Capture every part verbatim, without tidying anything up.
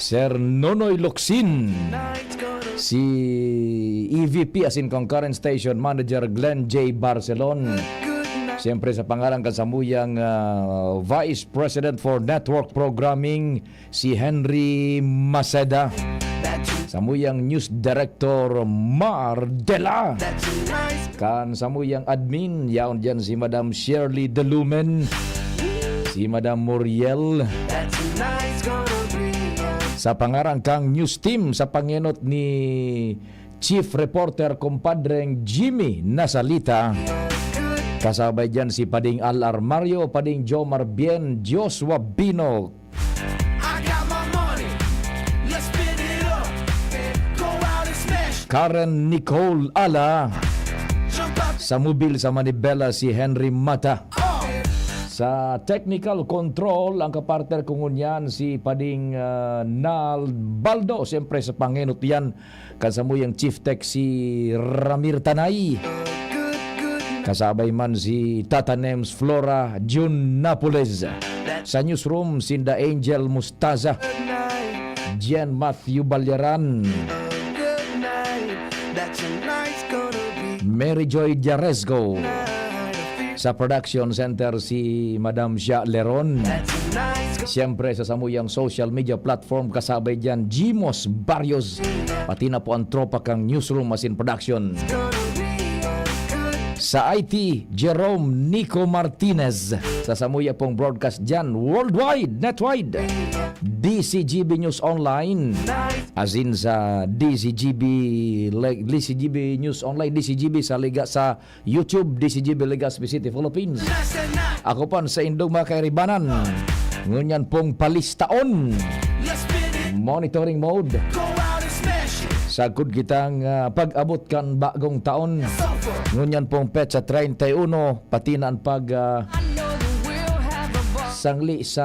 Sir Nonoy Locsin, si E V P asin kan current station manager Glenn J Barcelon. Siyempre, sa pangaran kan samuyang, ah, Vice President for Network Programming, si Henry Maceda. Samuyang News Director Mar Dela. Kan samuyang admin, yaon diyan si Madam Shirley Delumen, si Madam Muriel. Sa pangaran kang news team, sa pangenot ni Chief Reporter Compadreng Jimmy Nasalita, kasabay diyan si Pading Al Armario, Pading Jomar Bien, Joshua Bino, I got my money. Let's spin it up. Go out and smash. Karen Nicole Ala. Jump up. Sa mobil sa manibela, si Henry Mata. Oh. Sa technical control, ang kapartner ko ngunyan, si Pading, ah, Nal Baldo. Siyempre, sa pangenot yan, kan samuyang Chief Tech, si Ramir Tanay. Kasabay man si Tata Nems Flora Jun Napoles. Sa newsroom, sinda Angel Mustaza, Jen Matthew Balyaran, Mary Joy Diaresgo. Sa production center, si Madam Sha Leron. Siyempre, sa samuyang social media platform, kasabay diyan, Jimos Barrios. Pati na po ang tropa kang newsroom asin production. Sa I T, Jerome Nico Martinez. Sa samuya pong broadcast dyan, worldwide, netwide. D C G B News Online. Asin sa D C G B, le-, D C G B News Online, D C G B sa Liga, sa YouTube, D C G B Legazpi City, Philippines. Ako pan sa indong mga kairibanan. Ngunyan pong palistaon. Monitoring mode. Sagkod kitang, ah, pag-abot kan bagong taon. Ngunyan pong petsa treinta y uno, pati na an pag, ah, sangli sa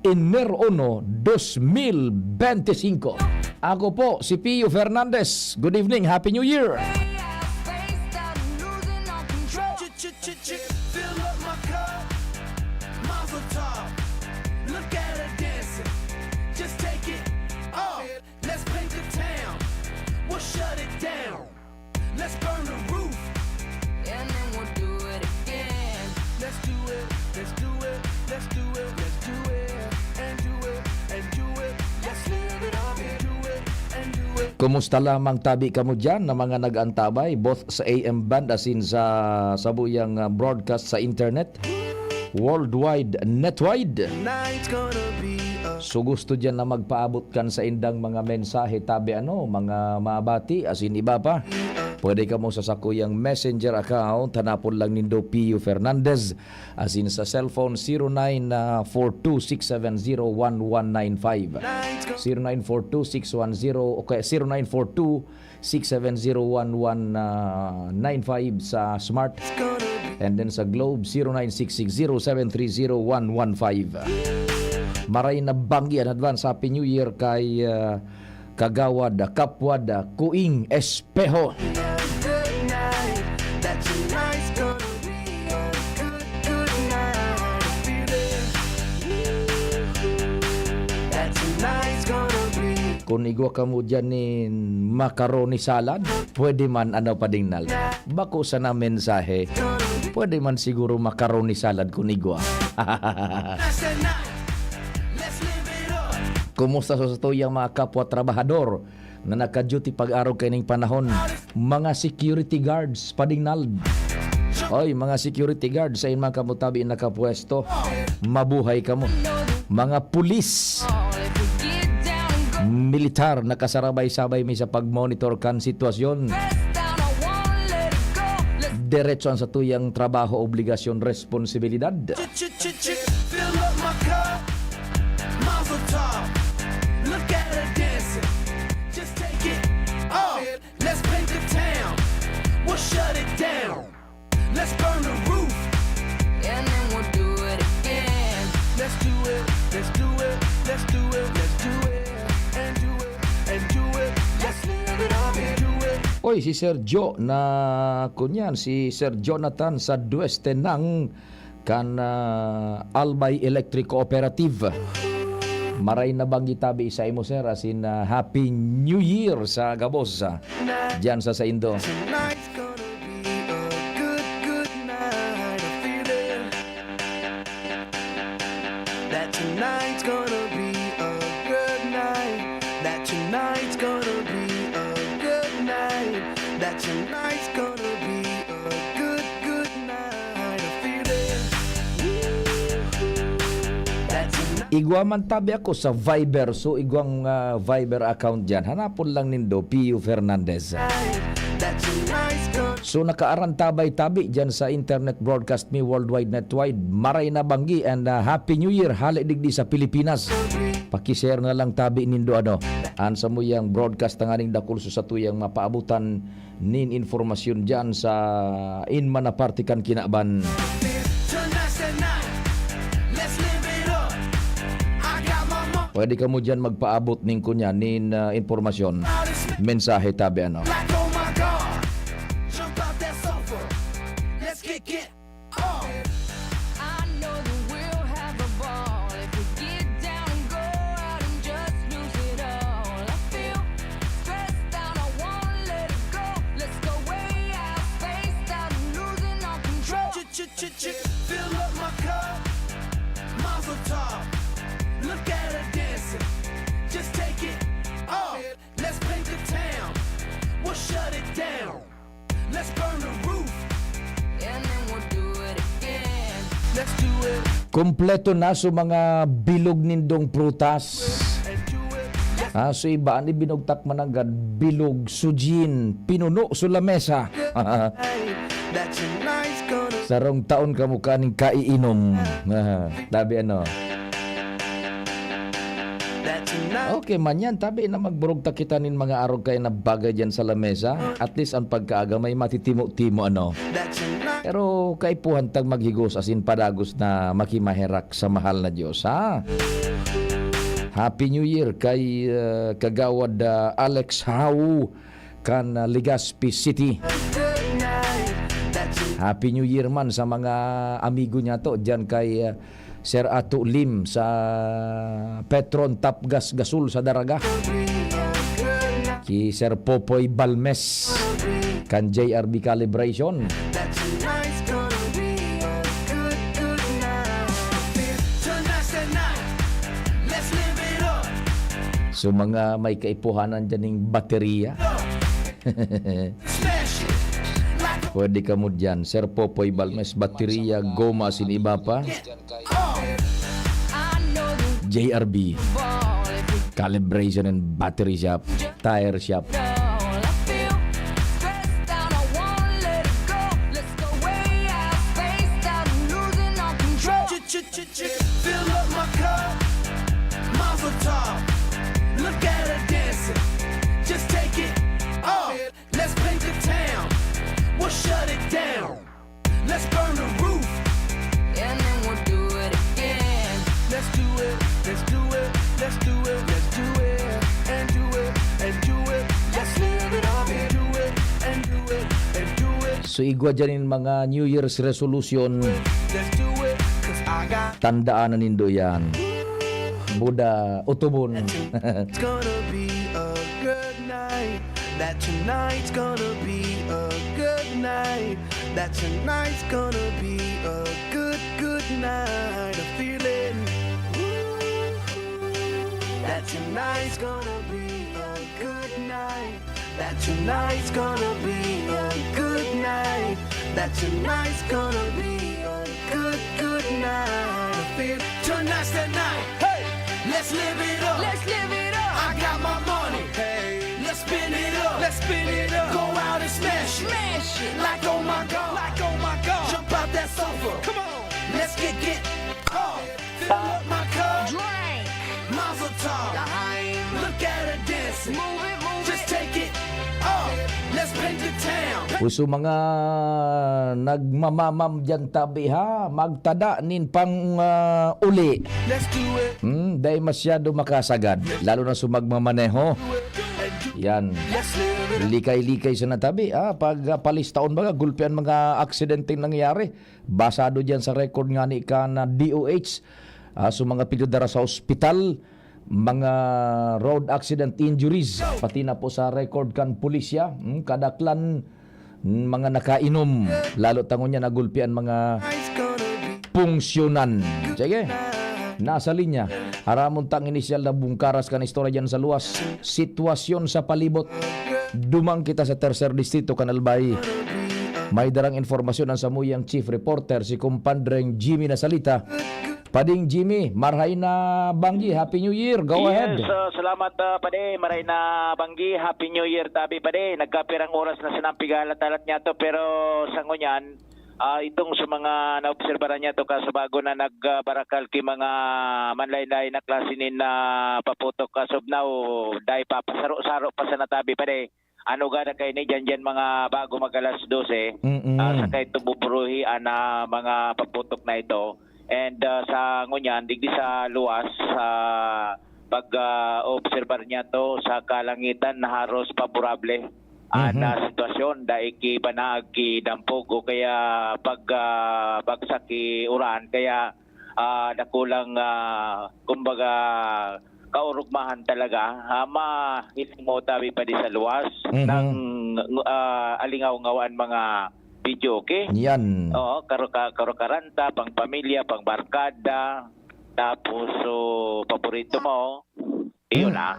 Enero uno, dos mil bente singko. Ako po si Pio Fernandez. Good evening, Happy New Year! Fill up my cup, Mazel Tov. Look at her dancing, just take it off. Let's paint the town, we'll shut it down. Let's burn the roof, and then we'll do it again. Let's do it, let's do it, let's do it, let's do it, and do it, and do it. Let's live it up and do it, and do it. Kumusta lamang tabi kamo diyan na mga nag-antabay, both sa A M band asin sa sabuyang, ah, broadcast sa internet? Worldwide, netwide. So, gusto diyan na magpaabot kan saindang mga mensahe, tabi ano, mga mabati, asin iba pa. Pwede kamo sa sakuyang messenger account, hanapon lang nindo Pio Fernandez, asin sa cellphone, zero nine four two six seven zero one one nine five. Zero nine four two six one zero, o kaya zero nine four two six seven zero one one nine five sa Smart. And then sa Globe, zero nine six six zero seven three zero one one five. Maray na banggi an advance Happy New Year kay, ah, Kagawad, Kapwad, Kuing Espeho. Kun igwa kamo diyan nin macaroni salad, pwede man, ano, Pading Nal? Bako sana mensahe. Pwede man siguro macaroni salad kun igwa. Kumusta sa satuyang mga kapwa trabahador na naka-duty pag-arog kaining panahon? Mga security guards, Pading Nald. Oy, mga security guards, sa inyo man kamo tabi nakapwesto, mabuhay kamo. Mga pulis, militar, nakasarabay-sabay mi sa pag-monitor kan sitwasyon. Diretso an satuyang trabaho, obligasyon, responsibilidad. Fill up my cup. Mazel tov. Look at her dancing. Just take it off. Let's paint the town. We'll shut it down. Let's burn the roof. And then we'll do it again. Let's do it. Let's do it. Let's do it. Let's do it. And do it. And do it. Let's live it up and do it. Oy, si Sir Jo na, kunyan, si Sir Jonathan sa Dueste ng kan, ah, Albay Electric Cooperative. Maray na banggi tabi sa imo, sir, as in, ah, Happy New Year sa gabos, ah, diyan sa saindo. Tonight's gonna be a good, good night. I feel it. That tonight's gonna be a good night. That tonight's gonna be a good night. That tonight's gonna be a good, good night. I feel it. That tonight. Igwa man tabi ako sa Viber, so igwang, ah, Viber account diyan. Hanapon lang nindo, Pio Fernandez. That tonight's gonna So nakaarantabay tabi diyan sa internet broadcast mi worldwide netwide. Maray na banggi and, ah, Happy New Year hale digdi sa Pilipinas. Pakishare na lang tabi nindo ano. An samuyang broadcast tanganing dakul sa satuyang mapaabutan nin informasyon diyan sa in man na parte kan kinaban. Tonight's the night. Let's live it up. I got my mo- Pwede kamo diyan magpaabot ning kunya nin, ah, impormasyon. Out of sm- Mensahe tabi ano. Like, oh my God. Jump out that sofa. Let's kick it off. I know that we'll have a ball if we get down and go out and just lose it all. I feel stressed out, I wanna let it go. Let's go way out, spaced out, I'm losing all control. Ch-ch-ch-ch-, fill up my cup. Mazel tov. Look at her dancing. Just take it off. Let's paint the town. We'll shut it down. Let's burn the roof. And then we'll do it again. Let's do it Kompleto na sa mga bilog nindong prutas. and do it. Let's Ah, so iba, ani binugtak mananggad, bilog, sujin, pinuno sa lamesa. that tonight's gonna Sarong taon kamo kaning kaiinom. Ah, tabi ano. that tonight Okay man yan, tabi na magburog ta kita nin mga arog kayo na bagay dyan sa lamesa. At least ang pagkaaga may matitimo-timo ano. that tonight Pero kaipuhan tag maghigos asin padagos na makimaherak sa mahal na Diyos, ha? Happy New Year kay, uh, Kagawad, uh, Alex Hau kan, uh, Legazpi City. good night that tonight Happy New Year man sa mga amigo niya to dyan kay, uh, Sir Ato Lim sa Petron Tapgas Gasol sa Daraga. Ki Sir Popoy Balmes kan J R B Calibration. That tonight's gonna be a good, good night. Tonight's the night. Let's live it up. So mga may kaipuhanan dyan ng baterya, Smash it. Like a pwede kamo dyan. Sir Popoy Balmes, baterya, goma, sin iba pa. get off. I know the J R B, ball if we Calibration and Battery Shop, Tire Shop. all. I feel stressed out, I wanna let it go. Let's go way out, spaced out, I'm losing all control. Ch-ch-ch-ch-, fill up my cup. Mazel tov. Look at her dancing. Just take it off. Let's paint the town. We'll shut it down. Let's burn the roof. And then we'll do it again. Let's do it. Let's do it. Let's do it. Let's do it. And do it. And do it. Let's live it up. And do it. And do it. And do it. So igwa dyan yung mga New Year's resolution. Let's do it. Cause I got Tandaan na nindo yan. Buda, utubon. It's gonna be a good night. That tonight's gonna be a good night. That tonight's gonna be a good, good night. I feel it. Ooh. That tonight's gonna be a good night. That tonight's gonna be a good night. That tonight's gonna be a good, good night. I feel tonight's the night. Hey, let's live it up. Let's live it up. I got my money. Hey, let's spin it up. Let's spin it up. Go out and smash it. Smash it. Like oh my god. Like oh my god. Jump out that sofa. Come on. Let's get get off. Fill up my cup. Drink. Mazel tov. Lahaim. Look at her dancing. Move it, move Just it. take it off. Let's paint the town. Puso mga nagmamamam dyan tabi ha, magtada nin pang, ah, uli. Let's do it. Hmm, dahil masyado makasagad, lalo na sa magmamaneho. And do Yan. Let's live it. Likay-likay sa natabi. Ah, pag, ah, palistaon baga, gulpi ang mga aksidenteng nangyayari. Basado dyan sa record nga ni kan, ah, D O H. Ah, sa mga pigdara sa ospital, mga road accident injuries, pati na po sa record kan pulisya, hmm, kadaklan, hmm, mga nakainom, lalo ta ngunyan nagulpi an mga pungsyonan. Sige, nasa linya. Aramon tang inisyal na bungkaras kan istorya dyan sa luwas. Sitwasyon sa palibot. Dumang kita sa Tercer Distrito, kan Albay. May darang informasyon ang samuyang chief reporter, si Kumpadreng Jimmy Nasalita. Pading Jimmy, marhay na banggi, Happy New Year. Go ahead. Yes, ah, salamat, ah, pade. Maray na banggi, Happy New Year tabi, pade. Nagkapirang oras na sinang pighalat-halat niya to, pero sa ngunyan, ah, itong sa mga naobserbaran niya to, kaso bago na nagbarakal ki mga manlain-lain na klase nin, ah, paputok, as of now, dai pa, pasaro-saro pa sa natabi, pade. Ano gada kaini, dyan, dyan mga bago mag alas dose, Mm-mm. ah, sa kay tububuruhi ana mga paputok na ito. And, ah, sa ngunyan, digdi sa luwas, sa pag, ah, obserbar niya to sa kalangitan na haros paborable, ah, Mhm. na sitwasyon, dai ki banaag ki dampog o kaya pag, ah, bagsak ki uran. Kaya, ah, dakulang, ah, kumbaga, kaurugmahan talaga, ah, mahiling mo tabi pa di sa luwas Mhm. ng, ah, alingaw-ngawan mga video, okay? Yan. Oo, karo-, ka-, karukaranta, pang pamilya, pang barkada, tapos, so, paborito mo, iyon Hmm. na.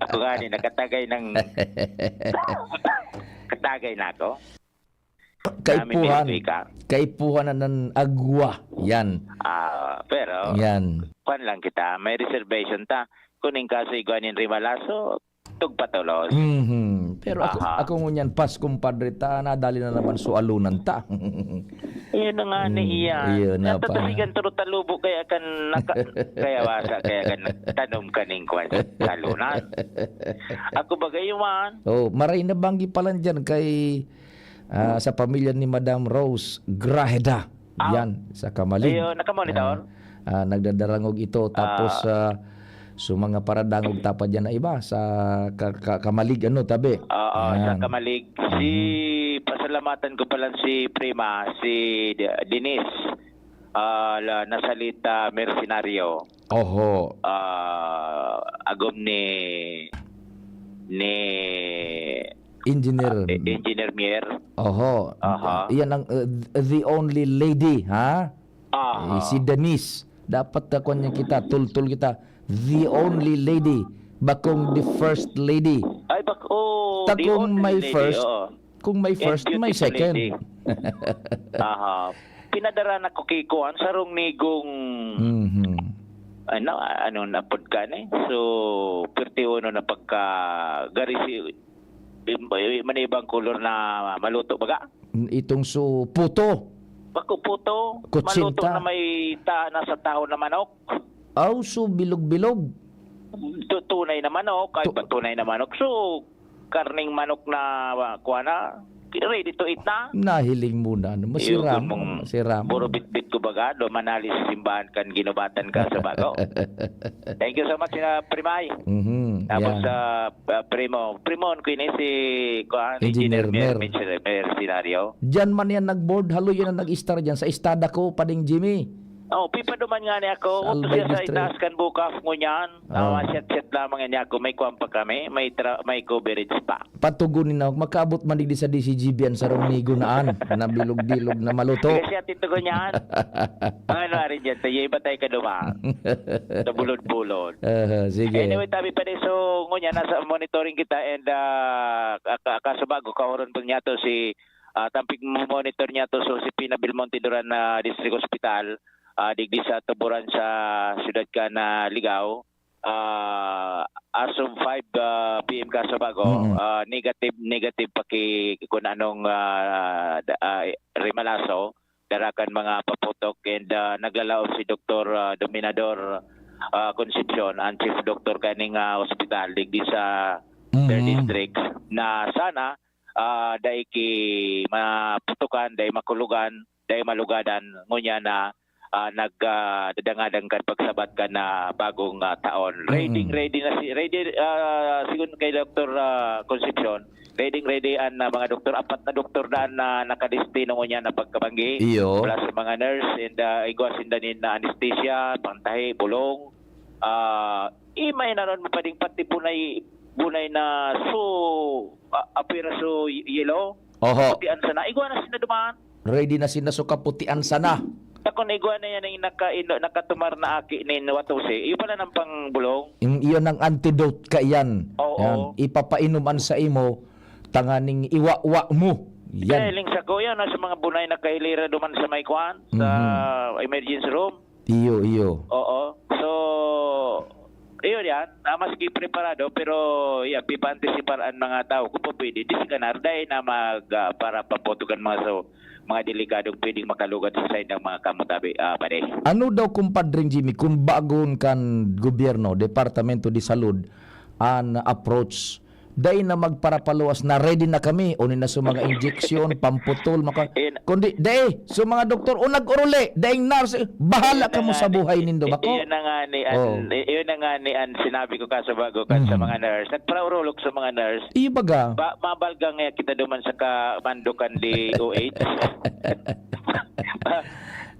Ako gani, nakatagay ng, katagay na ako. Kaipuhan. Namimiss ko ika. Kaipuhan na ng agwa. Yan. Ah, pero, Yan. kwan lang kita, may reservation ta. Kuning kaso igwa nin Rimalaso, tugpatulos. Mhm. Pero ako, Aha. ako ngunyan, pas, kumpadre, ta, nadali na naman sualunan ta. Iyon na nga ni Hmm, iya. iyon na Natatabigan pala. Turo talubo kaya kan naka-, kaya wasa, kaya kan nagtanom kaning kwan sa talunan. Ako bagay man. Oh, maray na banggi pala dyan kay, ah, sa pamilya ni Madam Rose Grajeda. Ah. Yan, sa Camalig. Ayun, nakamonitor? Ah, ah, nagdadarangog ito. Tapos, Ah. ah, so mga paradangog tapad yan na iba sa ka-, ka-, Camalig, ano, tabi. Oo, sa Yan. Camalig. Si, Mhm. pasalamatan ko pala si Prima, si De-, Denise, ah, la-, Nasalita Mercenario. Oho. Ah, agom ni, ni Engineer. Ah, e-, Engineer Mier. Oho. Aha. Iyan ang, uh, the only lady, ha? Aha. Eh, si Denise. Dapat, uh, kwan niya kita, tultul kita. The only lady. Bakong the first lady. Ay, bak-, oh, Ta the kung only may lady, first, oo. kung may And first, may beautiful second. lady. Aha. Pinadara na ko kay kuwan, sarong nigong Mhm. Ano, ano na pod ka ni? So, perti uno na pagka gari si, im-, im-, manibang kulor na maluto baga? Itong so, puto. Bako puto, Kutsinta. Maluto na may ta-, nasa tahaw na manok. Aw, so bilog-bilog. Tu-, tunay na manok, ay Ito ba tunay na manok? So, karning manok na, ah, kuha na, ready to eat na. Nahiling mo na, ano, Iyo, masiram, kun mong masiram. Puro bitbit ko baga, do manali sa simbahan kan ginubatan ka sa bago. Thank you so much, Sina Primay. Mhm, Tapos yan. sa, ah, Primo, Primon ko ini si, kuha, Engineer Engineer Mer, Mer. Engineer Mer Scenario. Diyan man yan nag-board, haloy yan ang nag-istar diyan sa istada ko, Pading Jimmy. Oh, pipaduman nga niya ako. Sa Albay Utos siya sa District. Itaas kan bukas, ngunyan. Oh. Ah, shit-shit lamang niya ako. May kuwan pa kami. May tra-, may coverage pa. Patugon ni na, makaabot man digdi sa D C G B an sarong nigo na an, na bilog-bilog na maluto. Sige siya, titugon niya. Ang ano, ari dyan, tayo, iba tayo kaduma. Sa bulod-bulod. Aha, sige. Anyway, tabi pa rin. So, ngunyan, nasa monitoring kita and, ah, ka-, ka-, kaso bago, kaoron po niya to si, ah, tampig mo-, monitor niya to, so, si Pina Belmonte Duran na District Hospital. Ah, digdi sa tuburan sa siyudad kan Ligao. Ah, as of five, ah, P M kaso bago, Mm. ah, negative, negative pa ki-, kun anong, ah, da-, ah, rimalaso, dara kan mga paputok and, ah, naglalaom si Doktor, ah, Dominador, ah, Concepcion, ang chief doctor kaning, ah, ospital digdi sa Mm. third district, na sana, ah, dai ki maputukan, dai makulugan, dai malugadan, ngunyan na, ah, nag, ah, dadangadang kan pagsabat kan, ah, bagong, ah, taon. Ready, Mm. ready na si, ready, ah, sigon kay Doktor, ah, Concepcion, ready, ready an, ah, mga doktor. Apat na doktor na an, ah, nakadestino ngunyan na pagkabanggi. Iyo. Plus sa mga nurse and, ah, igwa sinda nin, ah, anesthesia, pangtahi, bulong. Ah, imay na ron mapading pati bunay, bunay na so, ah, apira so y-, yellow. Oho. Kaputian sana. Igwa na sinda duman. Ready na sinda so kaputian sana. Takon igwa na yan ang naka-, ino-, nakatumar na aki nin watose. Iyo pala nang pangbulong. Yung, iyon ang antidote ka iyan. Oo. Yan. Ipapainom an sa imo, tanganing iwawa mo. Yan. Kaya iling sa kuya, no, sa mga bunay na kailira duman sa may kwan, sa Mhm. emergency room. Iyo, iyo. Oo. So, iyo yan. Ah, maski preparado, pero yan, pipaantisipar an mga tao. Kung pa pwede, diskanar, dahil na mag, ah, para paputugan mga so, mga delikadong pwedeng makalugad sa side ng mga kamutabi, ah, pare. Ano daw, Kumpadreng Jimmy, kung bagon kan gobyerno, Departamento de Salud, an approach? Dai na magparapaluwas na, ready na kami, o ni na sa mga injeksyon, pamputol, maka-, Yun. kundi, dai, sa mga doktor, o nag-uruli, daing nurse, bahala Yun na kamo nga sa ni, buhay nindo, bako? Yun na nga ni an, Oh. yun na nga ni an sinabi ko kaso bago kan sa Mhm. mga nurse. Nagparaurulok sa mga nurse. Iyo baga? Ba, mabalga nga kita duman sa kamandukan di O H.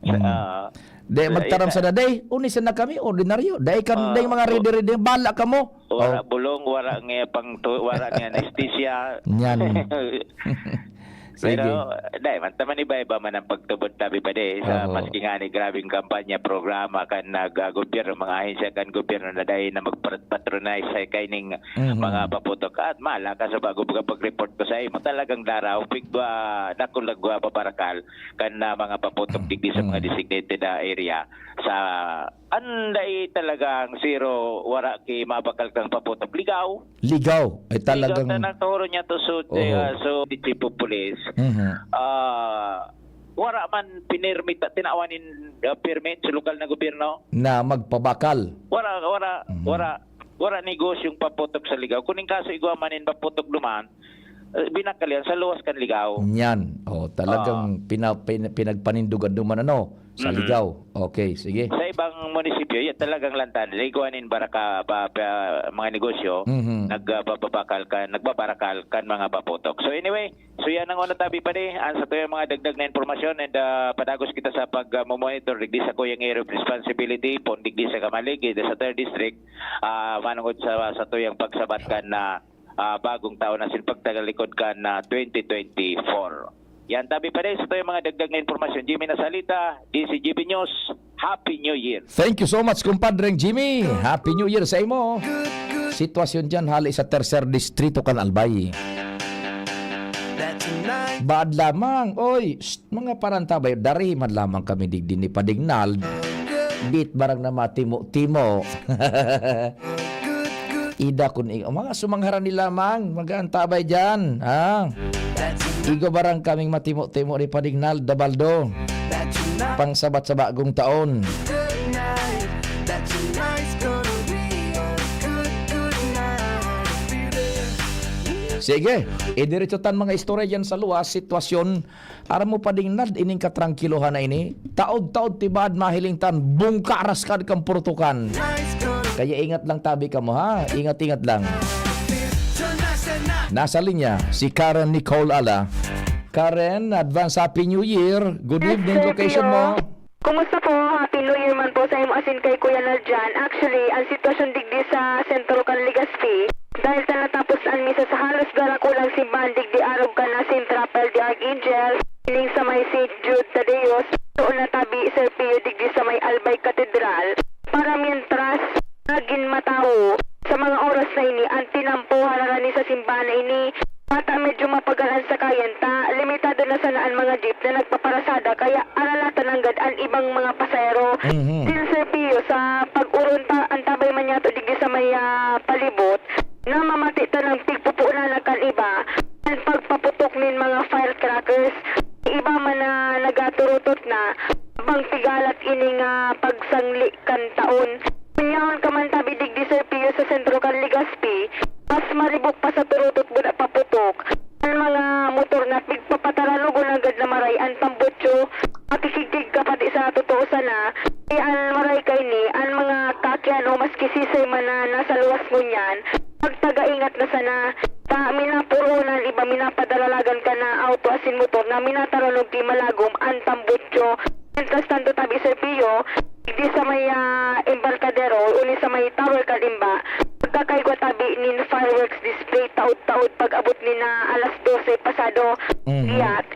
Sa, Mm. ah, Di, sa, magtaram ina- sa daday, uni sana kami, ordinaryo. Dai kan, Ah, dai mga o- ready-ready, bala kamo. Wara Oh. bulong, wara nga pang tu-, wara nga anesthesia. Nyan. Sige. Pero, dai, man, taman iba-iba man ang pagtubod, tabi pa di, sa Oho. maski nga ni grabing kampanya, programa kan nag-, ah, gobyerno, mga ahensya kan gobyerno na dai na magpatronize sa kaining Mhm. mga paputok. At mala ka sa bago ka pag-report ko sa imo, talagang daraw, pig-, ah, dakul nagwa pabarakal kan, ah, mga paputok digdi sa mga Mhm. designated, ah, area. Sa anday talagang zero, wara ki mabakal kang paputok. Ligaw. Ligaw. Ay Ligaw talagang na nagturo niya to so, Oo. ah, so, the chief of police. Mhm. Ah, wara man pinirmit, tinawan nin, ah, permit sa lokal na gobyerno. Na magpabakal. Wara, wara, Mhm. wara, wara negosyong paputok sa Ligaw. Kuning kaso igwa man nin paputok duman, eh, binakal yan sa luwas kan Ligaw. Yan. Oh, talagang Ah. pina-, pin-, pinagpanindugan duman, ano, sa Mhm. Ligaw. Okay, sige. Sa ibang munisipyo, yan talagang lantan. Igwa nin baraka, pa, pa, mga negosyo, Mhm. nag, ah, bababakal ka, nagbabarakal kan mga paputok. So anyway, so yan ang una tabi pa di. Ang sa tuyang mga dagdag na impormasyon and, ah, padagos kita sa pag, ah, monitor digdi sa Kuyang Area of Responsibility, pon digdi sa Camalig, digdi sa third district, ah, manungod sa, sa tuyang pagsabat kan, ah, ah, bagong taon na sin pagtalikod kan, ah, twenty twenty-four. Yan, tabi pa rin sa tuyang mga dagdag na impormasyon. Jimmy Nasalita, D C G B News, Happy New Year. Thank you so much, Kumpadreng Jimmy. Happy New Year sa imo. Sitwasyon dyan, hali sa tercer distrito kan Albay. Baad lamang, oy, shh, mga parantabay, dari man lamang kami digdi ni Pading Nald. Bit barang na matimo-timo. Ida kun i-, mga sumangharan ni lamang, mag-aantabay dyan, ha? Igo barang kaming matimo-timo ni Pading Nald Dabaldo. Pangsabat sa bagong taon. Sige, idiretso tan mga istorya dyan sa luwas, sitwasyon. Aram mo, Pading Nald, ining katrankilohan na ini, taod-taod ti baad mahiling tan bungkaras kad kan purutukan. Kaya ingat lang tabi kamo, ha? Ingat-ingat lang. Nasa linya si Karen Nicole Ala. Karen, advance Happy New Year. Good Yes, evening, Sir location Pio. mo? Kumusta po? Happy New Year man po sa imo asin kay Kuya Nald dyan. Actually, ang sitwasyon digdi sa sentro kan Legazpi, dahil ta natapos na an misa sa halos darakulang simbahan digdi arog kan Saint Raphael de Archangel, ining sa may Saint Jude Tadeo, doon natabi, Sir Pio, digdi sa may Albay Cathedral. Para mientras, nagin matawo sa mga oras na ini, ang tinampo hararani sa simbahan na ini. Bata medyo mapagal an sakayan ta, limitado na sana an mga jeep na nagpaparasada, kaya aralatan nanggad an ibang mga pasahero. Mhm. Din, Sir Pio, sa pag-uron ta, antabay man yato digdi sa may, ah, palibot, namamati ta ng pigpupunan na kan iba, ang pagpaputok nin mga firecrackers. Iba man na nagaturutot na, bang pigalat ini nga pagsangli kan taon. Kunyahon ka man tabi digdi, Sir Pio, sa sentro kan Legazpi, mas maribok pa sa turutot buda paputok. Ang mga motor na pigpapataranugon nanggad na maray an pambutyo, makikigtig ka pati sa totoo sana, Ano, maski sisay man na nasa luwas ngunyan, magtagaingat na sana. Ta, minapurunan, iba minapadalalagan ka na auto asin motor na minatarunog ki malagom an tambutso. Mientras tanto, tabi Sir Pio, digdi sa may, ah, embarkadero, uli sa may tower kan imba, magkakaigwa tabi nin fireworks display taod-taod pag-abot ni na alas dose pasado. Mhm. Iyat,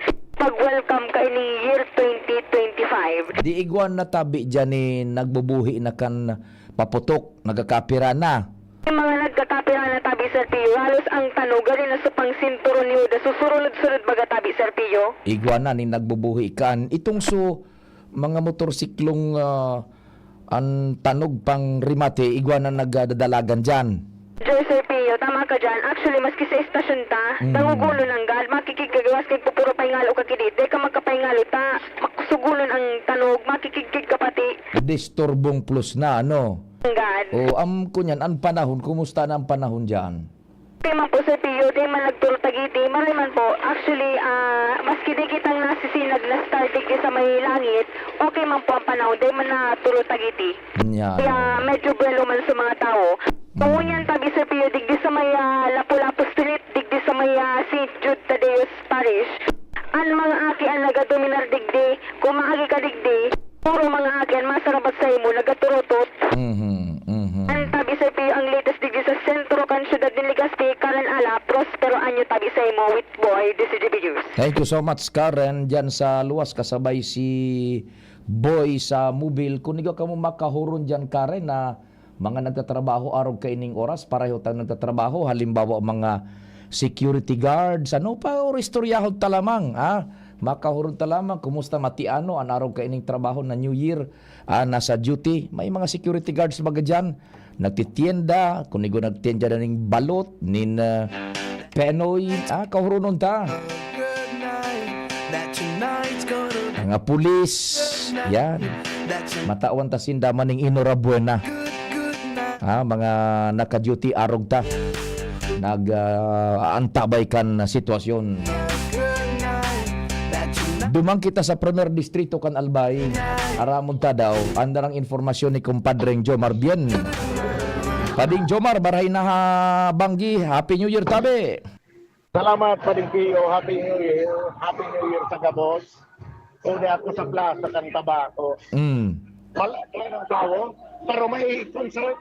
pag-welcome kaining year twenty twenty-five. Di igwa na tabi diyan ni nagbubuhi na kan paputok, nagkakapira na. Yung mga nagkakapira na tabi, Sir Pio, halos ang tanog, galing na sa pangsinturon ni Judas, susurulod-sulod baga tabi, Sir Pio. Igwa na ni nagbubuhi kan. Itong su, mga motorsiklong, ah, an tanog pang remate, igwa na nagdadalagan diyan. Joy, Sir Pio, tama ka diyan. Actually, maski sa estasyon ta, Mm. nangugulon ang gad, makikigagawas kay pupuro pahingalo ka kini. Di ka magkapahingalo ta, mak-, sugulon ang tanog, makikigkig ka pati. Disturbong plus na, ano? Ang gad. O, am, kunyan, ang panahon, kumusta na ang panahon diyan? Okay man po, Sir Pio, di man nagturo tagiti, maray man po. Actually, ah, maski di kitang nasisinag na star digdi sa may langit, okay man po ang panahon, di man naturo tagiti. Yan. Kaya medyo buwelo man sa mga tao. Mm. Ngunyan tabi, Sir Pio, digdi sa may, ah, Lapu-Lapu Street, digdi sa may, ah, Saint Jude Tadeo's Parish. An mga aki an nagadominar digdi, kung maagi ka digdi, puro mga aki an masarabat sa imo, nagaturutot. Mhm, mhm. An tabi sa iyo ang latest digdi sa sentro kan siyudad nin Legazpi, Karen Ala, prospero anyo tabi sa imo with Boy, D C G B News. Thank you so much, Karen, diyan sa luwas kasabay si Boy sa mobil. Kung ikaw kamo makahuron diyan, Karen, na mga nagtatrabaho arog kaining oras, pareho tang nagtatrabaho. Halimbawa, mga security guards, ano pa, or istoryahon ta lamang, ah? Makahurot ta lamang, kumusta matiano an arog kaining trabaho na New Year, ah, nasa duty? May mga security guards baga diyan, nagtitienda, kung igo nagtienda na ning balot, nin, ah, penoy, ah, kahuronon ta. Mga pulis, yan. Matawan ta sinda maning enhorabuena. Ha, mga naka-duty, arog ta. Nag, ah, antabay kan sitwasyon. Duman kita sa Primer Distrito kan Albay. Aramon ta daw. Andarang informasyon ni Kumpadreng Jomar Bien. Pading Jomar, marahay na ha, banggi. Happy New Year, tabi! Salamat, Pading Pio. Happy New Year. Happy New Year sa gabos. Uli ako sa plaza kan Tabaco. Mm. Wala, wala ng tao. Pero may concert.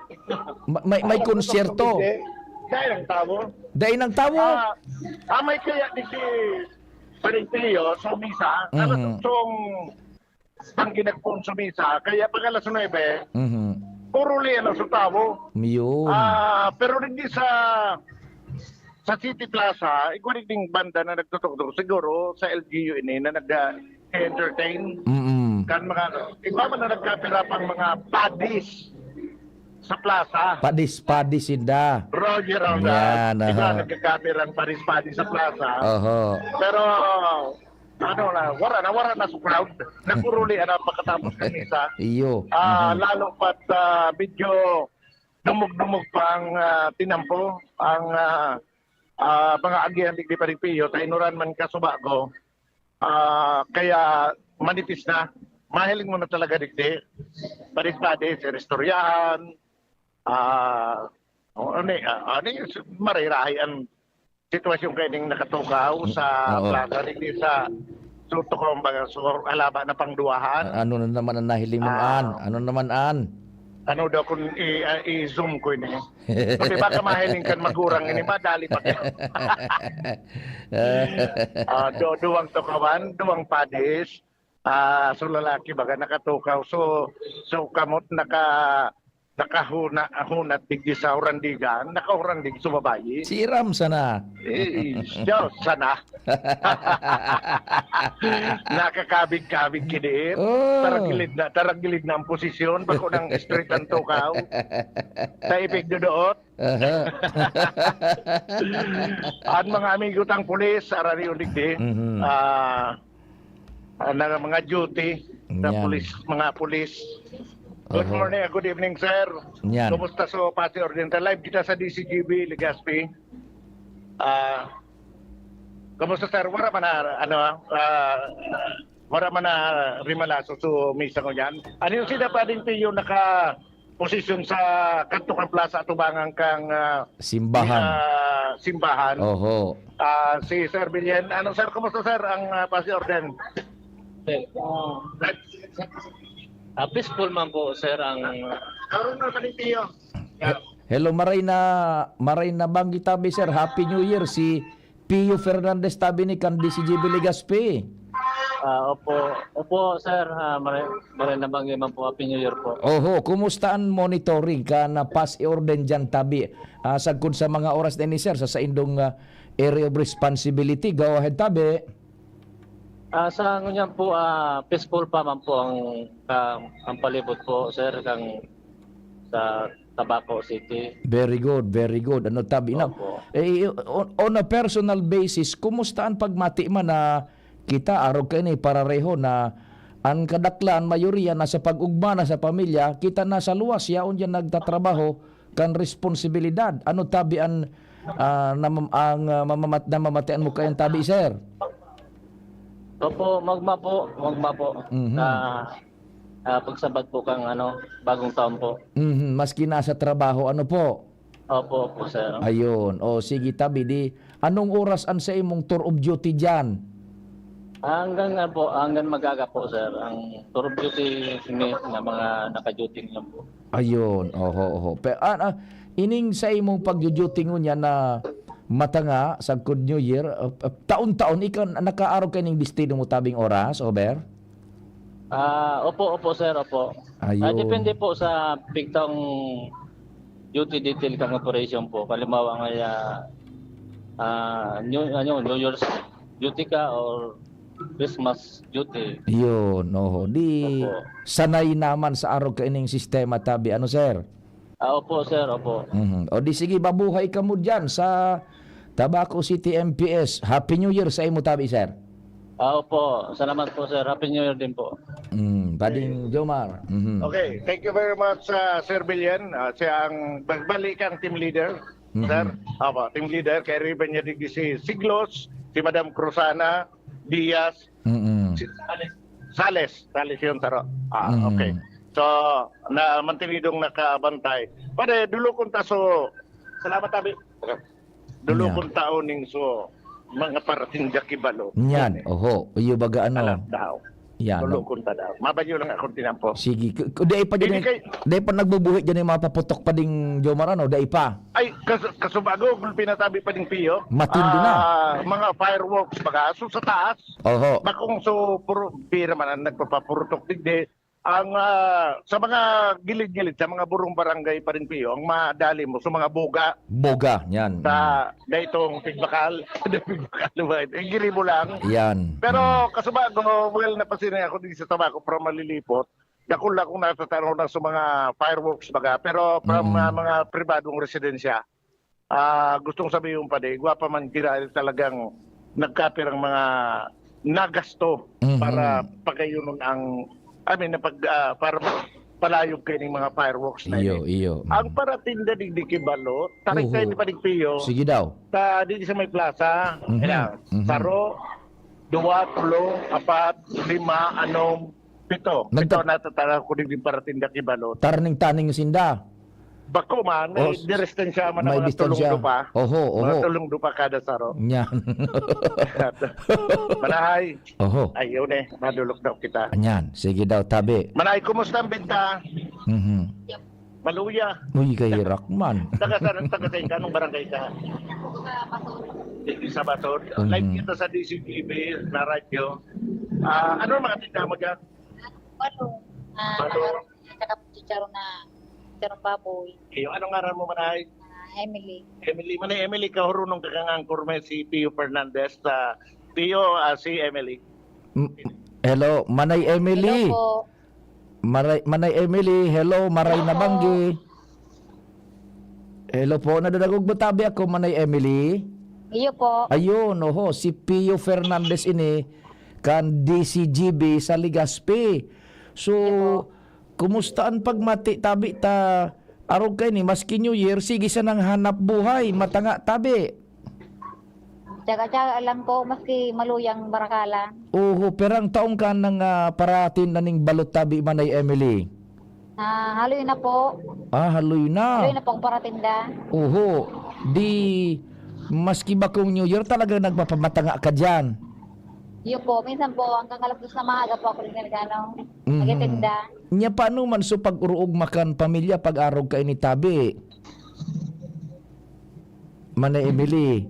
Ma-, may, may Ako sa konsyerto. Cavite. Dahil ang tao. Dahil ang tao. Ah, ah, may kaya di si Pading Pio sa misa. Ano Mhm. tong ang ginagpoon sa misa, kaya pag alas nuebe, Mhm. puro liyan ang sutawo. Yun. Ah, pero digdi sa, sa City Plaza, igwa digding banda na nagtutukdo. Siguro sa L G U ini na nag-entertain. Mm-mm. Kan mga, iba man na nagkapira pang mga padis sa plaza. Padis, padis, inda. Roger, ang Yan, daan. Iba aha. nagkakapira ang padis-padis sa plaza. Oho. Pero ano na, wara na, wara na sa crowd. Naguruli na pagkatapos ng misa. Iyo. Ah, Mhm. lalo pat, ah, medyo dumog-dumog pa ang, ah, tinampo, ang, ah, ah, mga agihan digdi Pading Pio, ta inuran man kasuba ko. Ah, kaya manipis na. Mahiling mo na talaga digdi. Paris-paris, iristoryahan. Ah, o, ano, eh, ah, ano yung s-, marirahay ang sitwasyon kaining nakatukaw Mm, sa oo. plaza, digdi sa Suto ko, kumbaga, so, alaba na pangduwahan. A-, ano na naman ang nahiling mong Ah. an? Ano naman an? Ano daw kung i-, ah, i-zoom ko ini? Sabi, baka mahiling kan magurang ini, madali pa kayo. Ah, do-, duwang tukawan, duwang padis. Ah, so lalaki baga nakatukaw. So, so kamot naka-, nakahuna-, hunat digdi sa hurandigan, nakahurandig sa babayi. Siram sana. Eh, Diyos sana. Nakakabig-kabig kini. Oh. Taragilid na, taragilid na ang posisyon. Bako nang straight ang tukaw. Sa ipig dodoot. Aha. Ang mga amigo tang pulis, arari ulit di. Mhm. Ah, ah, na mga duty sa Yan. pulis, mga pulis. Good Oho. morning, good evening, sir. Yan. Kumusta sa Pasay Oriental? Live kita sa D C G B, Legazpi. Ah, kumusta, sir? Wala man na, ano, ah, wala man na rimalaso sa misa ko yan. Ano yung sila pwedeng tiyo naka, posisyon sa kanto kan plaza, atubangan kang, ah, Simbahan. ah, simbahan. Oho. Ah, si Sir Billion. Ano, sir, kumusta, sir, ang, ah, Pasi Orden? Sir, ah, ah, peaceful man po, sir, ang Karon na, Manitio. He-, hello, maray na, maray na banggi tabi, sir. Happy New Year, si Pio Fernandez tabi ni kan D C G B Legazpi. Ah, opo. Opo, sir. Ah, maray-, maray na banggi man po. Happy New Year po. Oho, kumusta an monitoring kan, ah, Pasi Orden diyan tabi? Ah, sagkod sa mga oras na ini, sir, sa saindong, ah, area of responsibility. Go ahead, tabi. Ah, sa ngunyan po, ah, peaceful pa man po ang, ang, ang palibot po, sir, kang sa Tabaco City. Very good, very good. Ano, tabi na. Opo. Eh, on, on a personal basis, kumusta an pagmati man na kita, arog kaini, parareho na an kadaklan, mayoriya nasa pag-ugma na sa pamilya, kita nasa luwas, yaon diyan nagtatrabaho kan responsibilidad. Ano tabi an, ah, namam-, ang, ah, mamamat-, namamatian mo kayang tabi, sir? Opo, magma po, magma po. Mhm. Ah, ah, pagsabat po kang ano, bagong taon po. Mhm, maski nasa trabaho, ano po? Opo, opo, sir. Ayun. O, sige, tabi, di, anong oras an sa imong tour of duty diyan? Hanggang nga po, hanggang mag-aga po, sir. Ang tour of duty mi na mga naka-duty lang po. Ayun. Oho, oho. Pe-, ah, ah, ining sa imong pagdu-duty ngunyan na matanga, sagkod New Year, ah, ah, taon-taon, ikaw, nakaarog ka ning destino mo tabing oras, Ober? Ah, opo, opo, sir, opo. Ah, Ayun. depende po sa pigtang duty detail kang operation po. Halimbawa nga, ah, ah, New, ano, New Year's duty ka or Christmas duty. Yun, oho. Di Opo. sanay naman sa arog kaining sistema, tabi. Ano, sir? Ah, opo, sir, opo. Mhm. O di sige, mabuhay kamo diyan sa Tabaco City M P S. Happy New Year sa imo, tabi, sir. Ah, opo. Salamat po, sir. Happy New Year din po. Mm, Pading Jomar. Mhm. Okay, thank you very much, ah, Sir Billion. Ah, siya ang, bali kang team leader, Mhm. sir. Opo, team leader. Kay Riven niya digdi si Siglos, si Madam Cruzana Diaz, Mm-mm. si Sales. Sales, Sales yun, saro. Ah, Mhm. okay. So, na, mantinidong nakabantay. Pare, dulukon ta so, salamat, tabi. Dulukon Nya. taon ning so, mga paratinda ki balot. Nyan, oho. Iyo baga ano. Alam daw. Yan, no? Dulukon ta daw. Mabayo lang akong tinampo. Sige. Ku-, ku-, dai pa dyan Hindi eh, kay dai pa nagbubuhi dyan yung mga paputok, Pading Jomar, ano? Dai pa? Ay, kas-, kasubago, gulpi na, tabi, Pading Pio. Matindi na. Ah, mga fireworks, baga. So, sa taas, Oho. bakong so, puro, pira man ang nagpapapurutok digdi. Ang, ah, sa mga gilid-gilid, sa mga burong barangay pa rin, Pio, ang madali mo sa mga buga. Buga, yan. Sa Mm. daitong pigbakal, pigbakal ba? Ang giribo lang. Yan. Pero Mm. kasubago, well, napansin na ako din sa Tabaco, pero malilipot. Dakul akong natatanaw na sa mga fireworks, baga. Pero from, Mm. ah, mga pribadong residensya, Ah, gustong sabihon pa di, igwa pa man kira, talagang nagkapirang mga nagasto Mhm. para pagayunon ang, I mean, na pag, ah, para palayog kaining mga fireworks na Iyo, ini. iyo. Ang Mm. paratinda digdi ki balot, tarik Oho. kayo ni Padig Pio, Sige daw. ta, di sa may plaza, Mhm. ayan, Mhm. saro, duwa, tulo, apat, lima, anom, pito. Nagta- Pito na tatara ko digdi paratinda ki balot. Tarning-taning sinda. Bako man, may Oh, s-, direstansya man may ang mga distansya. tulong dupa. Oho, Mga oho. tulong dupa kada saro. Nyan. Manahay. Oho. Ayun eh, madulok daw kita. Nyan. Sige daw, tabi. Manahay, kumusta ang benta? Mhm. Maluya. Uy, kahirak man. Taga saan, taga saan ka? Anong barangay ka? Sa Baton. Mhm. Live kita sa D C T V na radyo. Ah, ano ang mga tinda mo dyan? Ano? Ah, Baton. Saka po chicharon na, chicharong baboy. Iyo, anong ngaran mo, Manay? Ah, Emily. Emily, Manay Emily, kahurunong ka kang angkor may si Pio Fernandez sa Pio, ah, si Emily. M-, hello, Manay Emily. Hello po. Maray, Manay Emily, hello, maray Hello na po. banggi. Hello po, nadadagog mo tabi ako, Manay Emily? Iyo po. Ayun, oho, si Pio Fernandez ini, kan D C G B sa Legazpi. So, Iyo po. kumusta ang pagmati, tabi ta, arog kaini, maski New Year, sige sanang hanap buhay, matanga, tabi. Tsaga-tsaga lang po, maski maluyang barakalan. Oho, perang taon ka nang, ah, paratin na ning balot, tabi, Manay Emily? Ah, haloy na po. Ah, haloy na. Haloy na po ang paratinda. Oho. Di, maski ba kung New Year, talaga nagpapamatanga ka diyan? Iyo po. Minsan po, hanggang alas dos na maaga po ako rin nag-ano, Mhm. nagtitinda. Nya, paano man so pag-uruog makan pamilya pag arog kaini tabi? Manay Emily.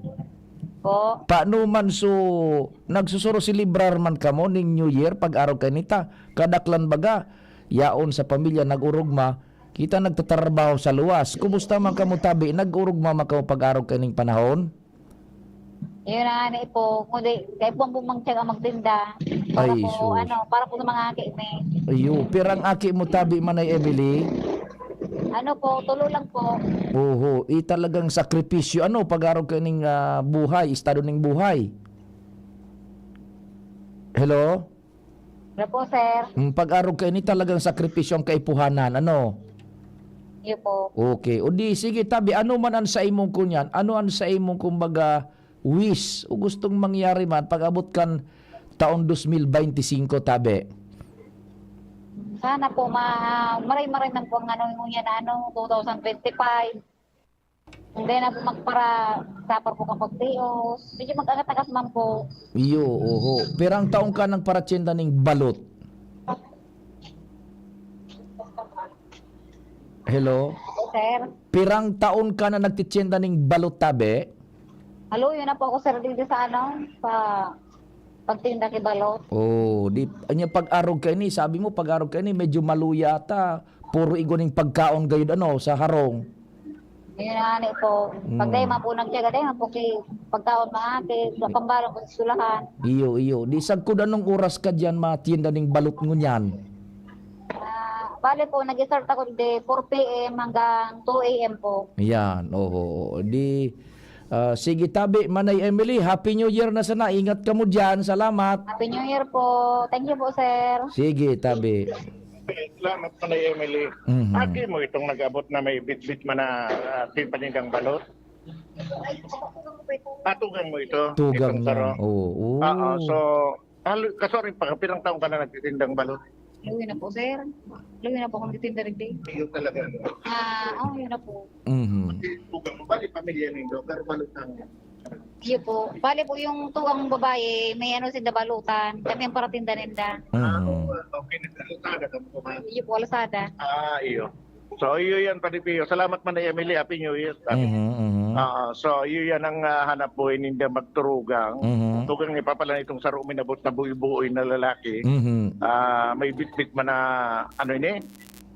Po. Paano man so nagsusuro-selebrar man kamo ning New Year pag arog kaini ta? Kadaklan baga, yaon sa pamilya nag-urugma, kita nagtatrabaho sa luwas. Kumusta man kamo tabi? Nag-urugma man kamo pag arog kaining panahon? Yun na nga ni po. Kundi, kaya po ang bumang tiyaga magtinda. Para Ay, po, sus. ano, para po sa mga aki ni. Ayo, pirang aki mo tabi, Manay Emily? Ano po, tulo lang po. Oho, i talagang sakripisyo. Ano, pag-arog kaining, ah, buhay, estado ning buhay? Hello? Hello po, sir. Mm, pag-arog kaini talagang sakripisyo ang kaipuhanan, ano? Iyo po. Okay. O di, sige, tabi, ano man ang sa imong kunyan? Ano ang sa imong, kumbaga, wish o gustong mangyari man pag-abot kan taon dos mil beinti singko, tabi? Sana po, ma-, maray-maray man po ang ano, ngunyan na ano, two thousand twenty-five. Hindi na po magpara-, sapar po kapag tios. Medyo mag-angat-angat man po. Iyo, oho. Pirang taon ka nang paratyenda ning balot? Hello? Sir? Pirang taon ka na nagtityenda ning balot, tabi? Halo, yun na po ako, sir, dito sa ano, sa pagtinda ki balot. Oh, di, anya pag-arog kaini, sabi mo pag-arog kaini, medyo maluya ta. Puro igwa ning pagkaon gayud, ano, sa harong. Yun na nga ni po. Pag Mm. dahil man po nagtiyaga, dahil man po ki pagkaon maati, sa pambalon ko sa eskwelahan. Iyo, iyo. Di sagkod anong oras ka diyan matienda ning balot ngunyan? Ah, bale po, nag-start ako di four P M hanggang two A M po. Yan, oho. Di, ah, sige tabi, Manay Emily, Happy New Year na sana. Ingat kamo diyan. Salamat. Happy New Year po. Thank you po, sir. Sige, tabi. Salamat, Manay Emily. Mhm. Aki mo itong nag-abot na may bitbit man na, ah, tinpanindang balot? Ah, tugang mo ito? Tugang Itong niya. saro? Oo, oo. Oo, so, halo-, kaso rin, pagkapirang taon ka na nagtitindang balot? Luwi na po, sir. Luwi na po akong nagtitinda rin, eh. Iyo talaga, no? Ah, oo, yun na po. Mhm. Kasi tugang mo, bali, pamilya nindo, pero balot lang yan. Iyo po. Bali po, yung tugang babae, may ano, sinda balutan. Kami ang paratinda ninda. Ah, Mhm. oo, okay, nagkalutada ka mo, ha? Iyo po, Lazada. Ah, iyo. So, iyo yan, Padi Pio. Salamat man na Emily. Happy New Year, sabi. Mhm, mhm. Ah, so, iyo yan ang, ah, hanap buhay ninda magturugang. Mhm. Tugang ni Papa lang itong saro minabot na buhi-buhi na lalaki. Mhm. Ah, may bitbit man na, ano ini?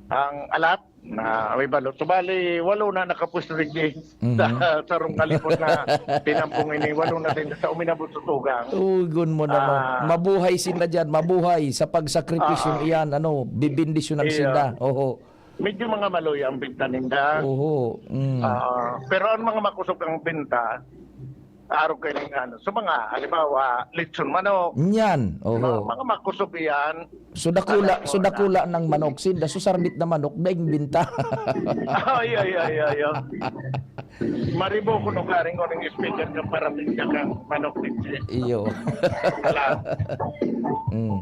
Ang alat na may balot. So, bali, walo na nakapwesto digdi Mhm. sa sarong kalipot na tinampong ini. Walo na din sa uminabot sa tugang. Tugon mo naman. Ah. Mabuhay sinda diyan. Mabuhay sa pagsakripisyo Ah. iyan. Ano, bibindisyonan Iya. sinda. Oho. Medyo mga maluya ang benta ninda. Oho, mm. Ah, pero ang mga makusog ang benta, arog kay ning ano, sa mga, halimbawa, lechon manok. Yan, oho. Mga, mga makusog yan. So, dakula, Ano, so, dakula ng manok, sinda, so, sarbit na manok, daing benta. Ay, ay, ay, ay, ay. Maribo ko nung garing ko ng speaker ng parating ka kang manok, Lindsay. Iyo. Wala. Mm.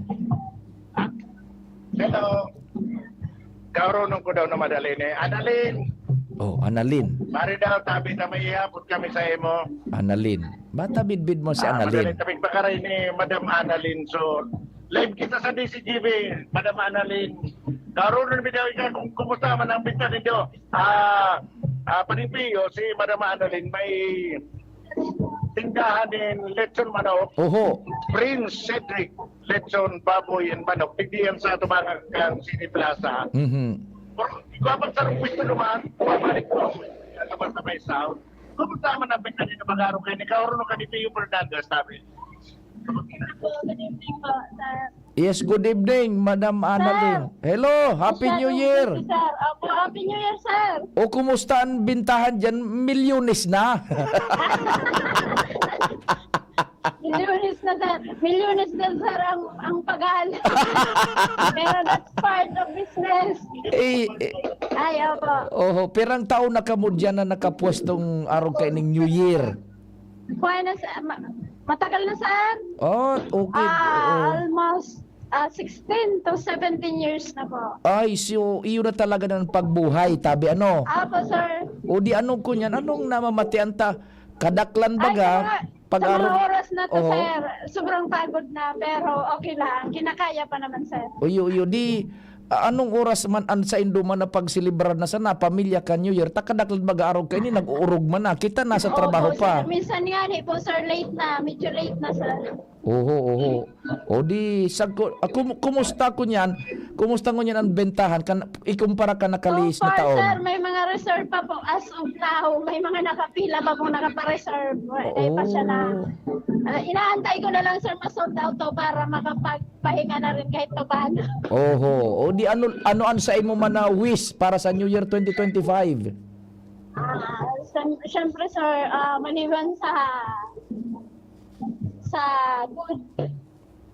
Hello. Karonon ko daw na madali ni Annalyn. Oh, Annalyn. Pare daw, tabi na may ihapot kami sa imo. Annalyn. Bata bidbid mo si Ah, Annalyn. Madali, tabi pakaray ni Madam Annalyn. So, live kita sa D C G B, Madam Annalyn. Karonon mi daw ika kung kumusta man ang bita nindo. Ah, ah, Panimpio, si Madam Annalyn, may tindahan nin lechon manok. Oho. Prince Cedric, lechon, baboy, and manok. Digdi yan sa tubangan kan City Plaza. Mhm. Pero, ikaw pa sa rupit ko naman, bumabalik ko. Yan naman sa may sound. Kumusta man ang benta nito, mag-araw kayo? Ni Kauro no Caniteo Fernandez, sabi. Yes, good evening, Madam Annalyn. Hello, Happy New Year. Masyadong busy, sir. Opo, Happy New Year, sir. O, kumusta ang bintahan diyan? Milyones na. Milyones na, sir. Milyones na, sir, ang, ang pagal. Pero that's part of business. Eh, eh. Ay, opo. Oho, pirang taon na kamo diyan na nakapwestong arog kaining New Year? Kuwan na, sir. Ma-, matagal na, sir. Oh, okay. Ah, Oo. almost Ah, sixteen to seventeen years na po. Ay, so, iyo na talaga ng pagbuhay, tabi ano? Apo, sir. O di anong kunyan? Anong namamatian ta? Kadaklan Ay, baga, sa mga, sa mga pag-arog- oras na to, Oho. sir, sobrang pagod na, pero okay lang. Kinakaya pa naman, sir. Uyo, uyo, di, ah, anong oras man an sa indo man na pagselebrar na sana, pamilya ka, New Year, ta kadaklan mag-aarog ka ini, nag-uurog man na. Kita nasa trabaho Opo, pa. Sir. Minsan nga ni po, sir, late na. Medyo late na, sir. Oho, oho. O di, sagko, ah, kum- kumusta ko niyan? Kumusta ko niyan ang bentahan? Kan, ikumpara ka nakalihis So na far, taon? Sir, may mga reserve pa po as of now. May mga nakapila pa pong nakapareserve. Hindi pa siya na... Oh. Ah, inaantay ko na lang, sir, ma-sold out to para makapagpahinga na rin kahit pa paano. Oho. O di ano, ano ang sa imo man na wish para sa New Year twenty twenty-five? Ah, siyem- siyempre, sir, ah, maliban sa sa good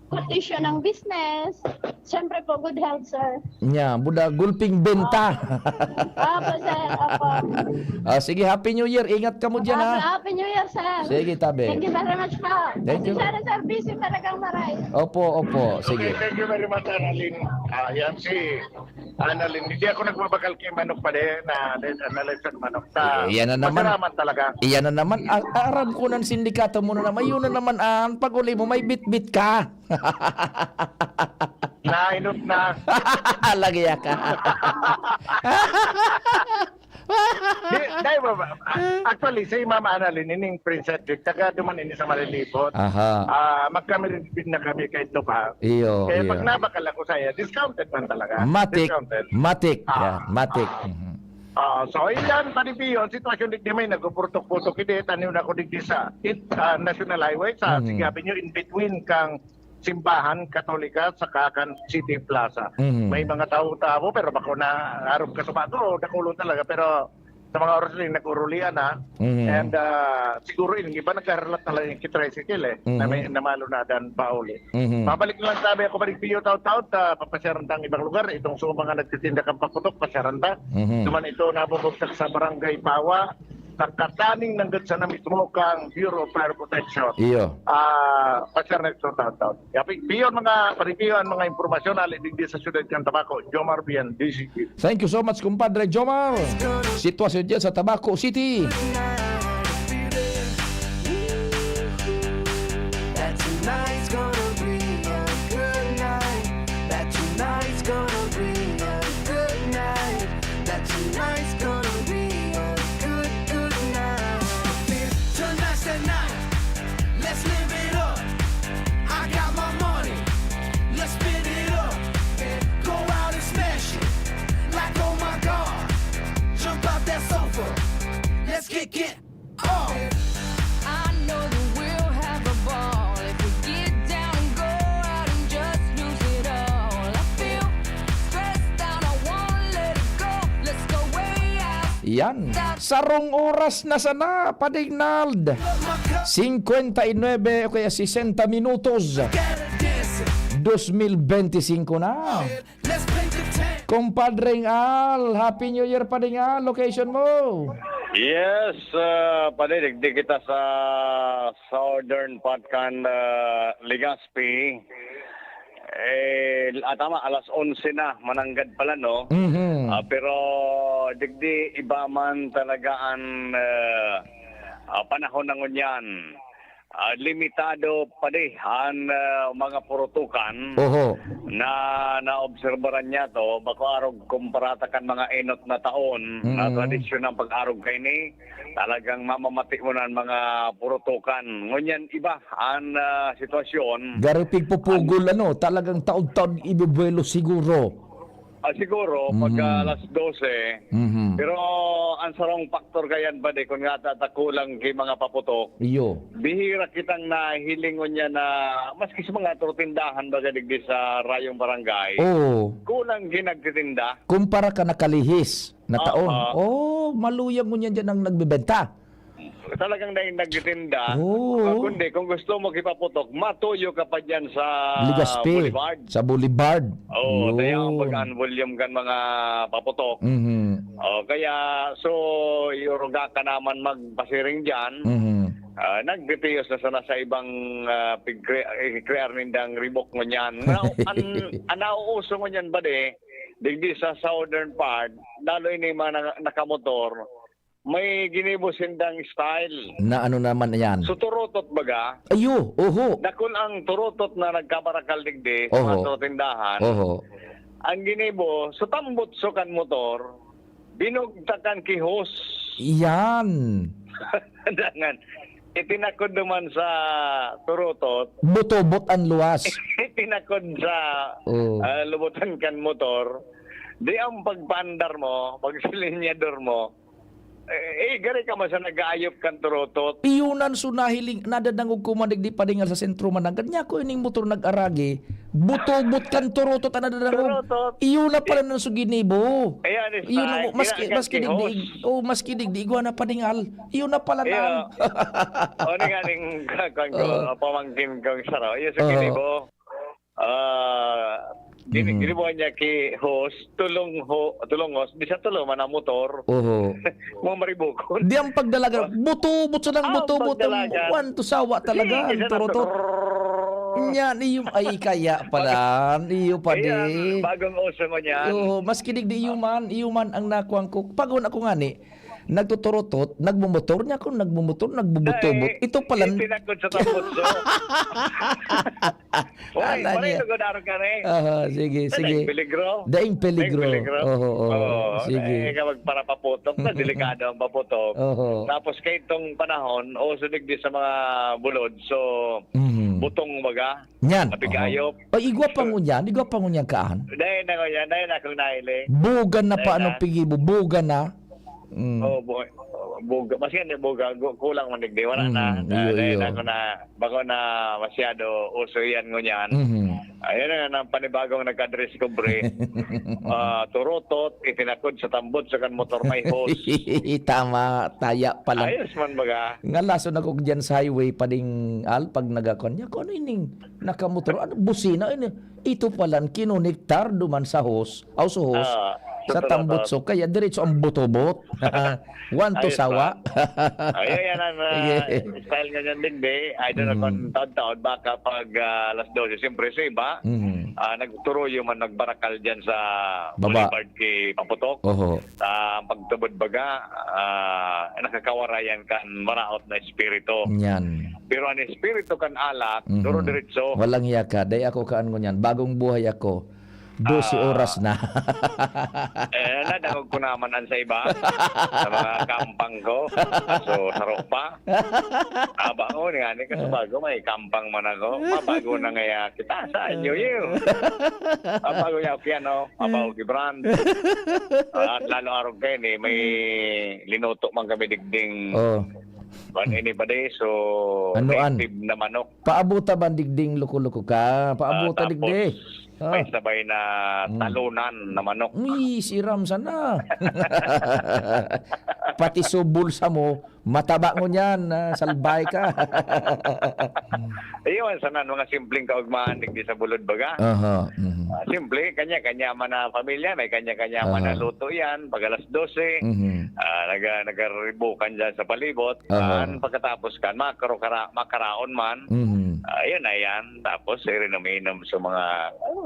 condition ng business, siyempre po, good health, sir. Nya, buda gulping benta. Opo, sir. Opo. Ah, sige, Happy New Year. Ingat ka mo diyan, Happy, ha? Happy New Year, sir. Sige, tabi. Thank you very much po. Thank you. Pasensya na, sir. Busy talagang maray. Opo, opo. Okay, Sige. thank you very much, Annalyn. Ah, yan si Annalyn. Hindi ako nagbabakal kay Manok pa din. Na, na, na, na, Manok. Ta, Eh, yan na naman. Masalamat talaga. Iyan na naman. A- aram ko ng sindikato mo na naman. Yun na naman. Ang pag-uli mo, may bitbit ka. Nainot na. Lagi ka. Di, dahil ba, ba- actually, si Mama Annalyn, ining Prince Edward, taga duman ini sa Marilipot. Aha. Ah, magkamirinbin na kami kay Tupa. Iyo, Kaya iyo. Pag nabakal ako sa'yo, discounted man talaga. Matik. Discounted. Matik. Ah. Yan. Matik. Mhm. Ah, so, iyan, panipi yun, sitwasyon digdi may nagpuputok-putok, hindi, taniw na ako digdi sa it, ah, National Highway, sa Mhm. Sige Avenue, in between kang simbahan Katolika sa Kakan City Plaza. Mhm. May mga tao-tao, pero bako na arog ka sa bato, dakulo talaga, pero sa mga oras rin, nag-urulian na. Mhm. And ah, siguro yung iba nagkaralat na lang yung tricycle eh, na may Mhm. namalunadan pa uli. Mhm. Pabalik na lang sabi ako, balik piyo taon-taon, ta papasyaran ta ang ibang lugar. Itong sa mga nagtitinda kang paputok, pasyaran ta. Mhm. Duman ito nabubugtak sa Barangay Pawa, sa kataning nanggad sana mismo kang Bureau of Fire Protection. Iyo. Ah, pasyaran ito taon-taon. Kaya pi- piyon mga paripiyon, mga impormasyon, hali digdi sa siyudad ng Tabaco, Jomar Bian, D C P. Thank you so much, kumpadre Jomar. Sitwasyon dyan sa Tabaco City. That tonight's gonna be a good night. That tonight's gonna be a good night. That tonight's gonna be a good, good night. Tonight's the night. Let's live it up. I got my money. Let's spin it up. Go out and smash it. Like, oh my God. Jump out that sofa. Let's get, get up. I know that we'll have a ball if we get down and go out and just lose it all. I feel stressed out, I won't let it go. Let's go way out. Yan. Sarong oras na sana, Pading Nald. Cincuenta y nueve o kaya sesenta minutos. Gotta dance it. Dos mil benti singko na. Let's paint the town. Kumpadring Al, Happy New Year, Pading Al. Location mo? Yes, uh, pare, digdi kita sa southern part kan ah, Legazpi. Eh, ah, tama, alas onse na, mananggad pala, no? Mhm. Ah, pero digdi iba man talaga an ah, ah, panahon na ngunyan. Ah, limitado pa di an ah, mga purutukan Oho. na naobserbaran niya to, bako arog kumpara ta kan mga enot na taon na Mm. tradisyon ng pag-arog kaini, talagang mamamati mo na ang mga purutukan. Ngunyan iba an ah, sitwasyon. Garo pigpupugol, ano, talagang taon-taon ibubuelo siguro. Ah, siguro, Mhm. pag alas dose. Mhm. Pero ang sarong factor kayan, padi, kung nga tatakulang kay mga paputok, Iyo. bihira kitang nahiling ngunyan na, maski sa mga trotindahan, baga digdi sa Rayong Barangay, Oo. kulang ginagtitinda. Kumpara ka nakalihis na taon. Oo. Oh, maluyang ngunyan dyan ang nagbebenta. Talagang na nagtitinda. Oo. Ah, kundi, kung gusto mo kipaputok, matuyo ka pa dyan sa Legazpi. Boulevard. Sa Boulevard. Oo, Yun. kaya ang pag-volume kan mga paputok. Mhm. Oh, kaya, so, iuruga ka naman magpasiring dyan. Mhm. Ah, nagtitiyos na sana sa ibang, ah, pigkre-, eh, krear nindang ribok ngunyan. Now, an, an nauuso ngunyan ba di, digdi sa southern part, lalo ini mga na-, nakamotor, may ginibo sindang style. Na ano naman yan? So, turutot baga? Ayo, oho. Dakul ang turutot na nagkabarakal digdi sa mga Oho. turutindahan. Oho. Ang ginibo, so tambot so kan motor, binugtakan ki hose. Iyan. Dangan, itinakod naman sa turutot. Butobot ang luwas. Itinakod sa, Oh. ah, lubutan kan motor. Di ang pagpaandar mo, pagsilinyador mo, eh, eh, gari ka man sa nag-aayop kan turutot. Iyunan so nahiling, nadadangog ko man digdi padingal sa sentro man nanggad. Niya ko ining motor nag-aragi. Butobot kan turutot ang nadadangog. Turutot. Iyo na pala Di- nang suginibo. Ayan, is Iyo na, fine. maski, Kira maski kang digdi, kihos. oh, maski digdi, igwa na padingal. Iyo na pala Iyo. nang. O, ni nga ning kakuan ko, Oo. pamangkin kong saro. Iyo, Oo. suginibo. Ah, gini-, Mhm. ginibo niya ki hos, tulong ho-, tulong hos, bisa tulo man ang motor. Oho. Mga maribukon. Di ang pagdalaga, Oh. buto-buto lang, Ah, buto-buto. pagdalaga. Kwan to, sawa talaga, Sige, ang isa na turutot. to. Yan, iyo, ay, kaya pala, iyo pa Ayan, di. bagong uso mo niyan. Oo, maski digdi iyo Ah. man, iyo man ang nakuwang ko. Pag una ko nga ni, nagtuturutot, nagmumotor niya ako, nagmumotor, nagbubutobot. Ay, Ito pala. itinakod sa tambutso. Uy, Ala pare, niya. lugod araw ka na eh. Aha, sige, Ay, sige. daing peligro. Daing peligro. Daing peligro. Oo, oo. Oo, Sige. eh, kapag para paputok na, delikado ang paputok. Oo. Tapos kay itong panahon, uso digdi sa mga bulod, so, Mhm. butong baga, Yan. mapigayop. Oo. Ay, igwa pa ngunyan, igwa pa ngunyan kaan. Dahil na ngunyan, dahil na akong nahiling. Bugan na Dahil pa, anong na. pigibo? Bugan na. Mm. Oh, bu-, buga. Mas yan, buga. Gu-, kulang man digdi. Wala na. Mm, Na, iyo, na, iyo. na, ako na, bako na masyado uso yan ngunyan. Mhm. Ayun na, na panibagong nagkadiscovery. Ah, turutot, itinakod sa tambot sa kan motor may hose. Tama, taya pala. Ayos man baga. Nga lason ako dyan sa highway, pading al, pag nagakon niya, kung ano ining nakamotor, ano, busina, ano, ito palan, kinonektar duman sa hose, aw, sa hose, Ah, sa sa turutot. tambutso, kaya diretso ang butobot. One to Ayos sawa. pa. Ay, ayan ang, ah, Sige. style nga niyan, Digdi. I don't know Mm. kung taon-taon, baka pag, ah, alas dose, siyempre sa iba, Mm. ah, nagturuyo man, nagbarakal dyan sa Baba. Boulevard kay Paputok. Oho. Ah, ang pagtubod baga, ah, nakakawarayan kan maraot na espiritu. Yan. Pero ang espiritu kan alak, Mhm. duro-diretso. Walang yaka. Dai ako kaan ngunyan. Bagong buhay ako. Dose Ah. oras na. Eh, nadangog ko naman an sa iba, sa mga kampang ko. So, saro pa. Aba, oh, nga ni, kasi bago may kampang man ako. Mabago na ngaya kita sa inyo, yun. Mabago niya, okay, ano? Mabago, Gibran. Ah, at lalo arog kayo ni, may linuto man kami digding Oh. Kuan ini ba di? So, Ano an? native na manok. Paabuta ba digding loko-loko ka? Paabuta Ah, digdi. tapos, Ah. may sabay na Hmm. talunan na manok. Uy, siram sana. Pati so bulsa mo, mataba ngunyan, ah, salbay ka. Iyon, sana mga simpleng kaugmahan digdi sa bulod baga. Aha, mhm. Ah, simple, kanya-kanya man na pamilya, may kanya-kanya man na Aha. luto yan, pag alas dose, Mhm. ah, naga-, nagaribukan dyan sa palibot. Aha. An pagkatapos kan, makaro-kara-, makaraon man. Mhm. Ah, yun na yan. Tapos, siring umiinom sa mga,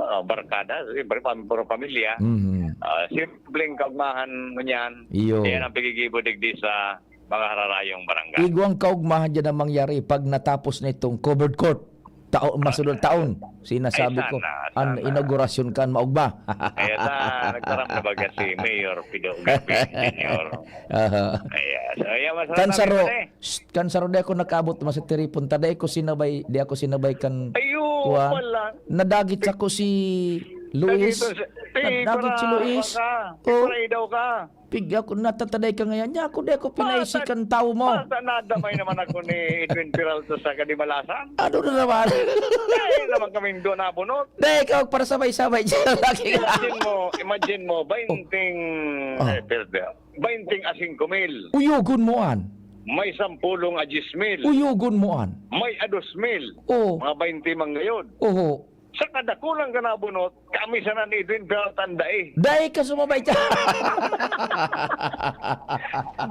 ah, barkada, siyempre, pam-, puro pamilya. Mhm. Ah, simpleng kaugmahan ngunyan. Iyo. Yan ang pigigibo digdi sa mga hararayong barangay. Igwang kaugmahan dyan ang mangyari pag natapos na itong covered court. Tao-, masunod taon, sinasabi Ay, ko, sana, ang sana. inaugurasyon kan maugma. Kaya sa, nagtaram na baga si Mayor Pido Garvin Junior. Aha. Ayan. So, ayan, masarap Kan na saro, rin, eh. Shh, kan saro, di ako nakaabot, mas tiripon ta, di ako sinabay, di ako sinabay kan Ayo, kuwan. pala. Nadagit sa ko si Luis. Dagit sa, eh, Nadagit si para, Luis. baka, Oh. para daw ka. Pig ako, natataday ka ngayon. Niya ako, di ako pinaisi Basta, kan tawo mo. basta nadamay naman ako ni Edwin Peralta sa Kadimalasan. Ano na naman? Eh, naman kaming doon nabunot. Di, ikaw, para sabay-sabay dyan. Lagi ka. Imagine mo, imagine mo, bainting, Oh. eh, perde, bainting a singko mil. Uyogon mo an. May sampulong a diyes mil. Uyogon mo an. May a dos mil. Oh. Mga bainti man ngayon. Oho. Sa kadakulang ka nabunot, kami sana ni Edwin, pero tanda eh. Dai ka sumabay siya.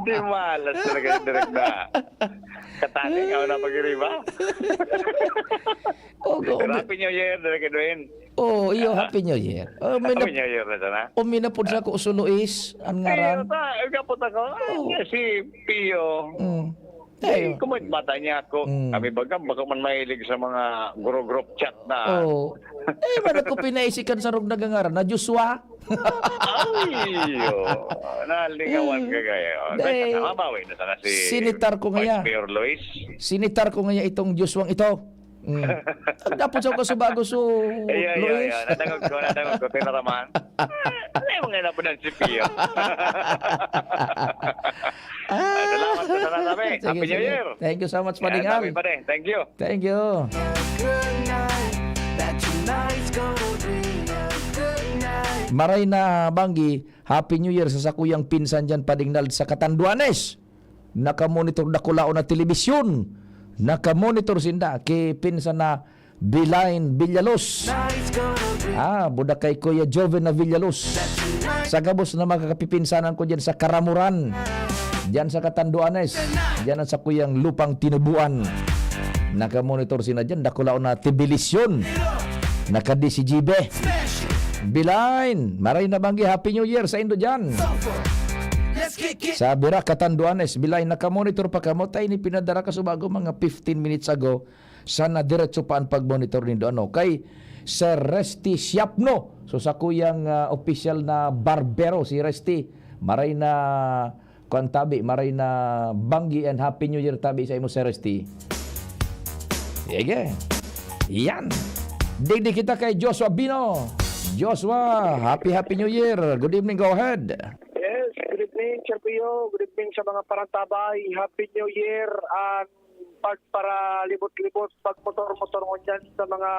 Di malas talaga yung direct na. Katali, ako na pag-iriba. Oh, go. Pero Happy New Year, direct Edwin. Oh, iyo, Happy New Year. Oh, may Happy nap- New Year na sana. Oh, may napod sa ko, Uso Luis, ang ngaran. Iyo, ta, kapot ako. Ah, Oh. Niya si Pio. Mm. Eh, Ayun. Kumain bata niya ako. Mm. Kami baga, baka man mahilig sa mga guru-group chat na. Oh. Eh, man ako pinaisikan sa rog nagangaran na Joshua. Ay, oh. Nalingawan ka kaya. Oh, Dahil may kasama, bawi na sana si sinitar ko ngaya. Vice Mayor Luis. Sinitar ko ngaya itong Joshua ito. Mm. Ang dapot sa ko sa bago, so, Ayan, ayan, Luis. Ayan. Nadangog ko, nadangog ko, tinaraman. Ano yung mga napunan si Pio? Ah. Salamat po sa nanabi. Sige, Happy New sige. Year. Thank you so much, Yan, Pading Al. Happy pa rin. Thank you. Thank you. Good night. That tonight's gonna be a good night. Maray na banggi, Happy New Year sa sakuyang pinsan dyan, Pading Nald, sa Catanduanes. Nakamonitor, dakulaon na telebisyon. Nakamonitor sinda ki pinsan na Bilain Villalos. Ah, buda kay Kuya Joven na Villalos. Sa gabos na mga kapipinsanan ko dyan sa Karamuran, dyan sa Catanduanes, dyan ang sakuyang lupang tinubuan. Nakamonitor sina dyan, dakulaon na tibilisyon. Naka-D C G B. Bilain, maray na banggi, Happy New Year sa indo dyan. Sa Bira, Catanduanes, Bilain, nakamonitor pa kamo, tayo ni pinadara ka subago mga fifteen minutes ago. Sana diretso pa an pagmonitor nindo, ano, kay Sir Resty Siapno. So, sakuyang, ah, opisyal na barbero si Resty. Maray na, kuwan tabi, maray na banggi and Happy New Year tabi sa imo, Sir Resty. Sige. Yan. Digdi kita kay Joshua Bino. Joshua, happy, happy New Year. Good evening, go ahead. Yes, good evening, Sir Pio. Good evening sa mga parantabay. Happy New Year and pagparalibot-libot, pagmotor-motor ngunyan sa mga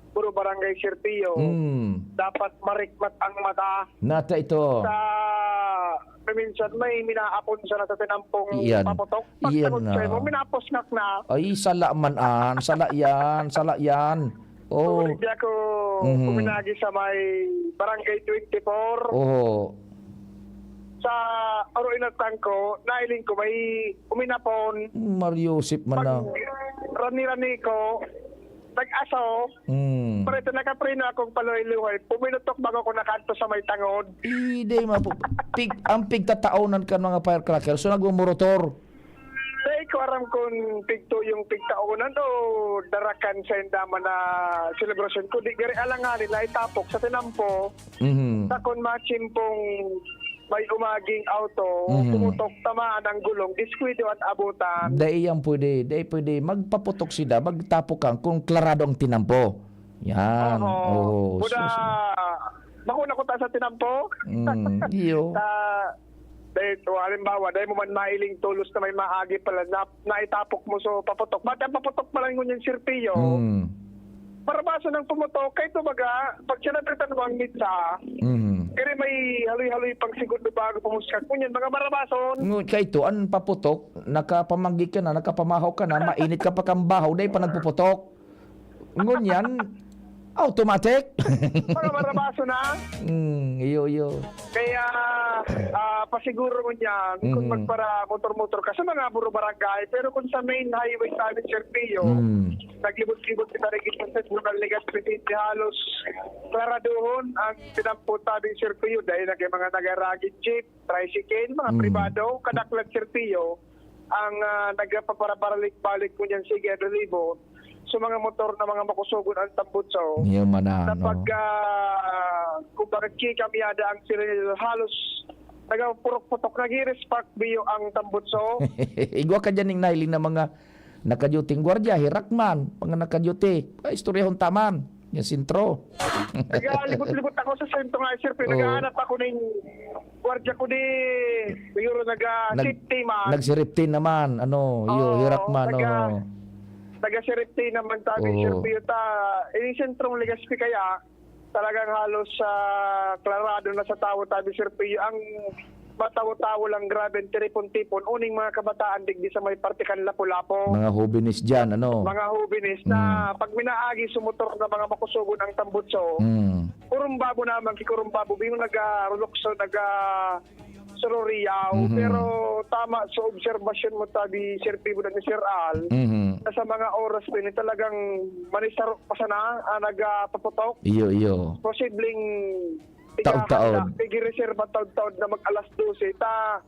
puro barangay, Sir Pio. Mm. Dapat marikmat ang mata. Nata ito. Sa, minsan may minaapon sana sa tinampong Iyan. paputok. Iyan Pagtapos na. sa'yo mo, minapos ngak na. Ay, sala man an. Sala yan. Sala yan. Oh. Pwede ako Mhm. puminagi sa may Barangay twenty-four. Oo. Sa aro inatang ko, nailing ko may uminapon. Mario Sip man Pag na. rani-rani ko, nag-aso, Mm. preto nakapreno akong paluhay-luhay. Puminutok bago ko nakanto sa may tangod. Hindi, mapu-, pig-, ang pigtataonan kan mga firecracker, so nagmumorotor. Dai ko aram kun pigto yung pigtaonan o darakan sa indaman na selebrasyon. Kundi gari alanganin na itapok sa tinampo, Mhm. sa kun machimpong may umaging auto, Mhm. pumutok, tamaan ang gulong, diskuido at abutan. Dai yan pwede, dai pwede. Magpaputok sida, magtapok kang kung klarado ang tinampo. Yan. Oho. Oo. Buda, Sus- bako na ko ta sa tinampo. Mm, iyo. Sa, dahil, o, halimbawa, dahil mo man mailing tulos na may maagi pala, na, naitapok mo, so, paputok. Ba't ang paputok pa lang ngunyan, Sir Pio? Mm. Marabaso ng pumutok. Kaya ito, baga, pag sinabitan mo ang mitsa, Mm. kaya may haloy-haloy pang segundo bago pumuskak. Ngunyan, mga marabason. Ngu-, kaya ito, ang paputok, nakapamanggi ka na, nakapamahaw ka na, mainit ka pa kang bahaw, dahil pa nagpuputok. Ngunyan, automatic. Mga marabaso na. Mm, iyo, iyo. Kaya, ah, pasiguro ngunyan, kung Mhm. magpara motor-motor ka sa mga buro barangay, pero kung sa main highway sa amin, Sir Pio, Mm. naglibot-libot kita rin sa Central Legazpi City, halos klaraduhon ang tinampo tabi, Sir Pio, dahil nag-, mga nagaragid jeep, tricycle, mga Mm. pribado, kadaklan, Sir Pio, ang, ah, nagpaparabalik-balik ngunyan, sige, relibo. So, mga motor na mga makusugon ang tambutso. Iyo man na, Na no? pag, ah, kumbaga, kikamyada ang sirinil, halos nagapurok-putok, nag-i-respark biyo ang tambutso. Igwa ka dyan ning nailing na mga nakadyuting gwardiya, hirak man, mga nakadyuti. Ay, istoryahon taman. Yung sentro. Nagalibot-libot ako sa sentro nga, sir, pero Oo. naghahanap ako ng gwardiya ko di, siguro naga Nag-, safety man. Nagsiriptin naman, ano, iyo, Oo, hirak man, naga-, oo. naga-safety naman tabi, Oo. sir, pero ta, eh, sentrong Legazpi kaya, talagang halos, ah, klarado na sa tao tabi, sir, pero ang matawo-tawo lang, grabe ang tiripon-tipon. Uning mga kabataan digdi sa may parte kan Lapu-Lapu. Mga hobenes diyan, ano? Mga hobenes na Mm. pag minaagi sa motor na mga makusogon ang tambutso, Mm. kurumbabo naman, kikurumbabo, yung naga-, rulukso, naga-, Sororiao. Mhm. Pero tama sa obserbasyon mo, tabi, Sir Pibo na ni Sir Al, Mhm. na sa mga oras na ini talagang manisaro pa sana, ah, nagapaputok. Iyo, iyo. Posibleng Taod-taod. Tigahanda, tigireserba taod-taod na mag-alas dose. Ta,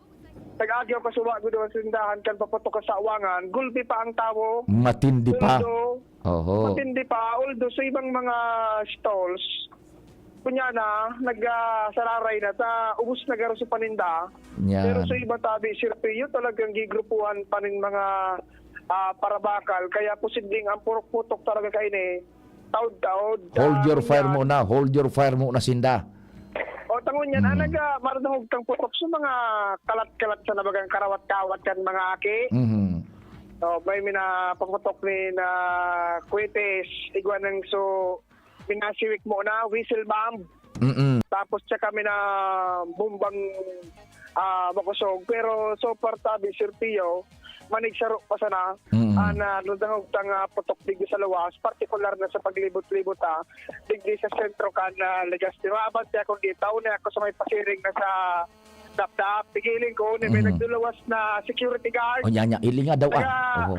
nag-agi ako kasuwa, gud, ang sindahan kan paputok sa Sawangan. Gulpi pa ang tawo. Matindi pa. Although, Oho. matindi pa. Although sa ibang mga stalls, kunya na, nag, ah, sararay na. Ta, ubos na garo sa paninda. Yan. Pero sa iba, tabi, Sir Pio, talagang gigrupuhan pa nin mga, ah, parabakal. Kaya posibleng ang purok-putok talaga kaini, taod-taod, Hold ah, your fire yan. muna, hold your fire muna, sinda. O, tangon yan, ah, Mm. naga-, maradangog kang putok sa mga kalat-kalat sa nabagang karawat-kawat kan mga aki. Mhm. O, may minapaputok ni na kwetes, igwa nang so, minasiwik mo na, whistle bomb. Mm-mm. Tapos tsaka mina bombang, ah, makusog. Pero so far, tabi, Sir Pio, manigsaro pa sana. Mm. Ah, na nadangog tang, ah, putok digdi sa luwas, partikular na sa paglibot-libot, ah, digdi sa sentro kan, ah, Legazpi. Maabante akong di, tao na ako sa may pasiring na sa dapdap. Pigiling ko, ni may Mhm. nagduluwas na security guard. O, nya, nya, ili nga daw, ah. Naga-, Oho.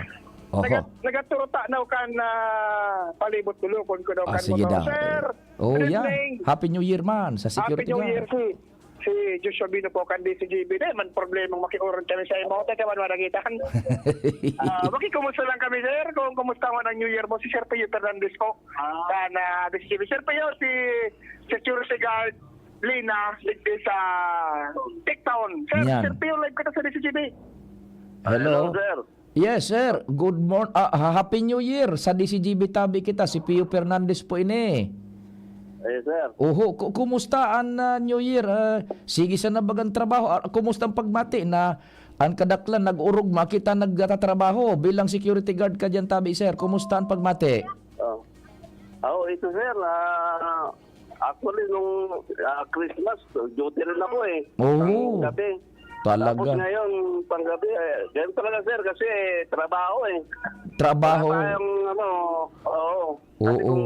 Oho. naga-, nagaturuta na kan, ah, palibot-tulukon ko daw Ah, kan sige motor. daw. Sir, Oh, good yeah. evening. Happy New Year man sa Happy security New guard. Year, si, si Joshua Bino po, kan D C G B. Di man problemang makiuron kami sa imo. Teka man, managitan. Ah, makikumusta lang kami, sir. Kung kumusta man ang New Year mo, si Sir Pio Fernandez po. Ah. Kan, ah, D C G B. Sir Pio, si security guard, Lina, ligdi sa Tiktown. Sir, Yan. Sir Pio, live kita sa D C G B. Hello. Hello, sir. Yes, sir. Good morn-, ah, ha-, Happy New Year. Sa D C G B tabi kita, si Pio Fernandez po ini. Yes, sir. Oho, ku-, kumusta an, ah, New Year? Ah, sige sana bagang trabaho. Ah, kumusta ang pagmati na an kadaklan nag-orog, makita nagtatrabaho bilang security guard ka diyan tabi, sir? Kumusta ang pagmati? Oh. Ako, ito, sir, ah, actually, nung, ah, Christmas, duty rin ako, eh. Oo. Ang gabi. Talaga. Tapos ngayon, panggabi, eh, ganun talaga, sir, kasi trabaho, eh. Trabaho. Wala tayong, ano, oo. Kasi Oo. kung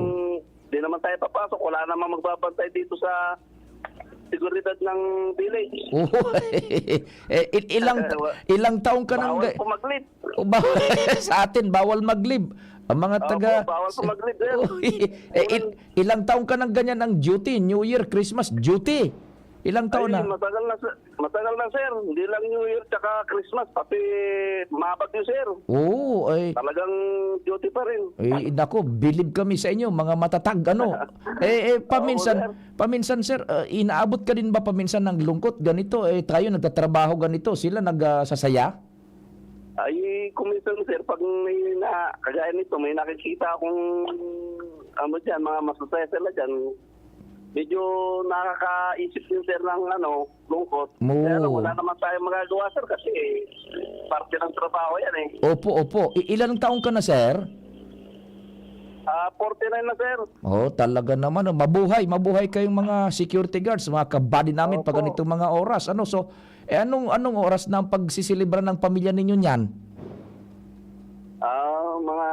di naman tayo papasok, wala namang magbabantay dito sa seguridad ng village. Oo. Eh, il-, ilang, Eh, wa-, ilang taon ka nang bawal ga-, pumaglib. O ba, sa atin, bawal maglib. Ang mga Opo, taga bawal po maglib, sir. Uy, eh, il-, ilang taon ka nang ganyan ang duty? New Year, Christmas, duty. Ilang taon Ay, na? matagal na, sir. Matagal na, sir. Hindi lang New Year tsaka Christmas, pati mga bagyo, sir. Oo, ay. Talagang duty pa rin. Eh, nako, bilib kami sa inyo, mga matatag, ano. Eh, eh, Oo, paminsan, sir. paminsan, sir, ah, inaabot ka din ba paminsan ng lungkot? Ganito, eh, tayo nagtatrabaho ganito, sila nag, ah, sasaya? Ay, kung minsan, sir, pag may na, kagaya nito, may nakikita akong, ano dyan, mga masasaya sila dyan, medyo nakakaisip din, sir, ng, ano, lungkot. Oo. Kaya lang, wala naman tayong magagawa, sir, kasi parte ng trabaho yan, eh. Opo, opo. I-, ilang taon ka na, sir? Ah, forty-nine na, sir. Oh, talaga naman, oh. Mabuhay, mabuhay kayong mga security guards, mga kabady namin pag Opo. ganitong mga oras. Ano, so, eh, anong, anong oras na ang pagsiselebra ng pamilya ninyo niyan? Ah, mga,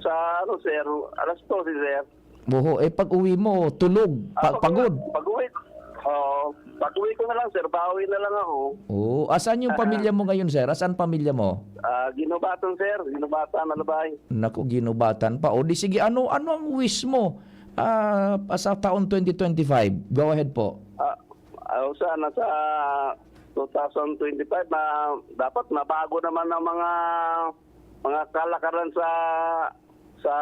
sa ano, sir, alas dose, sir. Oho, eh, pag-uwi mo, tulog, pa-, Ah, pag-, pagod. pag-uwi, oo, pag-uwi ko na lang, sir, bawi na lang ako. Oo. Asan yung Ah. pamilya mo ngayon, sir? Asan pamilya mo? Ah, Guinobatan, sir. Guinobatan, Albay. Naku, Guinobatan pa. O di sige, ano, ano ang wish mo, ah, sa taon twenty twenty-five? Go ahead po. Ah, ah, sana sa two thousand twenty-five na dapat mabago naman ang mga, mga kalakaran sa, sa,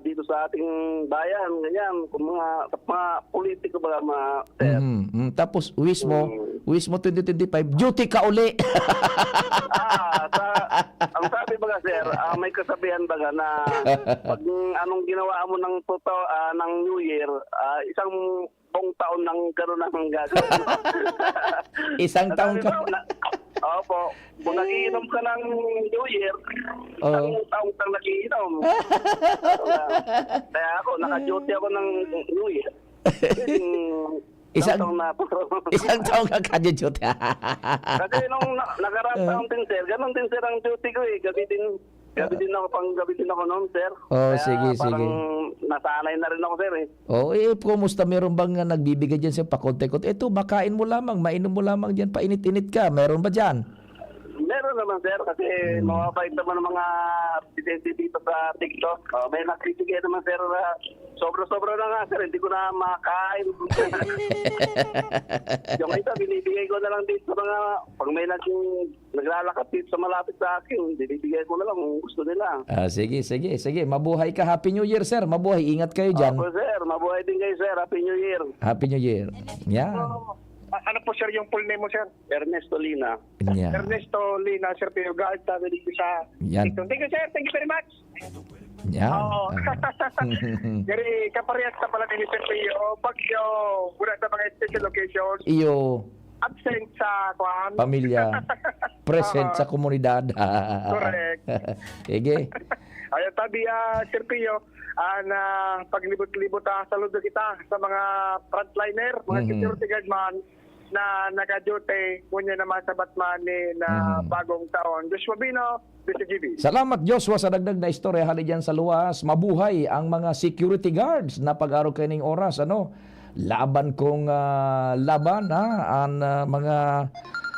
dito sa ating bayan, ganyan. Kung mga, mga politiko ba, mga sir? Mhm, mm. Tapos, wish mo, Mm. wish mo twenty twenty-five, duty ka uli. Ah, sa, ang sabi baga, sir, ah, may kasabihan baga na pag anong ginawa mo ng totoo, ah, ng New Year, ah, isang buong taon ng gano'n ang gagawin mo. Isang Ang taon sabi ka. mo, na, opo, kung nagiinom ka ng New Year, Oo. isang taon kang nagiinom. Kaya ako, naka-duty ako ng New Year. Yung Isang, isang taong ka-, ka-duty. Kasi nung na-, nakaraan taon din, sir, ganun din, sir, ang duty ko, eh. Gabi din, gabi din ako, pang gabi din ako noon, sir. Oh, sige, sige. Kaya parang nasanay na rin ako, sir, eh. Oh, eh, kumusta? Meron bang, ah, nagbibigay diyan sa pakonti-konti? Eto, makain mo lamang, mainom mo lamang diyan, painit-init ka. Meron ba diyan? Meron naman, sir, kasi mababait naman ang mga residente dito sa TikTok. Oh, may nagbibigay naman, sir, na sobra-sobra na nga, sir. Hindi ko na makain. Yung isa, binibigay ko na lang dito sa mga, pag may nag-, naglalakad dito sa malapit sa akin, binibigay ko na lang kung gusto nila. Ah, sige, sige, sige. Mabuhay ka. Happy New Year, sir. Mabuhay. Ingat kayo diyan. Opo, sir. Mabuhay din kayo, sir. Happy New Year. Happy New Year. Yan. So, a-, ano po, sir, yung full name mo, sir? Ernesto Lina. Yan. Ernesto Lina, Sir Pio, guard sa Religious sa Yan. Thank you, sir. Thank you very much. Yan. Oo. Ah. Gary, kaparehas na pala ni Sir Pio. Bagyo, wala sa mga special occasions. Iyo. Absent sa, kuwan. Pamilya. Present Oo. sa komunidad. Correct. Sige. Ayan, tabi, ah, Sir Pio, ah, na paglibot-libot, ah, saludo kita sa mga frontliner, mga Mhm. security guard man, na naka-duty, ngunyan na masabat man ni na Mhm. bagong taon. Joshua Bino, D C G B. Salamat, Joshua, sa dagdag na istorya hali diyan sa luwas. Mabuhay ang mga security guards na pag-arog kaining oras, ano? Laban kong, ah, laban, ha? Ang, ah, mga,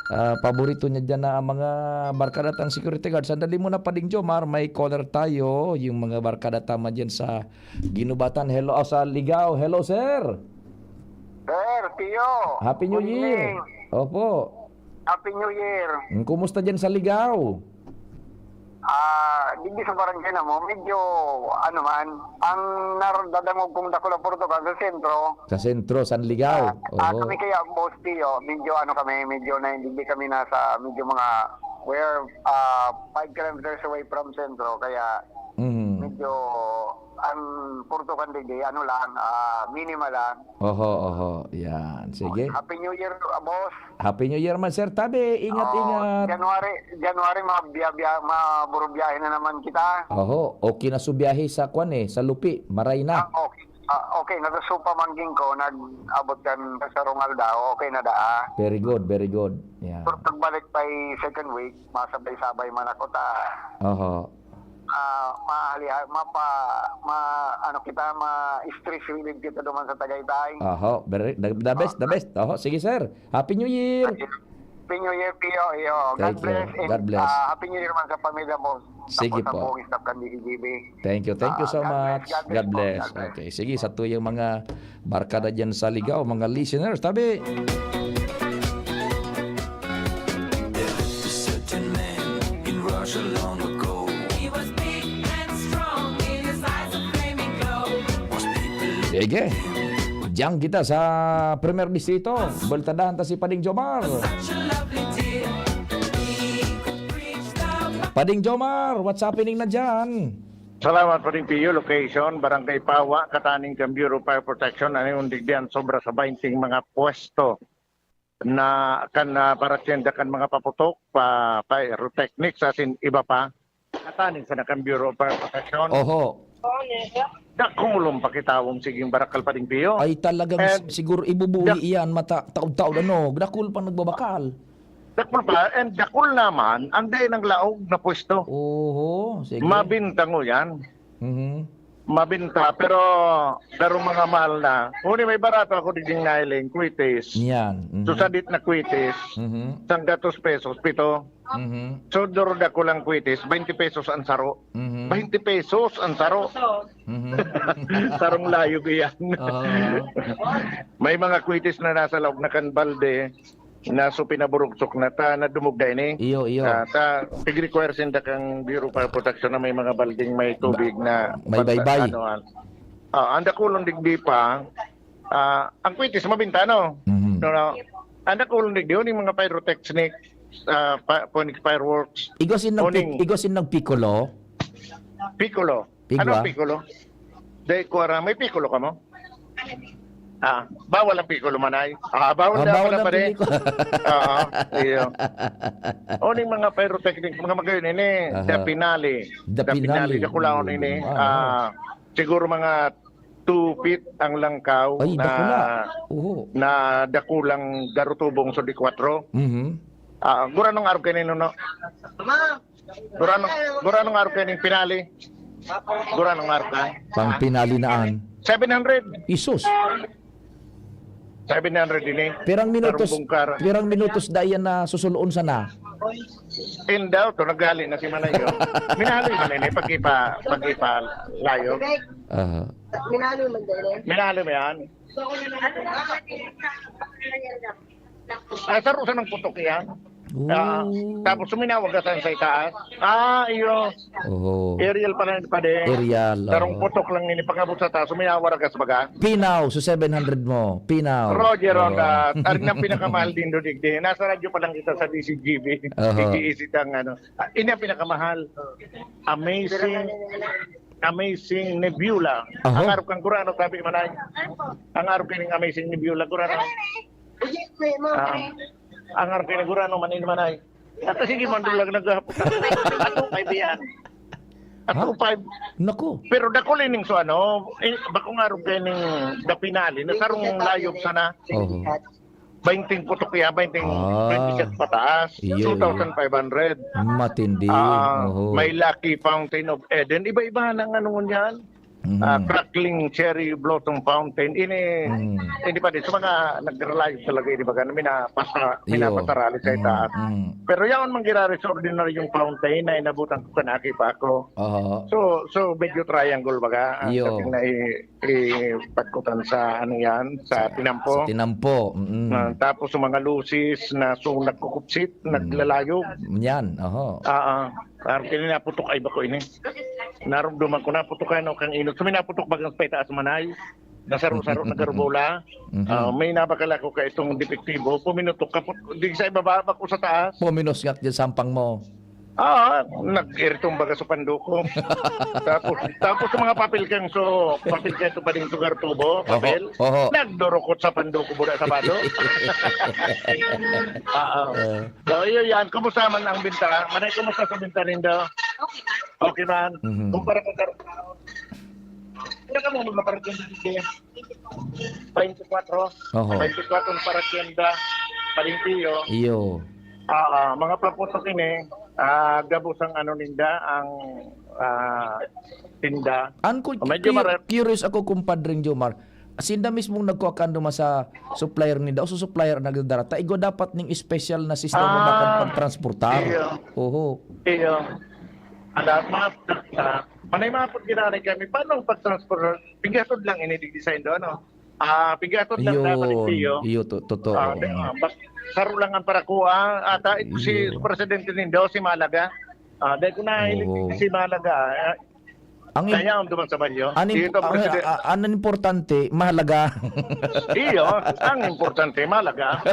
ah, paborito niya diyan na mga barkada tang security guards. Sandali muna, Pading Jomar, may caller tayo. Yung mga barkada tama diyan sa Ginubatan. Hello, ah, sa Ligao. Hello, sir. Sir Pio. Happy New Good Year. evening. Opo. Happy New Year. Mm, kumusta diyan sa Ligao? Ah, digdi sa barangay namo, medyo, ano man, ang naradangog kong dakula purtukan sa sentro. Sa sentro, San Ligao. Ah, ah, Oo. kami kaya, Boss Pio, medyo ano kami, medyo na, hindi kami nasa, medyo mga, we're, ah, five kilometers away from sentro, kaya Mhm. medyo ang purtukan digdi, ano lang, ah, minimal lang. Oho, oho. Yan. Sige. Happy New Year, ah, boss. Happy New Year man, sir. Tabi, ingat, Oo, ingat. January, January, mabya-, bya-, maburubiyahe na naman kita. Oho. Okay na su biyahe sa kwan eh, sa Lupi, Maray na. Ah, okay. Ah, okay. Nagasupa mangging ko, nag-abot kan sa Rongalda. Okay na daa. Very good, very good. Yeah. Pero pagbalik pa, eh, second week, masabay-sabay man ako ta. Oho. Ah, mahaliha-, mapa-, ma-, ano kita, ma-stress relief kita duman sa Tagaytay. Oho, very, the, the best, the Ah. best. Oho, sige, sir. Happy New Year. Happy New Year, Pio, iyo. God Thank you. bless. And, God bless. ah, Happy New Year man sa pamilya mo. Sige Tapos sa po. buong staff kan D C G B. Thank you, thank you Ah, so God bless, much. God bless God po, bless. God bless. Okay, sige, sa tuyang mga barkada dyan sa Ligao, mga listeners, tabi. There lived a certain man in Russia long ago. He was big and strong in his eyes a flaming glow. Most people Sige. Diyan kita sa Primer Distrito. Bultadahan ta si Pading Jomar. Such a lovely dear. He could preach the Pading Jomar, what's happening na dyan? Salamat, Pading Pio. Location, Barangay Pawa, Kataning kan Bureau of Fire Protection. Ano yung digdian? Sobra sa baynte mga pwesto na kan, ah, parasyenda kan mga paputok, pa, pyrotechnics, asin iba pa. Kataning sa kan Bureau of Fire Protection. Oho. Dakulon pa kitawong siging barakal, Pading Pio. Ay, talagang And si-, siguro ibubuhi dak- iyan, mata-, taod-taod, ano, dakul pa nagbabakal. Dakul pa, and dakul naman, ang dai nang laog na pwesto. Oho, sige. Mabinta ngo yan. Mhm. Mabinta, pero darong mga mahal na. Huni may barato ako digding nailing, kwitis. Yan. Mhm. Susadit na kwitis, Mhm. sanggatos pesos, pito. Mhm. So, duro dakul ang kwitis, baynte pesos ang saro. Mhm. Baynte pesos ang saro. Mhm. Sarong layog iyan. Oo. May mga kwitis na nasa laog na kan balde, na so pinaburugsok na ta, na dumog da ini. Iyo, iyo. Ah, ta, tig-require sinda kang Bureau of Fire Protection na may mga balding may tubig na May pagka-, baybay. ano, ah. Ah, ang dakulon digdi pa, ah, ang kwitis mabinta, no? Mhm. No, no. Ang dakulon digdi, yung mga pyrotechnic, ah, pa-, pwede fireworks. Igwa sin nagpi-, Uning. igwa sin nagpikolo? Piccolo. Pigwa? Anong piccolo? Dai ko aram. May piccolo ka mo? Ah, bawal ang piccolo, manay. Ah, bawal Ah, na bawal pala, ang pare. piccolo. Oo, iyo. O, ning mga pyrotechnic, mga magayon ini, Aha. the finale. The The finale. finale, dakulaon ini. Ah, Ah, siguro mga two feet ang langkaw. Ay, na, dakula. Oho. Na dakulang Garotubong Sudi Cuatro. Mhm. Ah, guranong arog kaini, Nuno? Guranong, guranong arog kaini, pinali? Guranong arog ka? Pang pinali na an. Seven hundred. Isus. Seven hundred ini. Pirang minutos, Sarong bungkar. Pirang minutos da yan na susuloon sana? Indaw, to, naghali na si Manayo. Minali man ini, pag-ipa-, pag-ipalayo. Aha. Minali man din eh. Minali mo yan? Ah, saro sa nang putok yan. Ah, tapos suminawa ka sa, sa itaas. Ah, iyo. Oho. Aerial pa lang pa din. Aerial, Sarong oo. Putok lang nini pag-abot sa taas, suminawa ka sa baga. Pinaw, so seven hundred mo. Pinaw. Roger, Oo. Ronda, tarin ang pinakamahal din do digdi. Nasa radyo pa lang kita sa D C G B. Oho. D J E C ang ano. Ah, ini ang pinakamahal. Amazing, amazing nebula. Oho. Ang arog kang gurano, sabi man ay. Ang arog kaning amazing nebula, gurano. Ah, ang arog kaning gurano, manin man ay. At sige, mandulag naghapon. Ato, kaibigan. Ato, Ha? Five. Naku. Pero dakul ining so ano, eh, bakong arog kaning dapinali, na sarong layog sana. Oho. Bainting putok iya, bainting, Ah. Twenty-six pataas, Iyo, iyo. Two thousand five hundred. Matindi. Ah, Oho. May Lucky Fountain of Eden. Iba-iba nang ano ngunyan. Mhm. Ah, crackling cherry blossom fountain. Ini, Mm. ini pa din. Sa mga nag-rely talaga, ini baga, minapasa-, Iyo. minapasarali sa Mm, itaas. Mm. Pero yaon man girares sa ordinaryong fountain na inabutan ko kanaki pa ako. Oho. So, so medyo triangle baga, ah, Iyo. Sa tingnan i-, ipagkutan sa ano yan, sa Sa, tinampo. Sa tinampo, mm. Ah, tapos yung mga luces na so nagkukupsit, Mm. naglalayog. Yan, oho. Ah, ah. Parang kini naputok ay bako ini. Narumduman ko, naputok ano, kang inot. So, may naputok bagang sa itaas manay. Nasaro-saro, nagarubola. Mhm. Ah, may nabakal ako ka itong depektibo. Puminutok ka po. Di sa ibaba, bako sa taas. Puminos nga dyan sampang mo. Ah, nag-iritumba ka sa panduko. Tapos, tapos sa mga papel kang so, papel ka ito pa din sugar tubo, Oho, papel. Oho. Nagdurukot sa panduko, buda sa bado. Ah, ah. Eh. So, yun yan. Kumusta man ang binta? Manay, kumusta sa binta nindo? Okay man. Mhm. Kumpara ko sa, ano ka mo, mga parating dito? Twenty-four. Oho. Twenty-four para tienda. Palengke, oh. Iyo. Ah, ah, mga paputok ini, ah, gabos ang ano ninda, ang, ah, tinda. An ku-, Medyo cu-, mare- curious ako, kumpadring Jomar. Sinda mismong nagkuha kan duman sa supplier ninda o sa supplier ang nagdadara? Ta igwa dapat ning espesyal na sistema Ah, bakan pagtransportar. Iyo. Oho. Iyo. Ada, mga, ah, manay mapod ginanay kami. Paano ang pagtransport? Pigatod lang ini digdi sa Indo, ano? Ah, pigatod lang Yun. dapat iyo. Iyo, to-, totoo. Ah, di, Mm. ah, bas-, saro lang ang parakuha. Ata ito si Iyo. Presidente nindo, si Malaga. Ah, dahil ko nahilig Oo. si Malaga, ah, Ang im-, kaya ang duman sa banyo. Ang im-, Dito, ang, Presidente. a-, ang importante, mahalaga. Iyo, ang importante, mahalaga.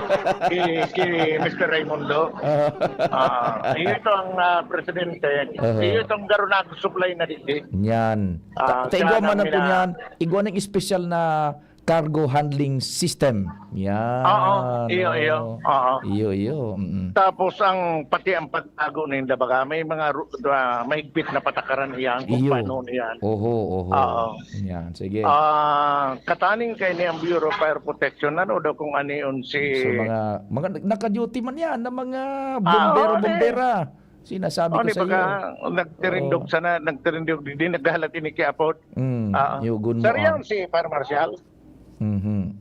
Ki, ki Mister Raimundo. Ah. Ah, iyo ito ang, ah, Presidente. Aha. Iyo itong garo na supply na digdi. Yan. Ah, Ta-, ta igwa siya man nang na to mina- niyan. Igwa ning espesyal na cargo handling system. Yan. Oo, iyo, iyo. Oo. Iyo, iyo. Mm. Tapos ang, pati ang pagtago ninda, baga may mga ru-, ah, mahigpit na patakaran iyan kung Iyo. paano niyan. Oho, oho. Oo. Yan, sige. Ah, kataning kay ni ang Bureau of Fire Protection, ano daw kung anion si So, mga, mga nag-, naka-duty man yan na mga Ah, bombero, oo, eh. bombera. Sinasabi Oh, ko ni sa'yo. baga, nagtirindog Oo. sana, nagtirindog, di, di naghahalat ini kay Apod. Mm, Ah, yugon mo, sir, ah. yan si Fire Marshal. Mhm.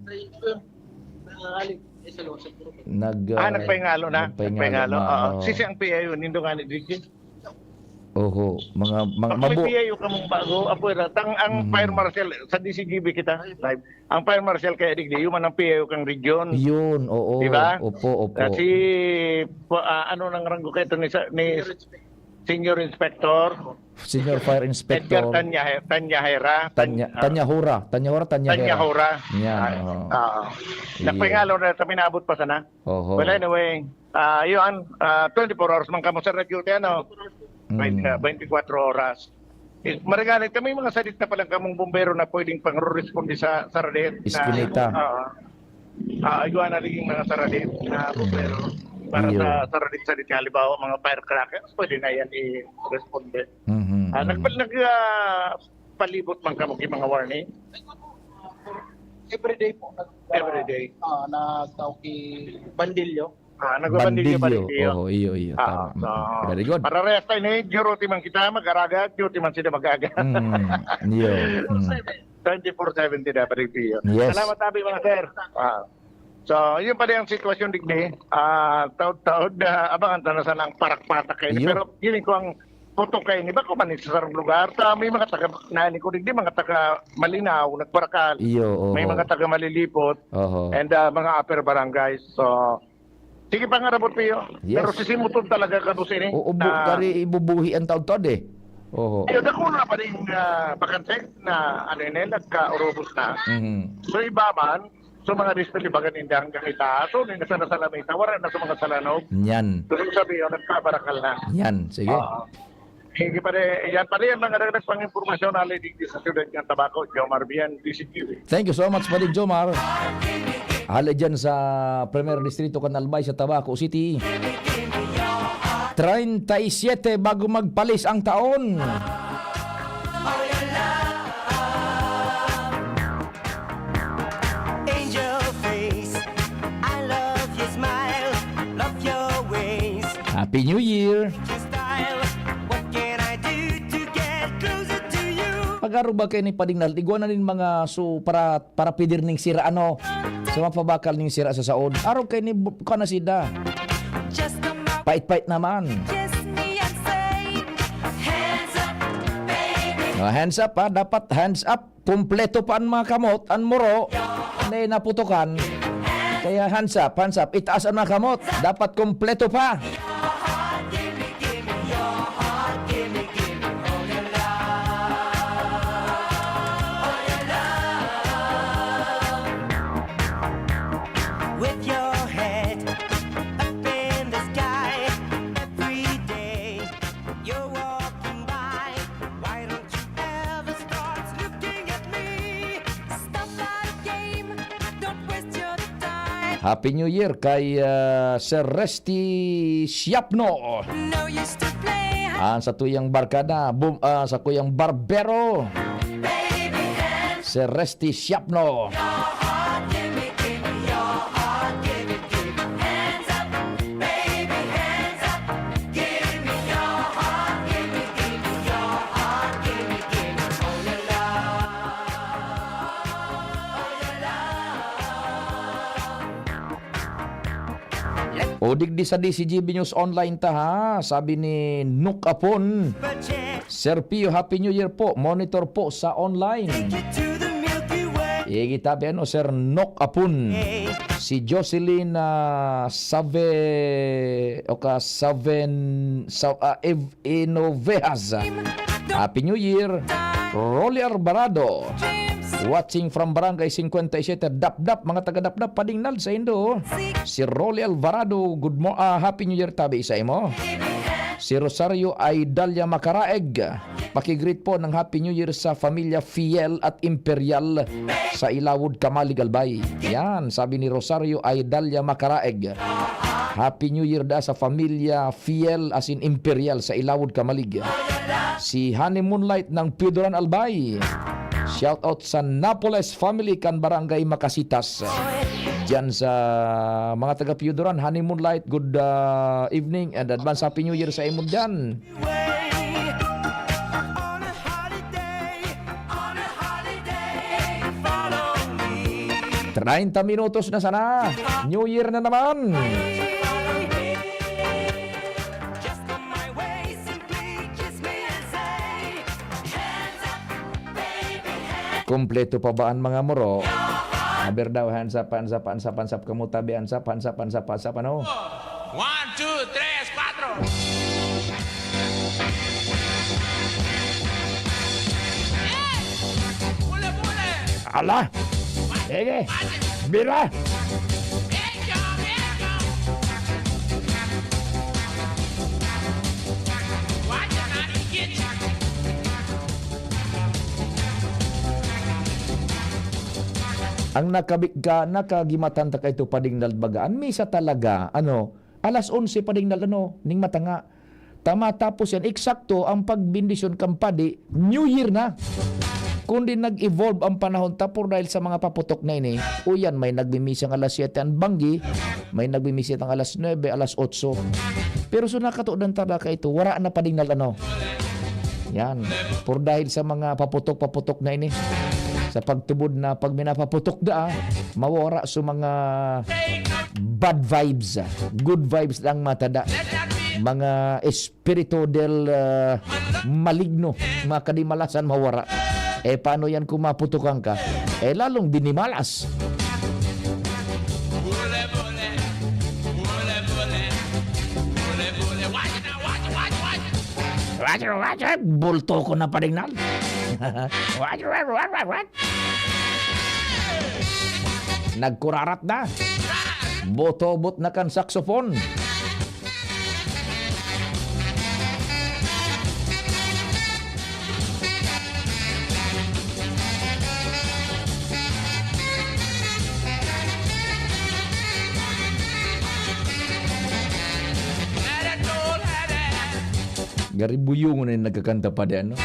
Nag, Ah, ah, nagpahingalo na. nagpahingalo Nagpahingalo. na, Oo. oo. Sisi ang P I O, nindo nga ni D J. Oho, mga, mga Pag may mabu- P I O ka mong bago, apoy ra. Tang, ang Mhm. Fire Marshal, sa D C G B kita, live. Ang Fire Marshal kaya digdi, yun man ang P I O kang region. Yun, oo. Di ba? Opo, opo. Ah, si, pa-, ah, ano nang ranggo kayo ni sa, ni Senior Inspector? Senior Fire Inspector. Edgar Tanya-, Tanyahera. Tanya-, Tan-, ah. Tanyahura. Tanyahura, Tanyahera. Tanyahura. Yan, Ah, oo. ah. Iyo. Nagpahingalo na, kami naabot pa sana. Oho. Well, anyway, ah, yun, ah, twenty-four hours man kamo sa radyo, ano? Mm. Twenty, ah, twenty-four oras. Eh, mariganit kami, mga sadit na palang kamong bombero na pwedeng pangresponde sa, sa radit na, Iskinita. ah, ah, igwa na rin mga saradit na Mm. bombero para Iyo. sa, sa radit-sadit. Halimbawa, mga firecrackers, pwede na yan i-responde. Mhm, Ah, mhm. nagpal-, nag-, ah, palibot man kamo ki mga warning? Everyday po. Nag- Everyday. Ah, nagtawag ki Bandilyo. Ah, nagbabandilyo pa rin Bandilyo. Kayo. Oo, iyo, iyo. Ah, tama. So, mm. Very good. Pararehas tayo ni Juro, ti man kita, mag-araga, Juro, ti man sila mag-aga. Mm, iyo. Mm. Twenty-four seven, ti dapat rin kayo. Yes. Salamat, abi, mga sir. Ah. So, yun pala yung sitwasyon, digdi. Ah, taod-taod, ah, abangan ta na sana ang parak-patak kayo. Iyo. Pero, yun ko ang puto kayo. Iba ko man sa sarong lugar. Sa may mga taga, nani ko, digdi, mga taga Malinaw, nagparakal. Iyo, oo. May mga taga Malilipot. Oho. And, ah, mga upper barangays. So, sige pa nga, Rabot Pio. Yes. Pero sisimutod talaga ka, boss, ini. Oo, bu-, na kari ibubuhi ang taod-taod, eh. Oho. Ayun, ako na pa rin, ah, bakanse na, ano yun, eh, nagkaurubos na. Mhm. So, iba man, so, mga display, baga ninda hanggang itaas. So, nasa, nasa lamesa, wala na sa mga salanog. Yan. So, ibig sabihin, nagpaparakal na. Yan, sige. Oo. Sige pa rin, yan pa rin ang mga dagdag pang impormasyon, ali, digdi sa siyudad ng Tabaco, Jomar Bian, D C T V. Thank you so much, Pading Jomar. Hali dyan sa Primer Distrito, kan Albay, sa Tabaco City. Treinta y siete bago magpalis ang taon. Angel face, I love your smile, love your ways, Happy New Year! Your style. What can I do to get closer to you? Pag-aro ba kayo ni Pading Nal, igwa na nin mga su-, para para pidir ning sira, ano, sa mga pabakal ning sira sa saod. Araw kay ni bu-, ka na sida. Just a mouth Pait-pait naman. Kiss me and say, "Hands up, baby." Oh, hands up, ha. Dapat hands up. Kompleto pa an mga kamot, an muro, na naputokan. Kaya hands up, hands up. Itaas an mga kamot. Dapat kompleto pa. With your head up in the sky, every day you're walking by. Why don't you ever start looking at me? Stop that game, don't waste your time. Happy New Year kay, ah, Sir Resty Siapno. No use to play. Ang satuyang barkada, bum-, ah, satuyang barbero. Baby, hands Sir Resty Siapno. Your heart, give me, give me your heart, give it, give it. Hands up, baby, hands up. Give me your heart, give me, give me your heart, give me, give me all your love, all your love. O digdi sa D C G B News Online ta, ha? Sabi ni Nuk Apon, Sir Pio, Happy New Year po. Monitor po sa online. Take it to the Milky Way. Igitabi, ano, Sir Nok Apun. Hey. Si Jocelyn, ah, Save-, o ka Saven-, Sa-, ah, Ev-, Inovejas. Happy New Year. Rolly Alvarado. Watching from Barangay cincuenta y siete, Dapdap, mga taga Dapdap, padingnal sa indo. Si Rolly Alvarado, good mo-, ah, Happy New Year tabi sa imo. Si Rosario Aidalia Macaraeg. Paki-greet po ng Happy New Year sa Familia Fiel at Imperial sa Ilawod, Camalig, Albay. Yan, sabi ni Rosario Aidalia Macaraeg. Happy New Year da sa Familia Fiel asin Imperial sa Ilawod, Camalig. Si Honey Moonlight ng Pioduran, Albay. Shout out sa Napoles family kan Barangay Macasitas. Diyan sa mga taga Pioduran, Honey Moonlight, good, ah, evening and advance Happy New Year sa imo diyan. Treinta minutos na sana. New Year na naman. Kompleto pa ba ang mga muro? Aber daw, hands up, hands up, hands up, hands up, kamo tabi, hands up, hands up, hands up, hands up, ano? One, two, tres, cuatro. Ala! Sige! Bira! Ang nakabi-, ka-, nakagimatan ta kaito, padingnal baga, an misa talaga, ano, alas onse padingnal, ano, ning matanga. Ta matapos yan, eksakto ang pagbendisyon kan padi, New Year na. Kundi nag-evolve ang panahon ta por dahil sa mga paputok na ini. O yan, may nagmimisang alas siyete ang banggi, may nagmimisang alas nuebe, alas otso. Pero so nakatudan ta na kaito, wara na padingal ano. Yan. Por dahil sa mga paputok-paputok na ini. Sa pagtubod na pag minapaputok da, ah, mawara sa mga bad vibes. Good vibes lang matada. Mga espiritu del, ah, maligno, mga kadimalasan mawara. Eh, paano yan kung maputukan ka? Eh, lalong dinimalas. Bulto ko na paringnal. Nagkurarat na. Botobot na kan saxophone. Gari buyongon na yung nagkakanta pa di, ano?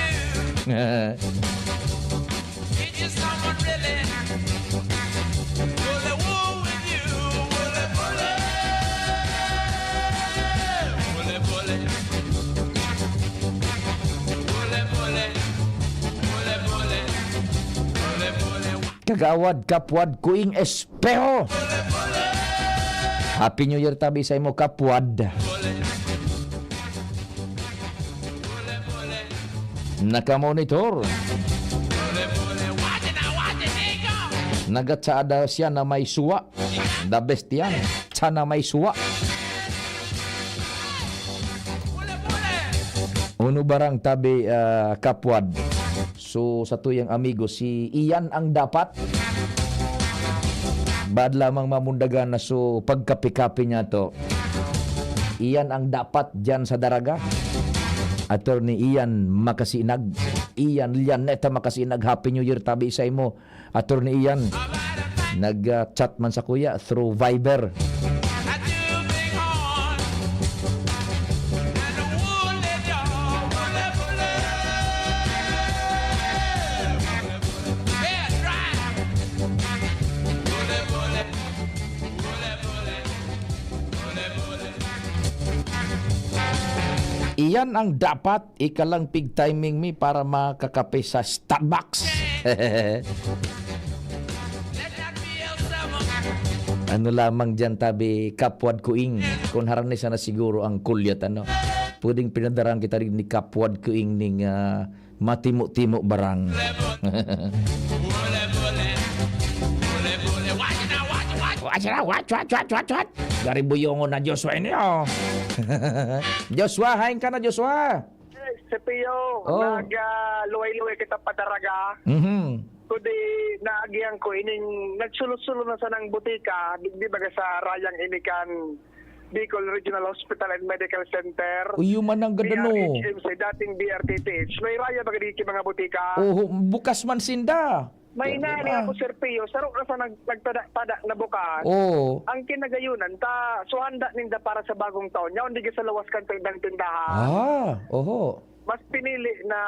Kagawad, kapwad, kuing espeho. Happy New Year tabi sa imo, kapwad. Nakamonitor. Nagatsada siya na may suwa. The best yan. Tsana may suwa. Uno barang tabi, ah, kapwad. So, sa tuyang amigo, si Ian ang dapat. Bad lamang mamundagan na so pagkapi-kapi niya to. Iyan ang dapat diyan sa Daraga. Attorney Ian Makasinag. Ian Lianeta Makasinag, Happy New Year tabi sa imo, Attorney Ian. Nag, ah, chat man sa kuya through Viber. Iyan ang dapat ika lang pig-timing mi para makakape sa Starbucks. Ano lamang diyan tabi, kapwad kuing. Kun harani sana siguro ang kulyat, ano. Pwedeng pinadaran kita rin ni kapwad kuing ning, ah, matimo-timo barang. Watch it out, watch, watch, watch, watch, watch. Gari buyongon na Joshua ini, oh. Joshua, hain ka na, Joshua? Sir Pio, Oh. nag, ah, luway-luway kita pa Daraga. Mhm. Kundi naagihan ko ining nagsulo-sulo na sanang butika, digdi baga sa rayang ini kan Bicol Regional Hospital and Medical Center. Uy, yun man ang ganda, no? B R H M C, dating B R T T H. May raya baga digdi mga butika? Oho, bukas man sinda. May Yan, nani diba? ako, Sir Pio, saro na sa nag-, nagtada-tada na bukas. Oo. Ang kinagayunan, ta, so handa ninda para sa bagong taon. Yaon, di sa lawas kan tindahan-tindahan. Ah, oho. Mas pinili na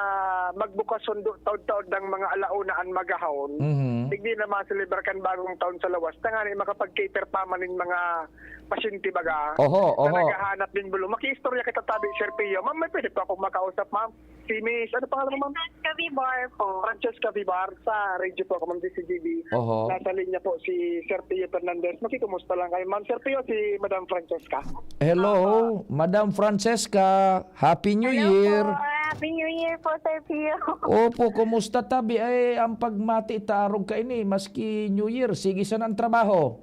magbukas sundo taod-taod ng mga alauna an magahon. Mhm. Digdi na maselebrar kan bagong taon sa lawas. Tangani makapag-cater pa man nin mga pasyente baga. Oho, Na oho. naghahanap din bulo. Makiistorya kita tabi, Sir Pio. Ma'am, may pwede pa akong makausap, ma'am? Si Miss, ano pangalan mo, ma'am? Francesca Vivar po. Francesca Vivar, sa radio po ako, ma'am, D C G B. Oho. Nasa linya po si Sir Pio Fernandez. Makikumusta lang kayo, ma'am. Sir Pio, si Madam Francesca. Hello, Opo. Madam Francesca. Happy New Hello Year. po. Happy New Year po, Sir Pio. Opo, kumusta tabi? Ay, ang pagmati ta arog kaini, maski New Year, sige sana ang trabaho.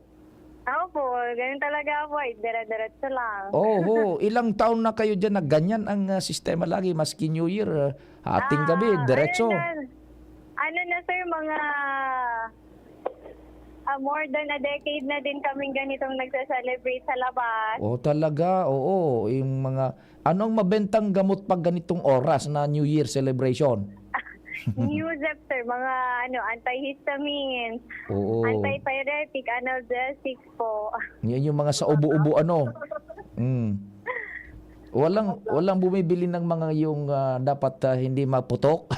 Opo, ganun talaga po, eh, dire-diretso lang. Oho, ilang taon na kayo diyan na ganyan ang, ah, sistema lagi, maski New Year, ah, ating Ah, gabi, diretso. ano na, ano na, sir, mga, ah, more than a decade na din kaming ganitong nagse-celebrate sa labas. Oh, talaga? Oo, yung mga, ano ang mabentang gamot pag ganitong oras na New Year celebration? New Zep, sir, mga, ano, antihistamines, Oo. antipyretic, analgesics po. Yan yung mga sa ubo-ubo, ano? Mm. Walang, walang bumibili ng mga yung, ah, dapat, ah, hindi maputok?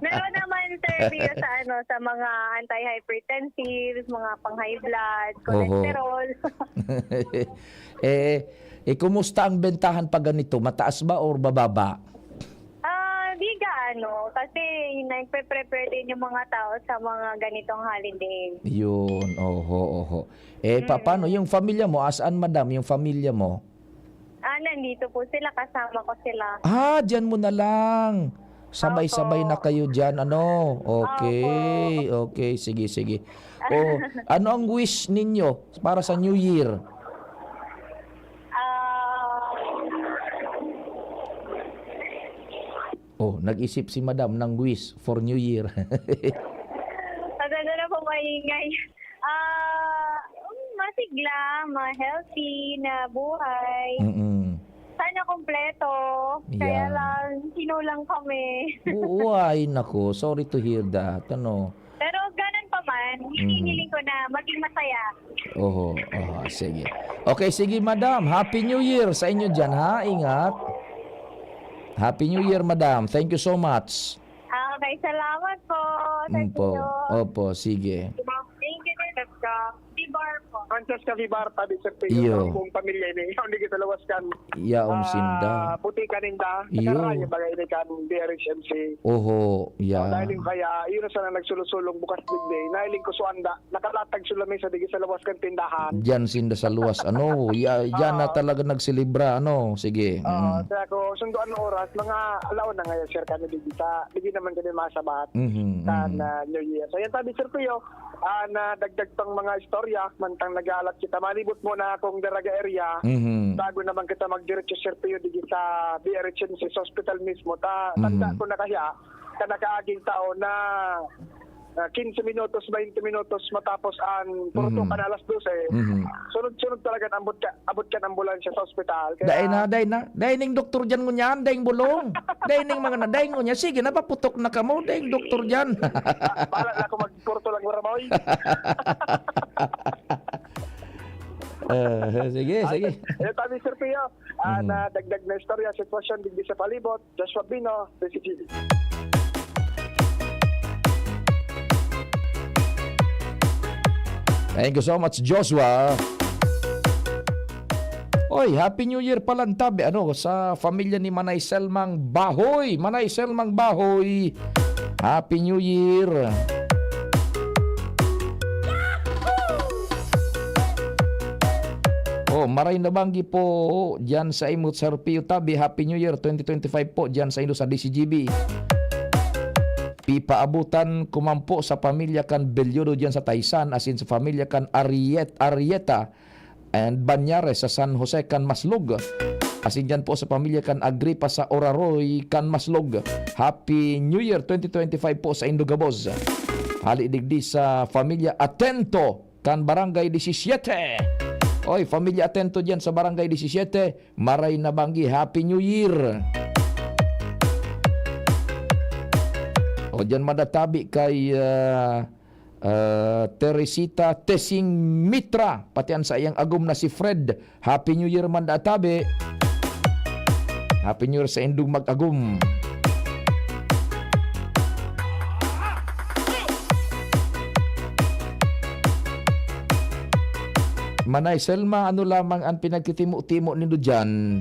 Meron naman, sir, Pio, sa ano, sa mga antihypertensives, mga pang-high blood, Oho. cholesterol. Eh, eh, kumusta ang bentahan pag ganito? Mataas ba or bababa? Ah, di gaano. Kasi nagpe-prepare din yung mga tao sa mga ganitong holiday. Yun, oho, oho. Eh, pa-, Mm. paano yung familia mo? Asaan, madam, yung familia mo? Ah, nandito po sila. Kasama ko sila. Ah, diyan mo na lang. Sabay-sabay na Opo. kayo diyan, ano? Okay, Opo. okay. Sige, sige. Oh, ano ang wish ninyo para sa New Year? Ah. Oh, nag-isip si madam ng wish for New Year. Pasensya na po, maingay. Ah, masigla, ma-healthy na buhay. Mm-mm. Sana kompleto. Kaya Yan. lang, kinulang kami. Oo, ay, naku. Sorry to hear that. Ano? Pero ganun pa man, Mm. hinihiling ko na maging masaya. Oho, oho, sige. Okay, sige, madam. Happy New Year sa inyo dyan, ha? Ingat. Happy New Year, madam. Thank you so much. Ah, okay, salamat po. Thank Mm po. you. Opo, sige. Thank you, Sir Francesca Vivar po. Francesca Vivar, tabi, Sir Pio, Iyo. sa buong pamilya ini. Ikaw, hindi kita lawas kan, Yaon ah, sinda. butika ninda. Iyo. Sa karaya, bagay ni kan D R H M C. Oho, ya. Oh, dahil yung kaya, yun na sana nagsulo-sulong bukas digdi. Nahiling ko so anda, nakalatag sila minsan digdi sa lawas kan tindahan. Diyan sinda sa luwas, ano, ya-, diyan na Oo. talaga nagselebra, ano, sige. Oo, Mm. kaya ako, sundo anong oras, mga alaon na ngayon, sir, kami digdi sa, digdi naman kami masabat. Mhm, Kan, mhm. ah, New Year. So, yan tabi, Sir Pio, ah, na dagdag pang mga istorya, mantang nag-aalat kita. Malibot mo na akong Daraga area. Mhm. Bago naman kita magdiretso, Sir Pio, digi sa B R H M C sa hospital mismo. Ta-, tanda Mhm. ko na kaya, ka nakaaging tao na, ah, quince minutos, twenty minutos matapos ang puro Mhm. tukan alas dose. Mhm. Sunod-sunod talaga na ambot ka, abot ka ng ambulansya sa ospital. Kaya Dai na, dai na. Dai ning doktor diyan ngunyan, daing bulong. Dai ning mga na, dai ngunyan. Sige, napaputok na kamo, daing doktor diyan. Ah, bahala na ako magkurto lang, Waramoy. Eh, sige, Ah, sige. eh, tabi, Sir Pio, ah, Mhm. na dagdag na istorya, sitwasyon digdi sa palibot, Joshua Bino, D C G. Thank you so much, Joshua. Oy, Happy New Year pala, tabi, ano, sa pamilya ni Manay Selmang Bahoy. Manay Selmang Bahoy, Happy New Year. Oh, maray na banggi po diyan sa imo, Sir Pio Tabi. Happy New Year twenty twenty-five po diyan sa indo sa D C G B. Pipaabutan ko man po sa pamilya kan Belyodo diyan sa Taysan, asin sa pamilya kan Ariet-, Arieta and Banyares sa San Jose kan Maslog. Asin diyan po sa pamilya kan Agripa sa Oraroy kan Maslog. Happy New Year twenty twenty-five po sa indo gabos. Hali digdi sa pamilya Atento kan Barangay Disisiete. Oy, pamilya Atento diyan sa Barangay Disisiete, maray na banggi, Happy New Year. O, diyan madatabi kay, ah, ah, Teresita Tesing Mitra, pati an saiyang agom na si Fred. Happy New Year man da, tabi. Happy New Year sa indong mag-agom. Manay Selma, ano lamang ang pinagtitimo-timo nindo diyan?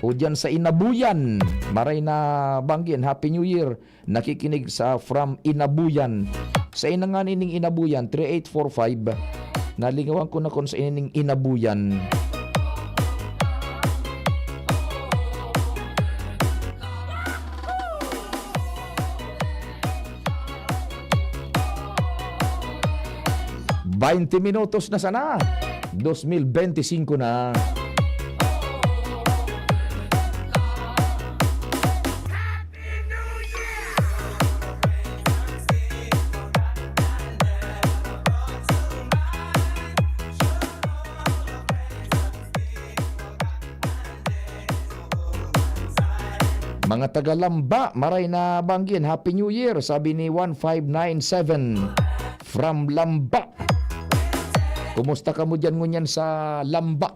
O diyan sa Inabuyan, maray na banggi an Happy New Year. Nakikinig sa from Inabuyan. Sa ina nga nining Inabuyan, three eight four five. Nalingawan ko na kung sa ina ning Inabuyan. Baynte minutos na sana. Dos mil benti singko na. Mga taga Lamba, maray na banggi an Happy New Year, sabi ni one five nine seven from Lamba. Kumusta kamo diyan ngunyan sa Lamba?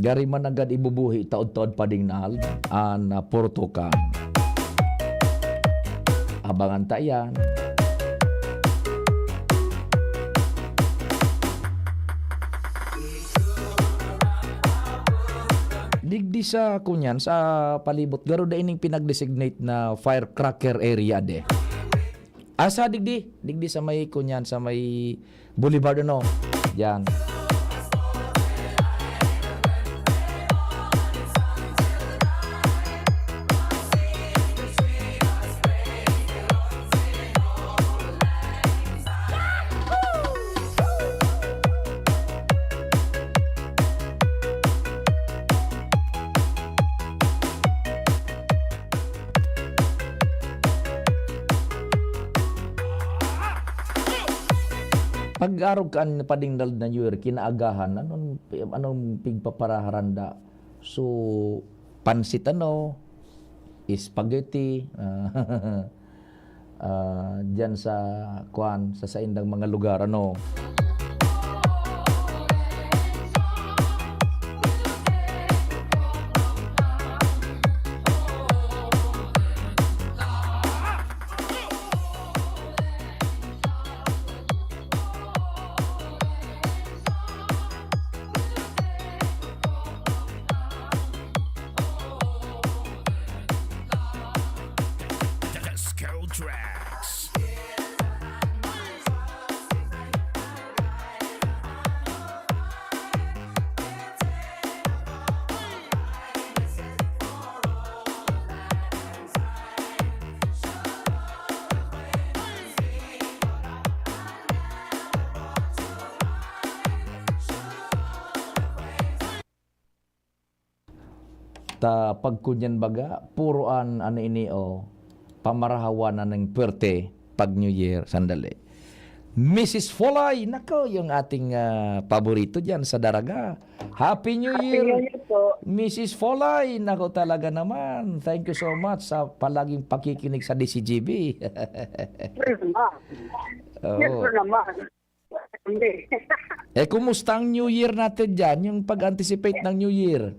Kaya rin managad ibubuhi taod-taod pa ding nahal an, ah, purtukan. Abangan ta iyan. Digdi sa kunyan, sa palibot, garo dai ning pinag-designate na firecracker area de. Asa digdi? Digdi sa may kunyan, sa may Boulevard, ano? Diyan. Pag-arog kan pading na New Year, kinaagahan, anong, anong pigpapararanda? So, pansit ano, spaghetti, ah, ah, diyan sa, kuwan, sa saindang mga lugar, ano. Disco Tracks. Ta pagkunyan baga, puro an, ano ini, oh, pamarahawan na ning puwerte pag New Year. Sandali. Missus Folay, nako, yung ating, ah, paborito diyan sa Daraga. Happy New Happy Year, New Year po. Missus Folay. Nako, talaga naman. Thank you so much sa palaging pakikinig sa D C G B. Yes, ma'am. Oo. Yes, sir naman. Hindi. Eh, kumusta ang New Year natin diyan? Yung pag-anticipate ng New Year?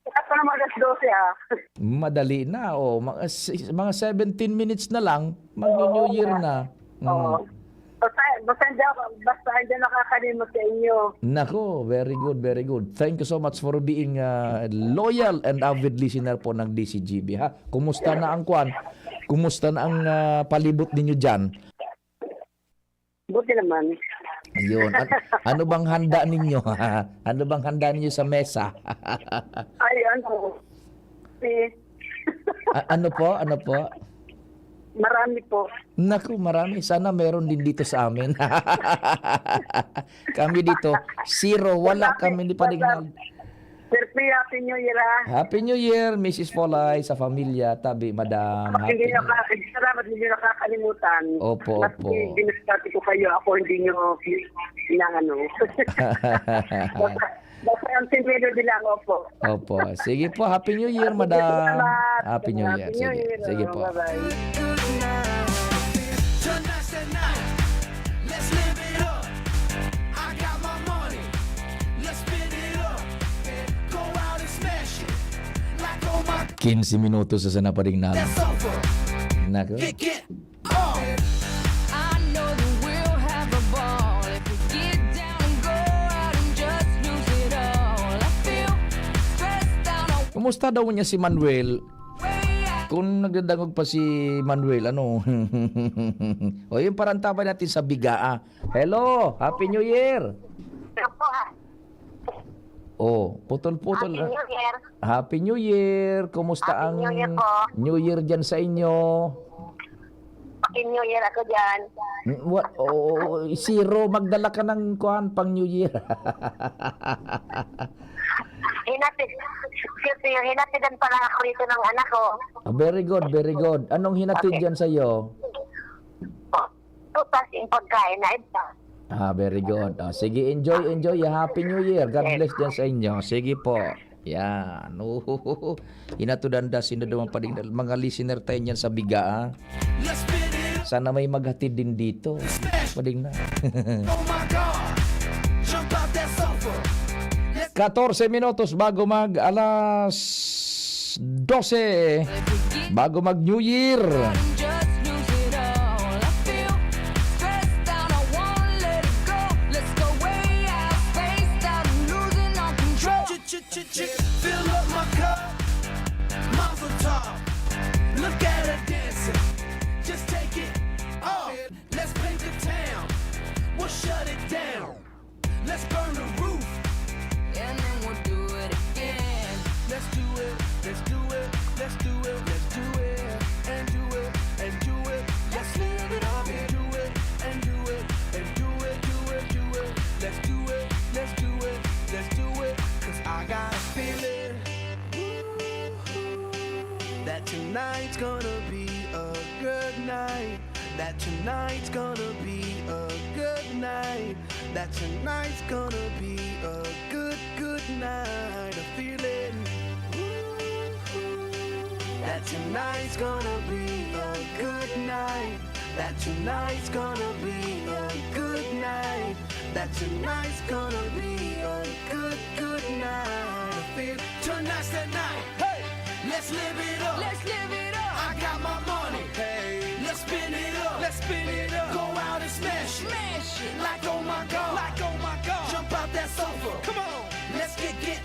Wala pa naman alas dose, ah. Madali na, oh. Mga, s-, mga seventeen minutes na lang, mag-New Oo. Year na. Mm. Oo. Basta, basta hindi ako, basta hindi nakakalimot sa inyo. Nako, very good, very good. Thank you so much for being, ah, loyal and avid listener po ng D C G B, ha? Kumusta na ang kwan? Kumusta na ang, ah, palibot ninyo diyan? Buti naman. Yun. An-, ano bang handa ninyo? Ano bang handa ninyo sa mesa? Ay, ano, si A-, ano po? Ano po? Marami po. Naku, marami. Sana meron din dito sa amin. Kami dito, zero. Wala Marami. kami ni Padignal. Sir P, Happy New Year, ah. Happy New Year, Missus Folay, sa pamilya, tabi, Madam. Hindi Happy nyo New Year. ka-, salamat, hindi nyo nakakalimutan. Opo, Mas opo. di-, binasati ko kayo, ako hindi nyo inaano. Basta, basta ang sentido nila, opo. Opo. Sige po, Happy New Year, Happy New Year, Madam. salamat. Happy New Year. Happy New Sige. Year, Sige oh, po. bye-bye. Tonight's the night. Let's live it up. I got my money. Let's spin it up. Go out and smash it. Like, oh my Quince minutos sa sana pa rin na. That's over. Nako. Kick it. Oh. I know that we'll have a ball if we get down and go out and just lose it all. I feel stressed out. I Kumusta daw niya si Manuel? Kung nagdadangog pa si Manuel, ano? O, yung parantabay natin sa Biga, ah. Hello, Happy New Year! Opo, ah. Oh, putol-putol, Happy ah. New Year. Happy New Year! Kumusta Happy ang New Year po. New Year dyan sa inyo? Happy New Year ako dyan. Mm, wa-, oo, zero. Magdala ka ng kuwan pang New Year. Hinatid, Sir Pio, hinatidan pa lang ako dito ng anak ko. Ah, very good, very good. Anong hinatid Okay. dyan sa'yo? Tutas yung pagkain na ito. Ah, very good. Ah, sige, enjoy, enjoy. Happy New Year. God Yes. bless dyan sa inyo. Sige po. Yan. Uhuhuhu. Hinatudan da, sinadumang paling mga listener tayo niyan sa Biga, ah. Sana may maghatid din dito. Paling na. Oh my God. Jump out that sofa. Let's katorse minutos bago mag alas dose, bago mag New Year. Fill up my cup, Mazel Tov. Look at her dancing. Just take it off. Let's paint the town. We'll shut it down. Let's burn the roof. And then we'll do it again. Let's do it. Let's do it. Let's do it. Let's do it. And do it. And do it. Let's live it up. And do it. And do it. And do it. Do it. Do it. Let's do it. Let's do it. Let's do it. 'Cause I got a feeling that tonight's gonna be a good night. That tonight's gonna be a good night. That tonight's gonna be a good, good night. A feeling that tonight's gonna be a good night. That tonight's gonna be a good night. That tonight's gonna be a good, good night. I feel tonight's the night. Hey, let's live it up. Let's live it up. I got my money. Hey, let's spin it up. Let's spin it up. Go out and smash it. Smash it. Like oh my god. Like oh my god. Jump out that sofa. Come on. Let's get get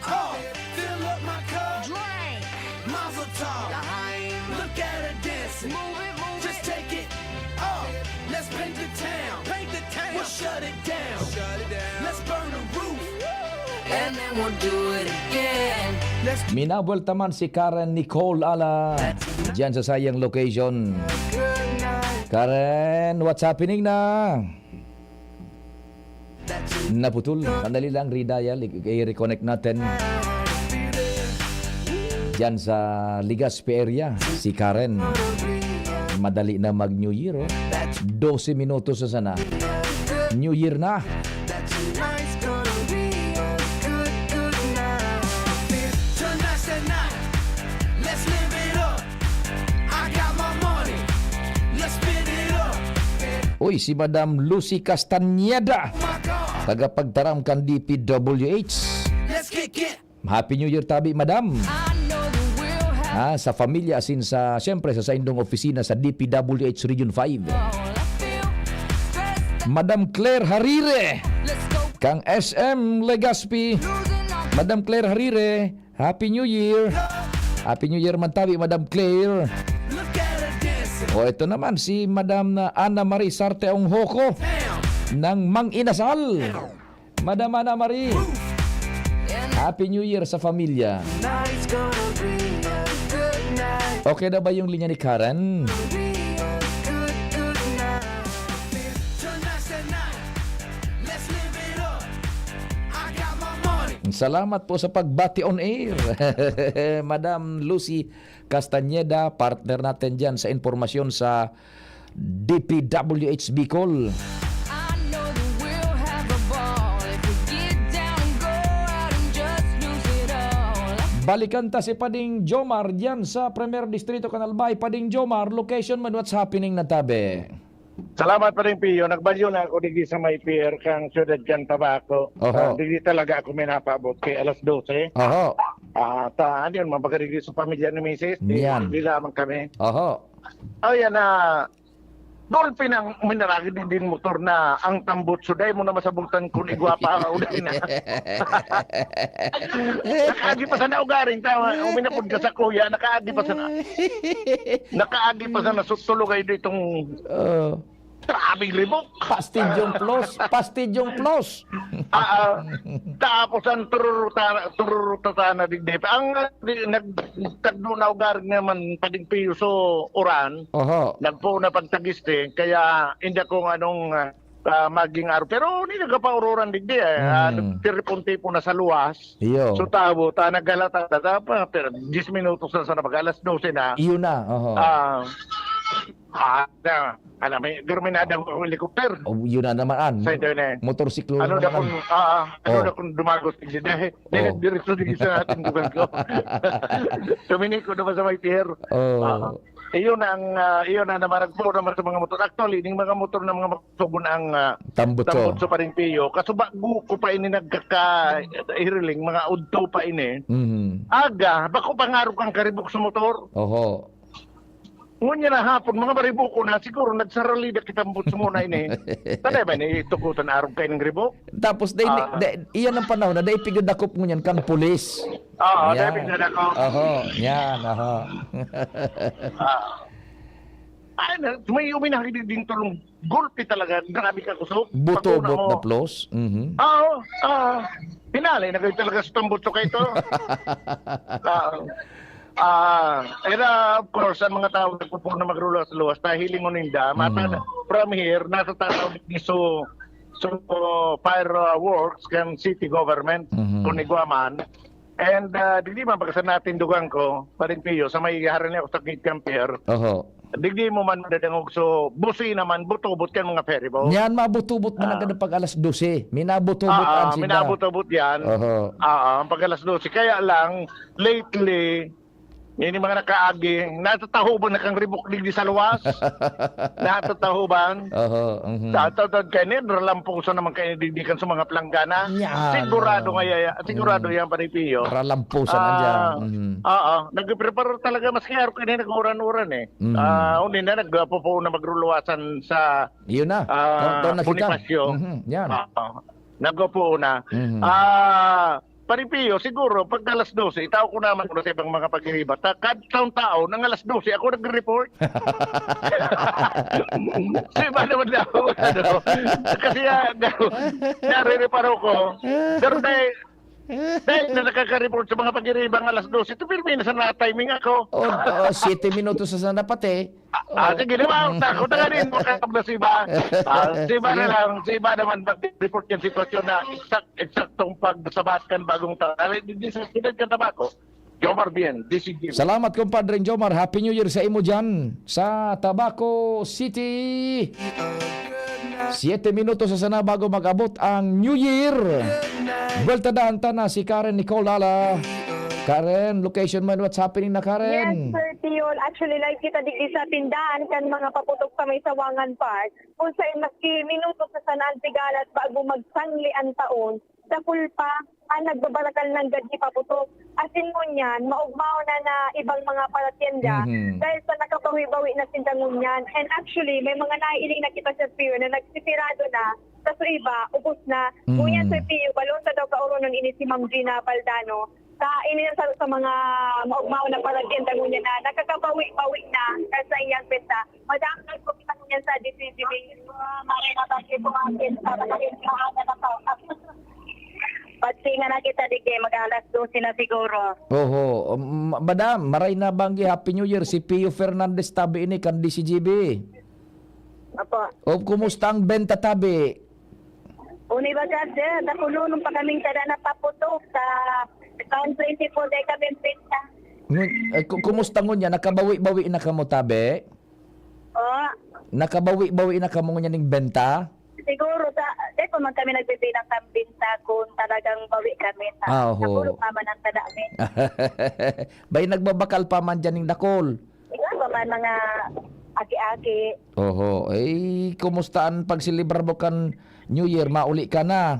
off. Fill up my cup. Drink. Mazel tov. Lahaim. Look at her dancing. Move it, move Just it. Take it off. Let's paint the town. Paint the town. We'll shut it down. Shut it down. Let's burn the roof. And then we'll do it again. Let's Minabuelta man si Karen Nicole Ala diyan sa sayang location. Karen, what's happening na? Naputol. Sandali lang, redial. I-, i-reconnect natin. Diyan sa Legazpi area, si Karen. Madali na mag-New Year, oh. Dose minutos na sana. New Year na. Tonight's gonna be a good, good night. Tonight's the night. Let's live it up. I got my money. Let's spin it up. Uy, si Madam Lucy Castañeda, My God. Tagapagtaram kan D P W H. Let's kick it. Happy New Year tabi, Madam. I know that we'll have Ah, sa pamilya, asin sa, siyempre, sa saindong opisina sa D P W H Region five. all I feel. Stressed out. Madam Claire Harire, Let's go. kang S M Legazpi. Losing all Madam Claire Harire, Happy New Year. Happy New Year man tabi, Madam Claire. Look at her dancing. O, ito naman si Madam na Ana Marie Sarte Onghoko Damn. ng Mang Inasal. Madam Ana Marie, Happy New Year sa pamilya. Tonight's gonna be a good night. Okay na ba yung linya ni Karen? Be a good, good night. Tonight's the night. Let's live it up. I got my money. Salamat po sa pagbati on air. Madam Lucy Castañeda, partner natin dyan sa impormasyon sa D P W H Bicol. I know that we'll have a ball if we get down and go out and just lose it all. Balikan ta si Pading Jomar dyan sa Primer Distrito, Canal Bay. Pading Jomar, location man, what's happening na tabi? Salamat pa rin, Pio. Nagbalyo na ako digdi sa may pier kang siyudad kan Tabaco. Oho. Ah, digdi talaga ako may napaabot kay alas dose. Oho. Ah, ta, ano yun, mabaga digdi sa pamilya ni Misis. Yan. Di lamang kami. Oho. Oh, yan na. Dolphin ang minaragid din, din motor na ang tambutso. Dahil mo na masabutan kung igwa pa o dahil na. Nakaagi pa sana ugaring. Tama, uminapod ka sa kuya. Nakaagi pa sana. Nakaagi pa sana. Sutulog kayo ditong Oh. Grabing libok. Pastidyong plus. Pastidyong plus. Ah, ah, tapos ang tururuta, tururuta sana digdi. Ang ah, di- nagtagdo na ugaring naman pading piyo so uran. Oho. Nagpo na pagtagisting, kaya hindi ko anong ah, ah, maging araw. Pero hindi nagkapaururan digdi eh. Ah, Mm. Nagtiripon-tipon na sa luwas. Iyo. So tabo, ta naghalata na pa, pero diyes minutos na sana mag alas dose na. Iyo na. Oho. Ah, ah, na, alam mo, pero may nadang helicopter. Oh, yun na naman. Sa internet. Motorsiklo Ano na na kung, naman. ah, ano Oh. na kung dumagos? Hindi, dahil, dahil Oh. diretso din sa ating lugar ko. Tumini ko naman sa may pier. Oh. Ah. Iyon ang, ah, iyon ang namaragpo naman sa mga motor. Actually, ning mga motor na mga motor ang, ah, Tambutso. Tambutso pa rin, Pio. Kaso bago ko pa ini nagkaka-, hiriling, mga udto pa ini. Mhm. Aga, bako pa nga rin kang karibok sa motor. Oho. Ngunyan na hapon, mga mariboko na, siguro nagsaralida kitambutso muna ini. Tanay ba ini, tukutan arog kayo ng ribok? Tapos, dai, Ah. dai, iyan ang panahon na dai pigdakop ngunyan kan pulis. Oo, Yan. dai pigdakop. Oho, yan, oho. Ah. Ay, na, may uminahid din tulong gulpi talaga. Grabe ka kusog. Buto, Pag una but mo. the plus. Mhm. Oo, ah. Hinali na kayo talaga sa tambutso kayo to. Ah, ah, era, of course, ang mga tao nagpupuno na magluwas-luwas, dahil ingon ninda, mata Mm. na, from here, nasa tataw ni so, so, fireworks kan city government, Mhm. kung igwa man. And, ah, di, di man, pagka sa natindugan ko, parin Pio, sa may harani ako sa Gate Camper, Oho. digdi mo man madadangog, so, busi naman, butubot kan mga ferry boat. Yan, mabutubot man Ah. ang ganun pag alas dose. Minabutubot Ah, ang sila. minabutubot yan. Oho. Ah, ang pag alas dose. Kaya lang, lately, yun yung mga nakaagi, natatahuban na kang ribok digdi sa luwas. Natatahuban. Oho, mhm. Sa tatod kayo, ralampusan naman kayo digdi kan sa mga planggana. Yan, Sigurado oo. nga yaya, sigurado Mm. yan, Pare Pio. Ralampusan na Ah, dyan. Mhm. oo. Nagprepara talaga, maski araw kanina, nag-uran-uran eh. Mhm. Ah, uni na, nagpupuon na magruluwasan sa, Yun na. ah, Taon, taon na kita. Bonifacio. Mhm. Yan. Oo. Nagpupuon na. Mhm. Ah, Pare Pio, siguro, pag alas dose, itao ko naman ko sa ibang mga pag-iiba. Ta-, kad taon-taon, ng alas dose, ako nagre-report. Sa iba naman daw, ano. Kasi, ah, daw, nare-reparo ko. Pero dahil, dahil na nakaka-report sa mga pag-iiba ng alas dose, ito, pero may nasa na-timing ako. Oh, oh, siyete minutos sa sana pati. Ah, ah, Oh. sige naman, takot na nga din, makakapag na si iba. Ah, si iba na Sige. lang, si iba naman mag-report yung sitwasyon na eksak-, eksaktong pagsabat kan bagong taon. Ay, di, di sa sila ka tabako. Jomar Bien, D C G. Salamat, Compadre Jomar. Happy New Year sa imo dyan, sa Tabaco City. Siyete minutos sa sana bago mag-abot ang New Year. Buwelta daan ta na si Karen Nicole Lala. Karen, location mo, what's happening na, Karen? Yes, Sir Piol. Actually, live kita digdi sa tindahan kan mga paputok sa may Sawangan Park. Kung sa maski minuto sa sanaan pigalat bago magsangli ang taon, dakul pa ang nagbabarakal ng gadi paputok. As in, ngunyan, maugmaw na na ibang mga paratyenda Mhm. dahil sa nakabawi-bawi na sinda ngunyan. And actually, may mga naiiling na kita sa pier na nagsisirado na, sa iba, ubos na. Mhm. Ngunyan, Sir Pio, balosa daw kaoronon ini si Ma'am Gina Baldano. Sa, ini sa, sa mga maugmaw na paratyenda ngunyan na nakakabawi-bawi na kan saiyang benta. Madam, nagpupita ko niyan sa D C G B. Ah, maray na ba siya po ang akin? Sa mga rin, maaga na po. Pagsinga na kita, di kayo mag-alas dose na siguro. Oho. Um, madam, maray na banggi, Happy New Year. Si Pio Fernandez tabi ini kan D C G B. Opo. O, kumusta ang benta tabi? Uni ba ka, sir? Nakulunong pa kaming tada napaputok sa taon twenty-four, dahil kami benta. Ngun-, eh, ku-, kumusta ngunyan? Nakabawi-bawi na kamo, tabi? Oh. Nakabawi-bawi na kamo ngunyan ning benta? Siguro sa, di pa man kami nagbibilang kang benta kung talagang bawi kami sa, Ah, oho. Nakulong naman ang tada mi. Bay, nagbabakal pa man dyan ning dakol. Ikaw pa man mga aki-aki. Oho. Eh, kumusta ang pagselebrar mo kan New Year? Mauli ka na?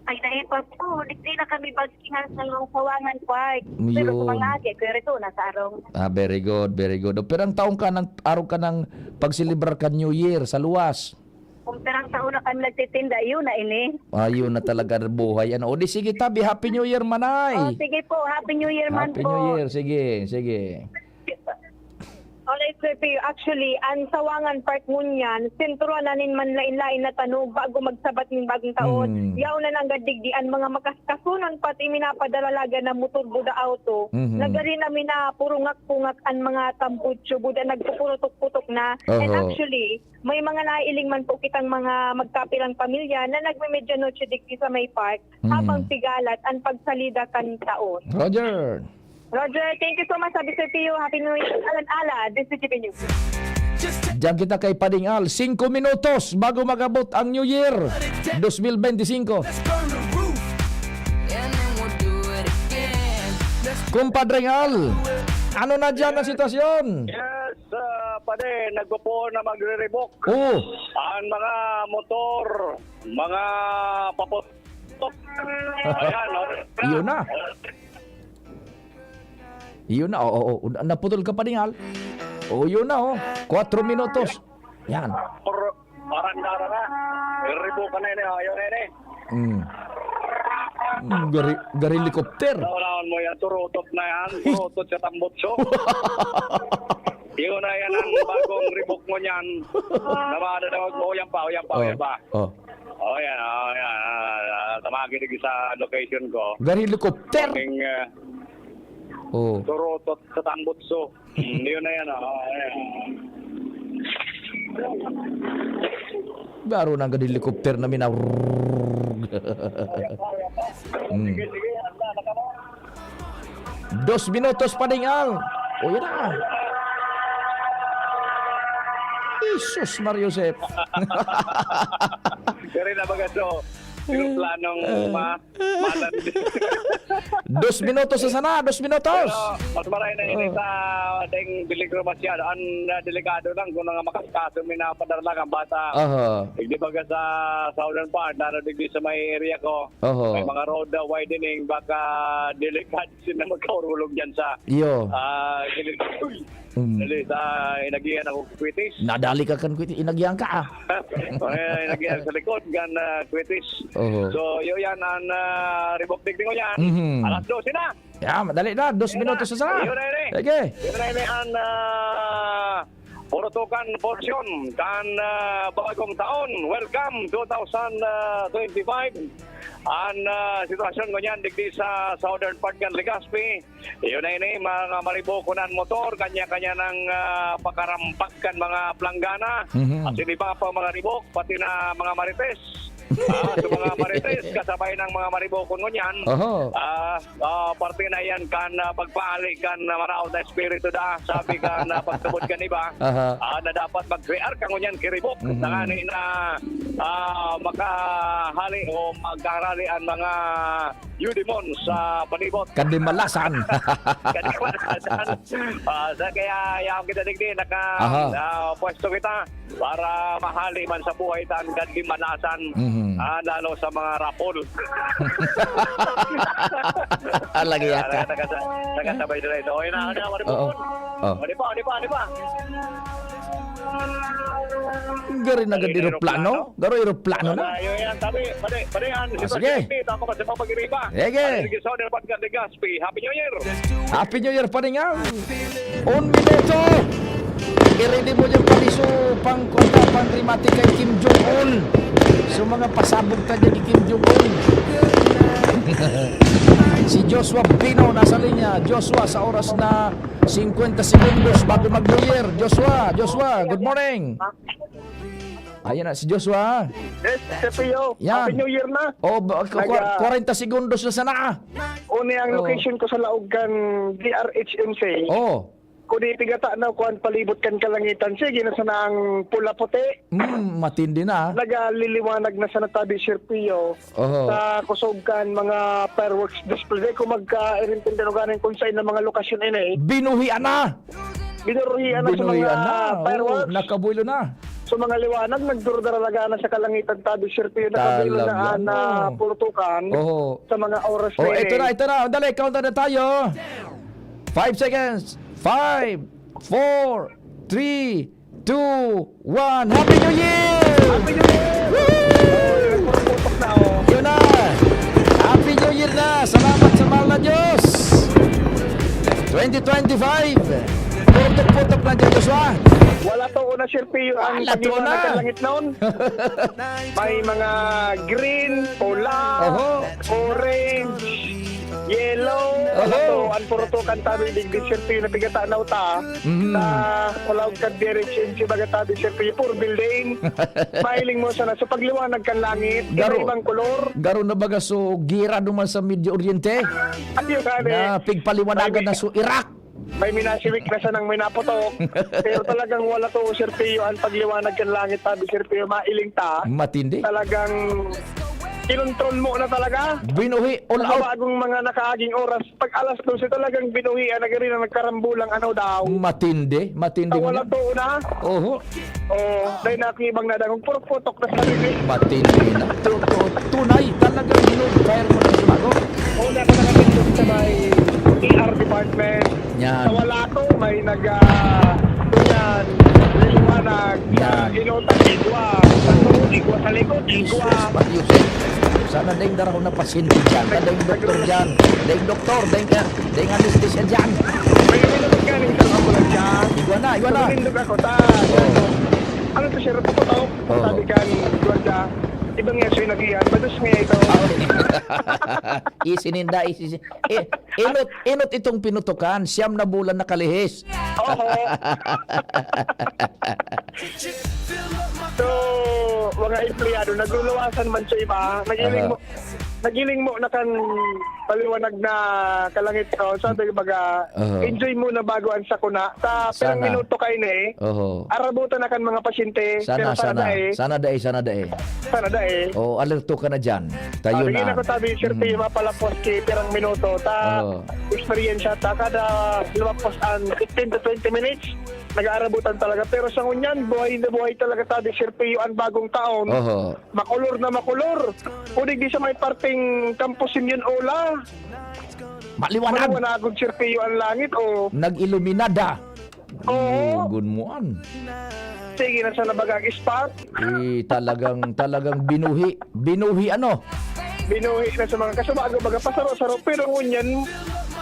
Ay, dahil pa po, di na kami bagsingan sa Sawangan Park. Pero Yun. Sa mga aki, pero ito, nasa arong. Ah, very good, very good. Pero ang taong ka nang, araw ka nang pagselebrar ka New Year sa luwas? Kung pirang taon na kami nagtitinda, yun na ini. Ah, yun na talaga buhay. Ano? O di sige, tabi, Happy New Year, manay! Oh, sige po, Happy New Year man Happy po. New Year, sige, sige. Alright, Sir Pio. Actually, ang Sawangan Park ngunyan, sentro na nin manlain-lain na tanog bago magsabat nin bagong taon. Mm. Yaon na nanggad digdi ang mga makaskasunan pati minapadalalagan na motor buda auto. Mhm. Nagari na minapurungak-pungak ang mga tambutso, buda nagpupurutok-putok na. And Oho. Actually, may mga naiiling man po kitang mga magkapilang pamilya na nagme-medianoche digdi sa may park Mhm. habang pigalat ang pagsalida kan taon. Roger. Roger, thank you so much, sabi Sir Pio. Happy New Year. Alan Ala, D C G B News. Diyan kita kay Pading Al. Singko minutos bago mag-abot ang New Year dos mil benti singko. Kumpadre Al, ano na dyan ang sitwasyon? Yes, Pade, nagpupuon na magre-revoke. Oo. Ang mga motor, mga papot-, ayan, no? Yun na. Yun na, oo, oo. Naputol ka pa, Dingal. Oo, yun na, oh. Kwatro minutos. Yan. Or, arandara na. Revoke na yun, eh. Ayaw na yun, eh. Mm. Mm, gari-, gari helicopter. Naulawan mo yan, turutot na yan. Turutot sa tambutso. Yun na yan ang bagong revoke mo niyan. Namada na, oh, yan pa, oh, yan pa, oh, yan pa. Oh. Oh, yan, oh, yan. Ah, ah, tamagi dito sa location ko. Gari helicopter? Maging, ah, Oh. Turutot sa tambutso. Hmm, yun na yan, oh. Ayan. Garo na ang gadi helicopter na mina-, Mm. Sige, sige, handa na ka ba? Dos minutos pa, Dingal. O, yun na. Jesus, Mario Joseph. Kaya rin na baga, so, yung planong ma-, Matandi. Dos minutos na sana, dos minutos. Pero mas maray na ini Oh. sa ding peligro masyado. Ang, ah, delikado lang kung mga makaskaso, may napadara lang ang bata. Aha. Eh, di ba ka sa southern part, lalo digdi sa may area ko, Oho. may mga road, ah, widening, baka delikado sila magkaurulog dyan sa, Iyo. ah, gilid. Uy! Mm. Dali, sa inagihan ako, Kwitis. Nadali ka kan Kwitis, inagihan ka, ah. Ay, inagihan sa likod, kan, ah, Kwitis. Oho. So, yun yan, ang, ah, revoke tigting ko yan. Mhm. Alas dose na. Yeah, madali na. Dos Yun minutos na. na sana. Yun na yun eh. Sige. Yun na yun eh, ang, ah, Purutukan portion kan, ah, bagong taon. Welcome, two thousand twenty-five. Ang, ah, sitwasyon ngunyan digdi sa southern part kan Legazpi. Iyo na ini, mga mariboko na an motor, kanya-kanya nang, ah, pakarampak kan mga planggana. Mhm. Asin iba pa mga ribok, pati na mga marites. Ah, sa mga marites, kasabay ng mga mariboko ngunyan. Oho. Ah, ah, parte na yan kan, ah, pagpaali kan, ah, maraot na espiritu da. Sabi kan, ah, pagtubod kan iba, Aha. ah, na dapat mag-rear ka ngunyan kiribok. Mhm. Tangani na, ah, makahali o magkarali ang mga Eudemon sa palibot. Kadimalasan. Kadimalasan. Ah, sa kaya yaon kita digdi, naka, Aha. ah, pwesto kita para mahali man sa buhay tan kadimalasan. Mhm. Ah, lalo sa mga rapol. Ah, lagi yata. Nakasa-, nakasabay sila ito. Okay na, ano, ano, Oo. Oh. Ano pa, ano pa, ano pa? Garo na gad Ay, eroplano? eroplano? Garo eroplano na? Wala, yun yan. Sabi, pare, pare, yan. Ah, Si sige. Presidente, tama ka sa pag-iriba. Sige. Pare, Rizal, dapat ka, Legazpi. Happy New Year! Happy New Year, Paringaw! Un minuto! Iridi mo yung paliso, pang kanta, pang remate kay Kim Jong-un. So, mga pasabog ta dyan ni Kim Jong-un. Si Joshua Bino nasa linya. Joshua, sa oras na singkwenta segundos bago mag-New Year. Joshua, Joshua, good morning. Ayan na, si Joshua. Yes, Sir Pio. Yan. Happy New Year na. Oh, ba-, Nag, kwa-, ah, kwarenta segundos na sana. Uni ang Oh. location ko sa laog kan D R H M C. Oh. Kung di pigata na, kuwan, palibot kan kalangitan. Sige na sana ang pula-puti. Mm, matindi na. Nagaliliwanag na sana tabi, Sir Pio. Oho. Sa kusog kan mga fireworks display. Kung magka-, irintindihan ganin kung saan ang mga lokasyon ini. Binuhian na! Binuruhian na sa Binuhian mga na. Oo, fireworks. nakabuelo na. So, mga liwanag, nagdurudara na gana sa kalangitan tabi, Sir Pio, nakabuelo na Talaga, ang, ah, no? purutukan Oho. sa mga oras Oh, na ito ini. na, ito na. Dali, countdown na tayo. Five seconds. Five, four, three, two, one. Happy New Year! Happy New Year! Woo! Putok na, oh. Yun na. Happy New Year na. Salamat sa mahal na Diyos. Twenty twenty-five. Putok-putok na dyan, Joshua. Wala to una, Sir Pio, ang Wala to pagliwanag una. ng langit noon. May mga green, pula, Oho. orange, yellow. Oho. Wala to. Ang purutukan tabi, digdi, Sir Pio, na pigata na uta. Mhm. Sa Palaog kan D R H M C, baga tabi, Sir Pio, puro building. Mahiling mo sana. So, pagliwanag kan langit, Garo. iba-ibang kolor. Garo na baga, so, gira duman sa Medio Oriente. Ayun, gani. Na pigpaliwanagan Ay, na so Iraq. May minasiwik na siya nang may naputok. Pero talagang wala to, Sir Pio, ang pagliwanag kan langit, sabi, Sir Pio, mailing ta. Matindi. Talagang kinontrol mo na talaga. Binuhi, all Sa out. bagong mga nakaaging oras, pag alas dose talagang binuhi ang nagari na nagkarambulang ano daw. Matindi, matindi Sa wala ngunyan. to na. Oho. Oh, dahil na akong ibang nadangog, puro putok na sa bibig. Matindi na. Tu-, tu-, tunay, talagang hinog, fire mo na sumagot. Una ko nakatindog sa may E R department. Yan. Sa wala ko, may nag, ah, yan, liliwanag sa Yan. inutang, igwa. Sa tuhod, igwa sa likod, igwa. Jesus, Mario, eh. Sana daing darahon na pasyente dyan. Sana daing doktor dyan. Daing doktor, daing ka, daing anesthesia dyan. May uminom ka rin sa ambulansya. Igwa na, igwa na. Tumindog ako, ta. Oh. Ano to, sir? Putok. Oh. Sabi ka ni Gwanda, ibang nga siya nagiyan. Bados nga ito. Isininda, isisi-, eh, inot, inot itong pinutukan. Siyam na bulan nakalihis. Oho. So, mga empleyado, nagluluwasan man sa iba. Nagiling Aha. mo, nagiling mo na kan paliwanag na kalangit ko. Sabi, baga, Aha. enjoy muna bago ang sakuna. Sa pirang Sana. minuto kayo na eh. Oho. Arabutan na kan mga pasyente. Sana, Pero sana sana. dai. Sana dai, sana dai. Sana dai. Oo, alerto ka na dyan. Tayo Ah, sige na. na ko tabi, sir, Mm. P, mapalapos ki pirang minuto. Ta, Oo. eksperyensya ta, kada lumapos ang fifteen to twenty minutes, nag-aarabutan talaga. Pero sa ngunyan, buhay na buhay talaga tabi, sir, P, ang bagong taon. Oho. Makulor na makulor. Kundi di sa may parteng Campo Simeon Ola. Maliwanag. Maliwanag, sir, P, ang langit, oh. Nag-iluminada. Oo. Lugon mo an. Sige na sa nabagang spot. Eh, talagang, talagang binuhi. Binuhi ano? Binuhi na sa mga kasubago, baga pasaro-saro. Pero ngunyan,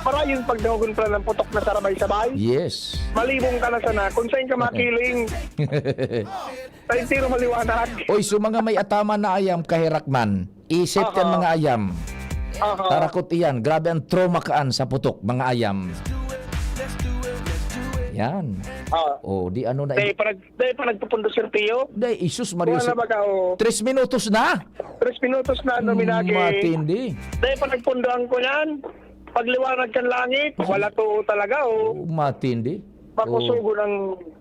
marayon pagdahogon pala ng putok na sarabay-sabay. Yes. Malibong ka na sana kung saan ka makiling. Sa entero maliwanag. Oy, so mga may ataman na ayam, kaherak man. Isip kan Aha. mga ayam. Aha. Tarakot iyan. Grabe ang trauma kaan sa putok, mga ayam. Yan. Ah. Oh, di ano na Dahil i- panag-, dahil panagpupundo, Sir Pio. Dahil, isus, Mario, Wala si- ba ka, oh? Tres minutos na? Tres minutos na, Mm, luminagi. matindi. Dahil panagpundo ang kunan, pagliwanag kan langit, Oh. wala to talaga, oh. Oh, matindi. Makusugon Oh. ang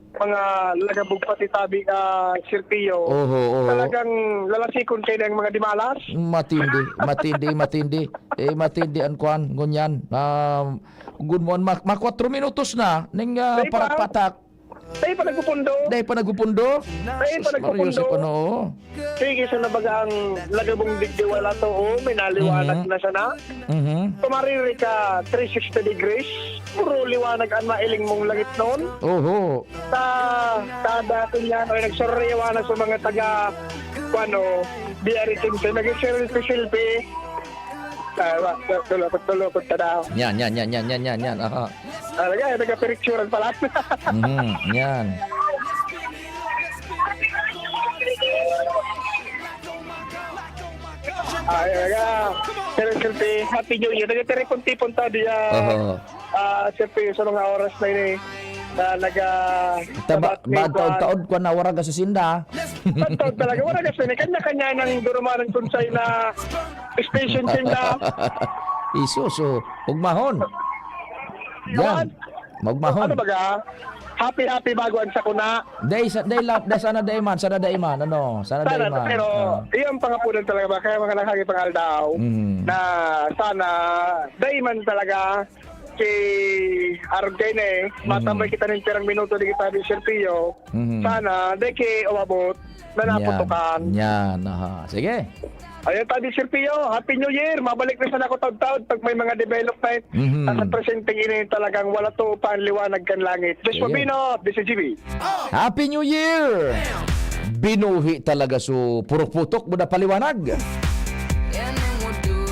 mga lagabog pati tabi, ah, Sir Pio. Oho, oho. Talagang lalasikon kayo ng mga dimalas. Matindi, matindi, matindi. Eh, matindi ang kwan, ngunyan. Ah, good morning. Ma, ma kwatro minutos na, ning, ah, Dahil pa. parak-patak. Dahil pa nagpupundo. Dahil pa nagpupundo? Dahil pa Sus, Mario, nagpupundo. si Pano, oh. Sige, sa nabaga ang lagabong digdi wala to, oh, may naliwanag Mhm. na sana. Mhm. Tumariri ka three sixty degrees, puro liwanag ang mailing mong langit noon. Oho. Sa, sa dati niyan, ay nagsariwa na sa mga taga, ano, B R H M C, nag-selfie-selfie. Ah, wa-, wa-, tulokot-tulokot ka daw. Yan, yan, yan, yan, yan, yan, yan. Aha. Talaga, eh, nagkapiriksuran pala. Mhm, yan. Ay, talaga. Pero, siyempre, Happy New Year. Nagtitipon-tipon tayo diyan. Oho. Ah, siyempre, sa mga oras na yun, eh, na nag, ah, Taba, nabat-, ba, taod-taod, kwan na, warag ka sa sinda. Taod-taod talaga, warag ka sa sinda. Kanya-kanya nang durumanan kung sa'yo na station sinda. Isus, oh. Ugmahon. Yan. Yan. Magmahon. Ano baga? Happy, happy bago ang sakuna. Day, sa, day, la, day, sana day man, sana day man, ano, sana day Sana, man. pero Ah. iyon ang pangapunan talaga ba? Kaya mga naghagi pang aldaw Mm. na sana day man talaga si Arog kayo na eh. Mm. Matambay kita ng pirang minuto, di kita di Sir Pio. Mhm. Sana, di ki umabot na Yan. naputukan. Yan, aha. Sige. Ayun, tabi, Sir Pio, Happy New Year. Mabalik na sana ako taud-taud pag may mga development. Mhm. At sa presenteng ini, talagang wala to pa ang liwanag kan langit. Josh Sige. Mabino, D C G B. Happy New Year! Binuhi talaga su purok putok, buda paliwanag.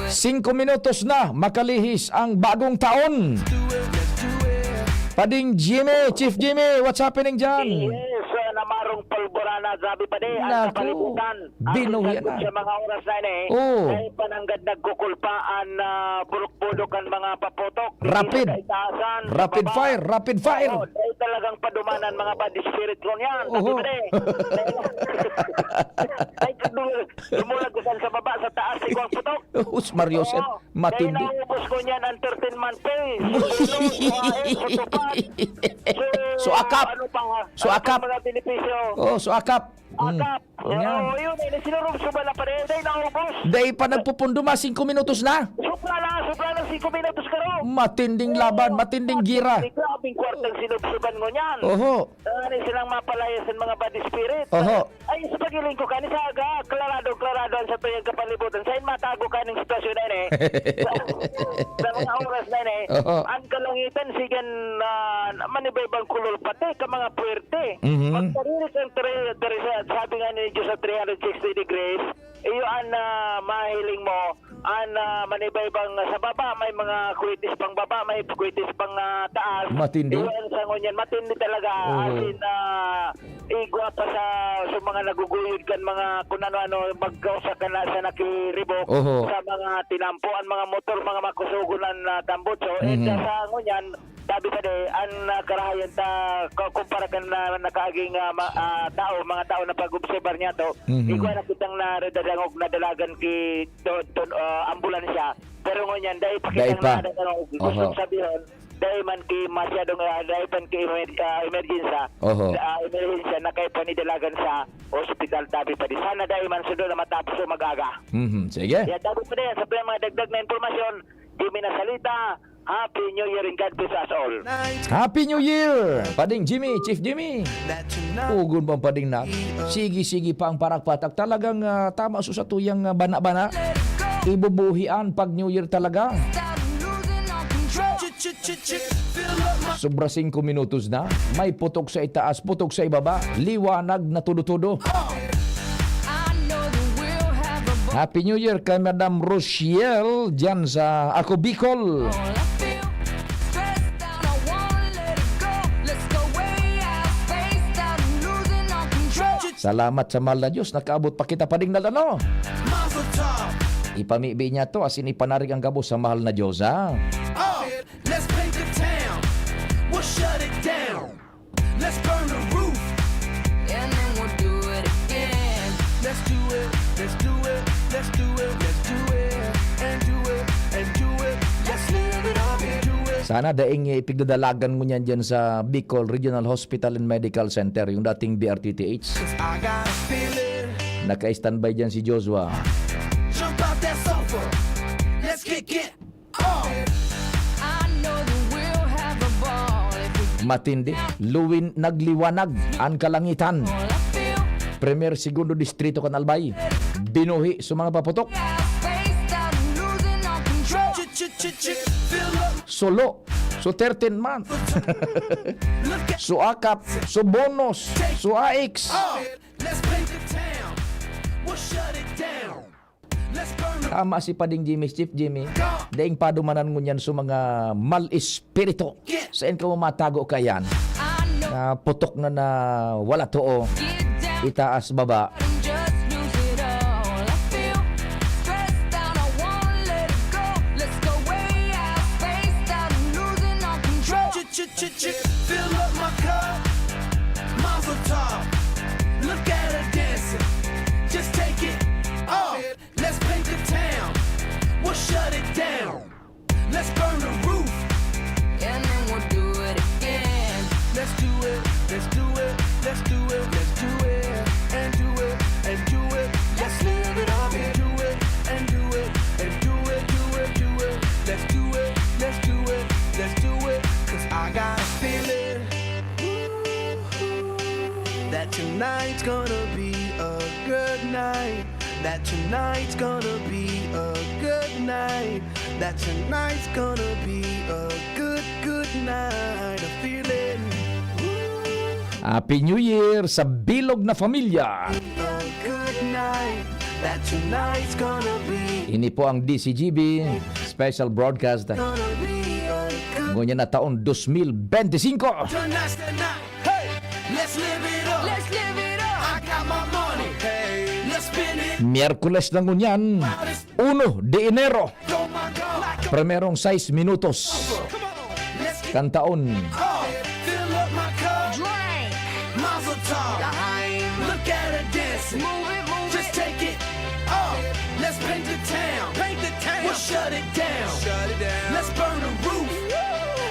Singko minutos na, makalihis ang bagong taon. Pading Jimmy, Chief Jimmy, what's happening dyan? Yes, uh, namarong pulbura na, sabi pa di, ang Naku, kapalibutan. Ang binuhi isang na. Sa mga oras na ini, Oo. Dahil pananggad nagkukulpaan na purok-pudok ang mga paputok. Rapid. Sa kaitaasan, sa Rapid baba. fire, rapid fire. Oo, dahil talagang padumanan mga bad spirit ko niyan. Oho. Sabi pa di. Ay, dumulag ko saan sa baba, sa taas, ikaw ang putok. Us, Mario, sir. Oo. Matindi. Kaya naubos ko niyan ang thirteen month pay. Sa ilong, sa air, sa tupad. So, So, akap. Ano pa nga? So, Ano pa akap. Mga benepisyo? Oh, so akap. Mm. Akap. Unya. Oo, yun, eh, sinurubsuban na pa rin. Dahil naubos. Dai pa nagpupundo, mga singko minutos na. Sobra na, sobra na singko minutos ka ron. Matinding Oo. laban, matinding gira. Matinding, grabing kwartang sinubsuban mo niyan. Oho. Ah, ano silang mapalaya sa mga bad spirit? Oho. Ay, sa pagiling ko, kani sa aga, klarado, klarado ang sa tuyang kapalibutan. Sa matago kaning sitwasyon na ini. Sa, sa mga oras na ini, Oho. ang kalangitan, sigan na manibaybang kulol pati ka mga puwerte. Mhm. Pagkaririk ang tre-, tre-, sa, sabi nga ni Diyos sa three hundred sixty degrees, iyo ang, ah, mahiling mo, an, ah, manibaybang sa baba, may mga kwitis pang baba, may kwitis pang, ah, taas. Matindi. Iwan sa ngunyan, matindi talaga. Oo. As in, ah, igwa pa sa, sa mga naguguyod kan mga kun ano-ano, magkausa ka na sa nakiribok Oho. sa mga tinampo, ang mga motor, mga makusugon ang, ah, tambutso. And, Mhm. ah, sa ngunyan, sabi pa di, ang, ah, karahayan ta, ku-, kumpara kan na, nakaaging, ah, ma-, ah, tao, mga tao na pag-obserbar niya to, Mhm. igwa na kitang naradadangog na dalagan ki to, to, ah, ambulansya. Pero ngunyan, dai pa Dai kitang pa. naradadangog. Gusto Oho. sabihon, dai man ki masyadong, ah, dai pa ki emer-, ah, emergensa. Oho. Ah, emergensa na kay panidalagan sa ospital tabi pa di. Sana dai man sundo na matapos o mag-aga. Mhm, sige. Yan, tabi pa di, sa mga dagdag na impormasyon, Jimmy Nasalita, Happy New Year and God bless us all. Happy New Year, Pading Jimmy, Chief Jimmy. Ugon bang Pading na? Sige, sige pa ang parakpatak. Talagang, ah, tama so sa tuyang, ah, bana-bana. Ibubuhi an pag New Year talaga. Sobra singko minutos na. May putok sa itaas, putok sa ibaba. Liwanag na todo-todo. Happy New Year kay Madam Rochelle dyan sa Ako Bicol. Salamat sa mahal na Diyos, nakaabot pa kita, Pading Nal, ano? Ipamibi niya to, asin ipanarig ang gabos sa mahal na Diyos, ha? Oh, let's paint the town. We'll shut it down. Let's burn the roof. And then we'll do it again. Let's do it, let's do it, let's do it, let's do it, and do it, and do it. Let's live it up and do it. Sana daing ipigdadalagan mo niyan dyan sa Bicol Regional Hospital and Medical Center, yung dating B R T T H. 'Cause I got a feeling. Naka-standby dyan si Joshua. Jump out that sofa. Let's kick it. Matindi. Luwin, nagliwanag an kalangitan. Primer, segundo distrito kan Albay. Binuhi sa mga paputok. Solo. So, thirteen month. So, akap. So, bonus. So, A X. Let's paint the town. We'll shut it down. Tama si Pading Jimmy, Chief Jimmy. Daing padumanan ngunyan sa mga mal espiritu. Sain ka mo matago kayan? Na putok na na wala too. Itaas, baba. Ch-, ch-, ch-, fill up my cup. Mazel tov. Look at her dancing. Just take it off. Let's paint the town. We'll shut it down. Let's burn the roof. And then we'll do it again. Let's do it. Let's do it. Let's do it. Let's do it. And do it. And do it. Let's live it up. And do it. And do it. And do it. Do it. Do it. Let's do it. Let's do it. Let's do it. 'Cause I got a feeling that tonight's gonna be a good night. That tonight's gonna be a good night. That tonight's gonna be a good, good night. A feeling. Happy New Year sa bilog na pamilya. A good night. That tonight's gonna be Ini po ang D C G B special broadcast. Gonna be a good Ngunyan na taon dos mil benti singko. Tonight's the night. Hey, let's live it up. Let's live it up. I got my money. Hey, let's spend it. Miyerkules na ngunyan, uno de Enero. Go, my girl. Primerong sais minutos. Come on. Let's get Kan taon. Oh, fill up my cup. Drink. Mazel tov. Lahaim. Look at her dancing. Move it, move Just it. Take it off. Let's paint the town. Paint the town. We'll shut it down. Shut it down. Let's burn the roof.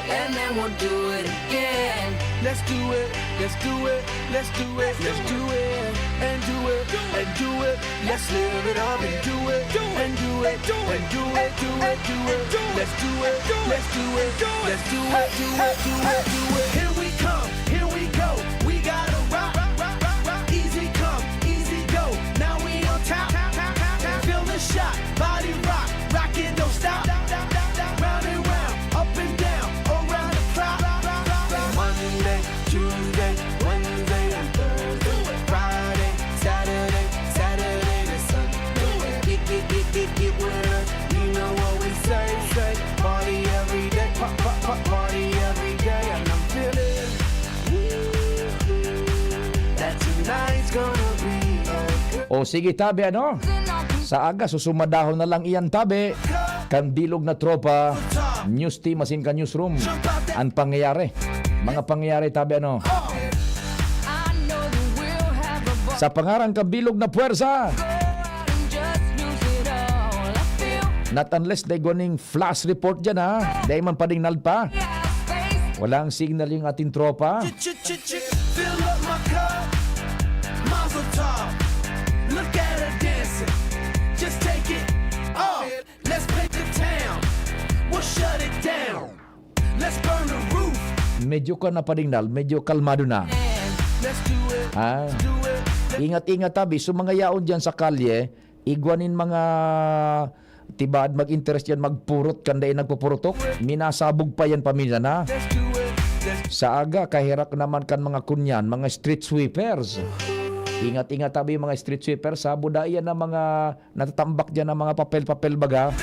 And then we'll do it again. Let's do it, let's do it, let's do it, let's do it, and do it, and do it. Let's live it up and do it, and do it, and do it, do it, do it, do it. Let's do it, let's do it, let's do it, do it, do it, do it. Here we come, here we go. We gotta rock, rock, rock, rock, rock. Easy come, easy go. Now we on top, top, top, top, top. Feel the shot, body rock, rock it, don't stop. Round and round, up and down, around the clock. Monday, Tuesday, Wednesday, and Thursday, Friday, Saturday, Saturday to Sunday. Get, get, get, get, get with us. You know what we say, say. Party every day, pa, pa, pa, party every day, and I'm feeling that tonight's gonna be a good O sige, tabi, ano? Sa aga, susumadahon na lang iyan, tabi. Kan bilog na tropa, news team asin kan newsroom. Ang pangyayari. Mga pangyayari, tabi, ano? Sa pangaran kan bilog na puwersa. Not unless they guning flash report dyan, ha? Dahil man padingnal pa. Walang signal yung ating tropa. Ch-, ch-, ch-, ch-, fill up my cup. Mazel tov. Look at her dancing. Just take it off. Let's paint the town. We'll shut it down. Let's burn the roof. Medyo ka na padingnal, medyo kalmado na. Let's do it. Ah. Let's do it. Ingat-ingat, tabi. So, mga yaon dyan sa kalye, igwa nin mga tibaad mag-interes dyan, magpurot kan dai nagpupurutok. Minasabog pa yan paminsan, ha? Let's do it. Let's Sa aga, kaherak naman kan mga kunyan, mga street sweepers. Ingat-ingat, tabi, mga street sweepers, ha? Buda iyan na mga natatambak dyan na mga papel-papel baga.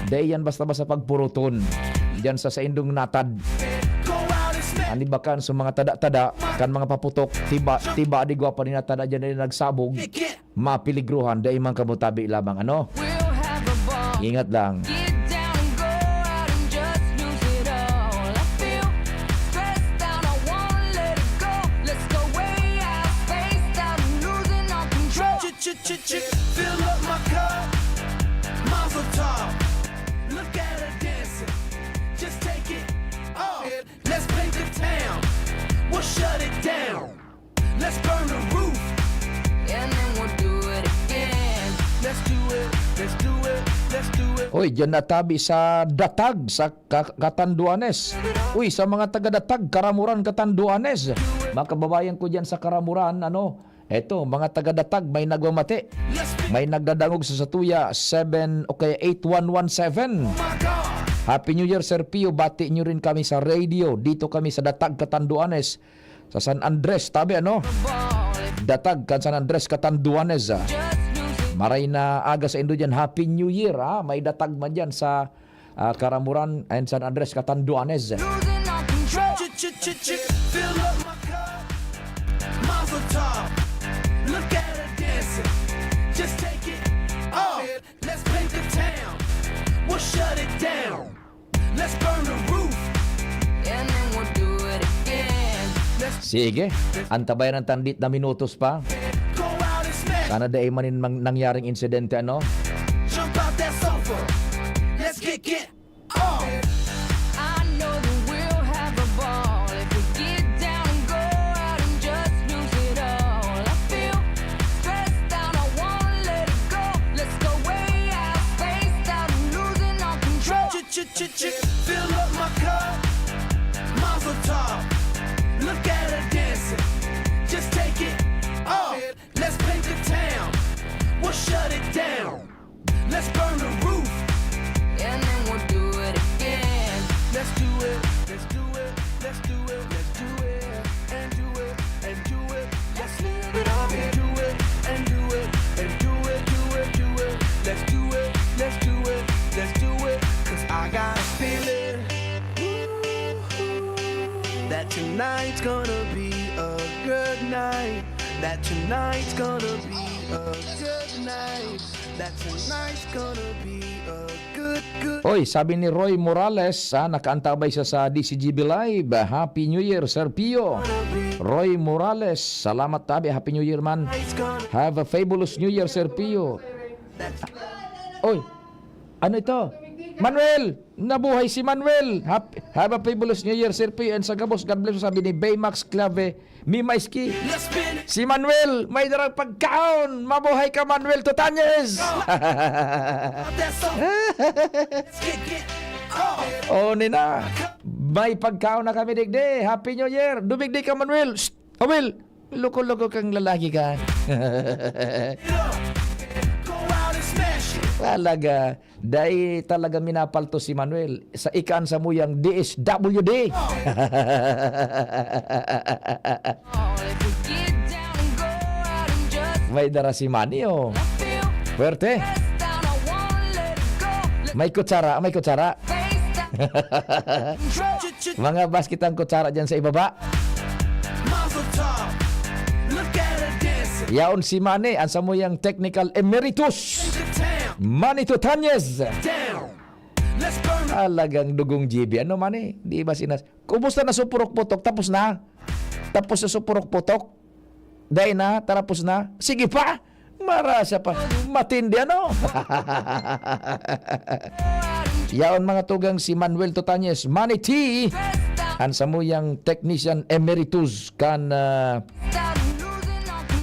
Dai yan basta-basta pagpuruton. Dyan sa saindong natad. Ani bakan sa mga tada-tada, kan mga paputok, tiba, tiba di gwa pa rin natada dyan na nagsabog. Mapeligruhan, dai man kamo tabi lamang, ano? We'll have a ball. Ingat lang. Get down and go out and just lose it all. I feel stressed out, I wanna let it go. Let's go way out, spaced out, I'm losing all control. Ch-, ch-, ch-, ch-, fill up my cup. Mazel tov. Look at her dancing. Just take it off. Let's paint the town. We'll shut it down. Let's burn the roof. And then we'll do it again. Let's do it, let's do it, let's do it. Oy, dyan na tabi sa Datag, sa Ka-, Catanduanes. Uy, sa mga taga Datag, Caramoran, Catanduanes. Mga kababayan ko dyan sa Caramoran, ano, eto, mga taga Datag, may nagmamati. May nagdadangog sa satuya, seven, o kaya eight one one seven. Oh my God. Happy New Year, Sir Pio. Bati nyo rin kami sa radio. Dito kami sa Datag, Catanduanes. Sa San Andres, tabi, ano? Datag kan San Andres, Catanduanes, ah. Maray na aga sa indo dyan. Happy New Year, ha? May datag man dyan sa, ah, Caramoran and San Andres, Catanduanes. Ch-, ch-, ch-, ch-, fill up my cup. Mazel tov. Look at her dancing. Just take it off. Let's paint the town. We'll shut it down. Let's burn the roof. And then we'll do it again. Let's Sige, antabayan ang tandit na minutos pa. Go out and smash. Sana dai man nin mang-, nangyaring insidente, ano? Jump out that sofa. Let's get, get off. I know that we'll have a ball if we get down and go out and just lose it all. I feel stressed out, I wanna let it go. Let's go way out, spaced out, I'm losing all control. Ch-, ch-, ch-, ch-, fill up my cup. Mazel tov. Look at her dancing. Just take it off. Let's paint the town. We'll shut it down. Let's burn the roof. And then we'll do it again. Let's do it. Let's do it. Let's do it. Let's do it. And do it. And do it. Let's live it up and do it. And do it. And do it. Do it. Do it. Let's do it. Let's do it. Let's do it. 'Cause I got a feeling that tonight's gonna be a good night. That tonight's gonna be a good night. That tonight's gonna be a good, good Oy, sabi ni Roy Morales, ah, nakaantabay siya sa D C G B Live. Happy New Year, Sir Pio. Roy Morales, salamat tabi. Happy New Year, man. Have a fabulous New Year, Sir Pio. Oy, ano ito? Manuel, nabuhay si Manuel. Hap-, have a fabulous New Year, Sir P, and sa gabos, God bless, sabi ni Baymax Clave, Mima Iski. Si Manuel, may darang pagkaon. Mabuhay ka, Manuel Tutanyes. Oh, nina. May pagkaon na kami, digdi. Happy New Year. Dumigdi ka, Manuel. Shh. Oh, Will, loko-loko kang lalaki ka. Talaga. Dai talaga minapaltos si Manuel. Sa ikaan samuyang D S W D. May dara si Manny, oh. Puwerte. May kutsara, may kutsara. Mga basketang kutsara dyan sa ibaba. Yaon si Manny, ang samuyang technical emeritus. Manny Tutanyes. Talagang dugong G B. Ano man eh? Di ba sinas-, kumusta na supurok-putok? Tapos na? Tapos na supurok-putok? Dai na? Tapos na? Sige pa! Marasa pa. Matindi, ano? Yaon, mga tugang, si Manuel Tutanyes, Manny T, ang samuyang technician emeritus kan, ah,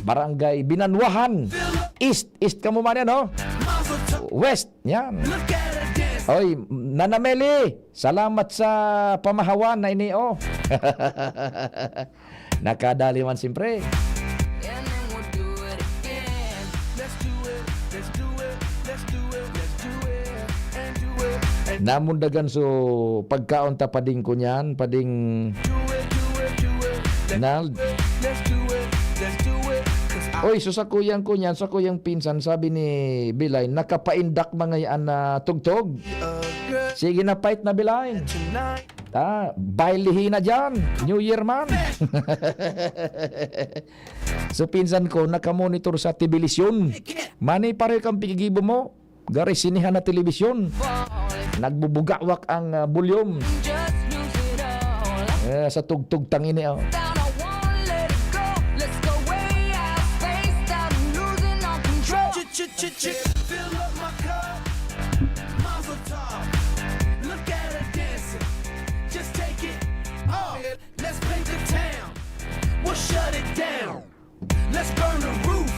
Barangay Binanwahan East. East ka mo man yan, no? West. Yan. Oy, Nana Meli, salamat sa pamahawan na ini, oh. Nakadali man, siyempre. Namundagan so pagkaon ta pading ko niyan, pading Nald. Oy, so sa kuyang ko niyan, sa kuyang pinsan, sabi ni Bilay, nakapaindak mga yan na tugtog. Sige na, fight na, Bilay. Ah, bailihi na dyan. New Year man. So, pinsan ko, nakamonitor sa television. Mani, pareho kang pigigibo mo. Gari, sinehan na telebisyon. Nagbubugawak ang, ah, volume. Eh, sa tugtog tang ini, oh. Fill up my cup, Mazel Tov. Look at her dancing. Just take it off. Let's paint the town. We'll shut it down. Let's burn the roof.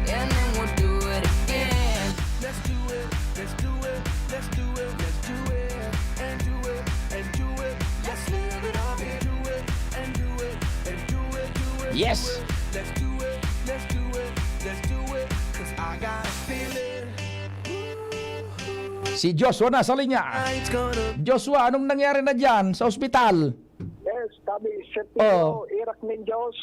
And then we'll do it again. Let's do it, let's do it, let's do it, let's do it, and do it, and do it. Let's live it up and do it, and do it, and do it, do it, do Yes. it. Let's do it, let's do it, let's do it. 'Cause I got a feeling. Si Joshua na sa linya. Joshua, anong nangyari na diyan sa ospital? Yes, sabi, Sir Tito, Oo. Irak nin Diyos,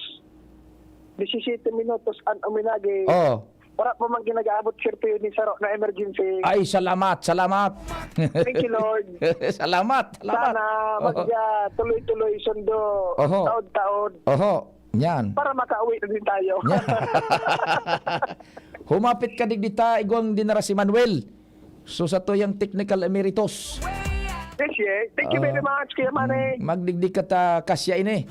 disisiyete minutos an uminagi. Oo. Wala pa man ginagaabot, Sir Tito, ni saro na emergency. Ay, salamat, salamat. Thank you, Lord. Salamat, salamat. Sana Oo. mag, ah, tuloy-tuloy sundo, Oho. taod-taod. Oho. Yan. Para makauwi na din tayo. Yan. Humapit ka digdi ta, igwang dinara si Manuel. So, sa tuyang technical emeritus. Yes, yeah. Thank you Ah, very much, Kuya Manny. mm, magdigdi ka ta kasya ini.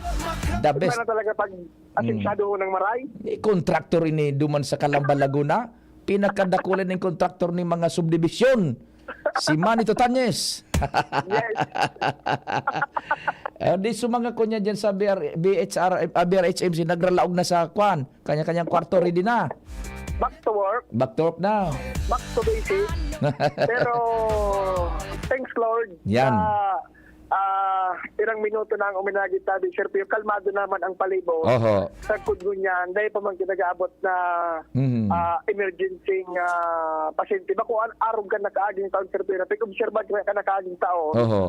The best. Iba na talaga pag Mm. asensado ng maray. Ni kontraktor ini duman sa Calamba, Laguna. Pinakadakula ning kontraktor ni mga subdivision. Si Manny Tutanes. Yes. Eh, di sa mga kunya dyan sa B R, B H R, ah, B R H M C, nagralaog na sa kwan. Kanya-kanyang kwarto, ready na. Back to work. Back to work na. Back to basic. Pero, thanks, Lord, Yan. sa, ah, pirang minuto na ang uminagi tabi, Sir Pio. Kalmado naman ang palibot. Oho. Sagkod ngunyan, dahil pa man kinagaabot na, Mhm. ah, emergency, ah, pasyente. Bako an arog kan nakaaging taon, Sir Pio, na pag-obserbahan ko kan nakaaging taon. Oho.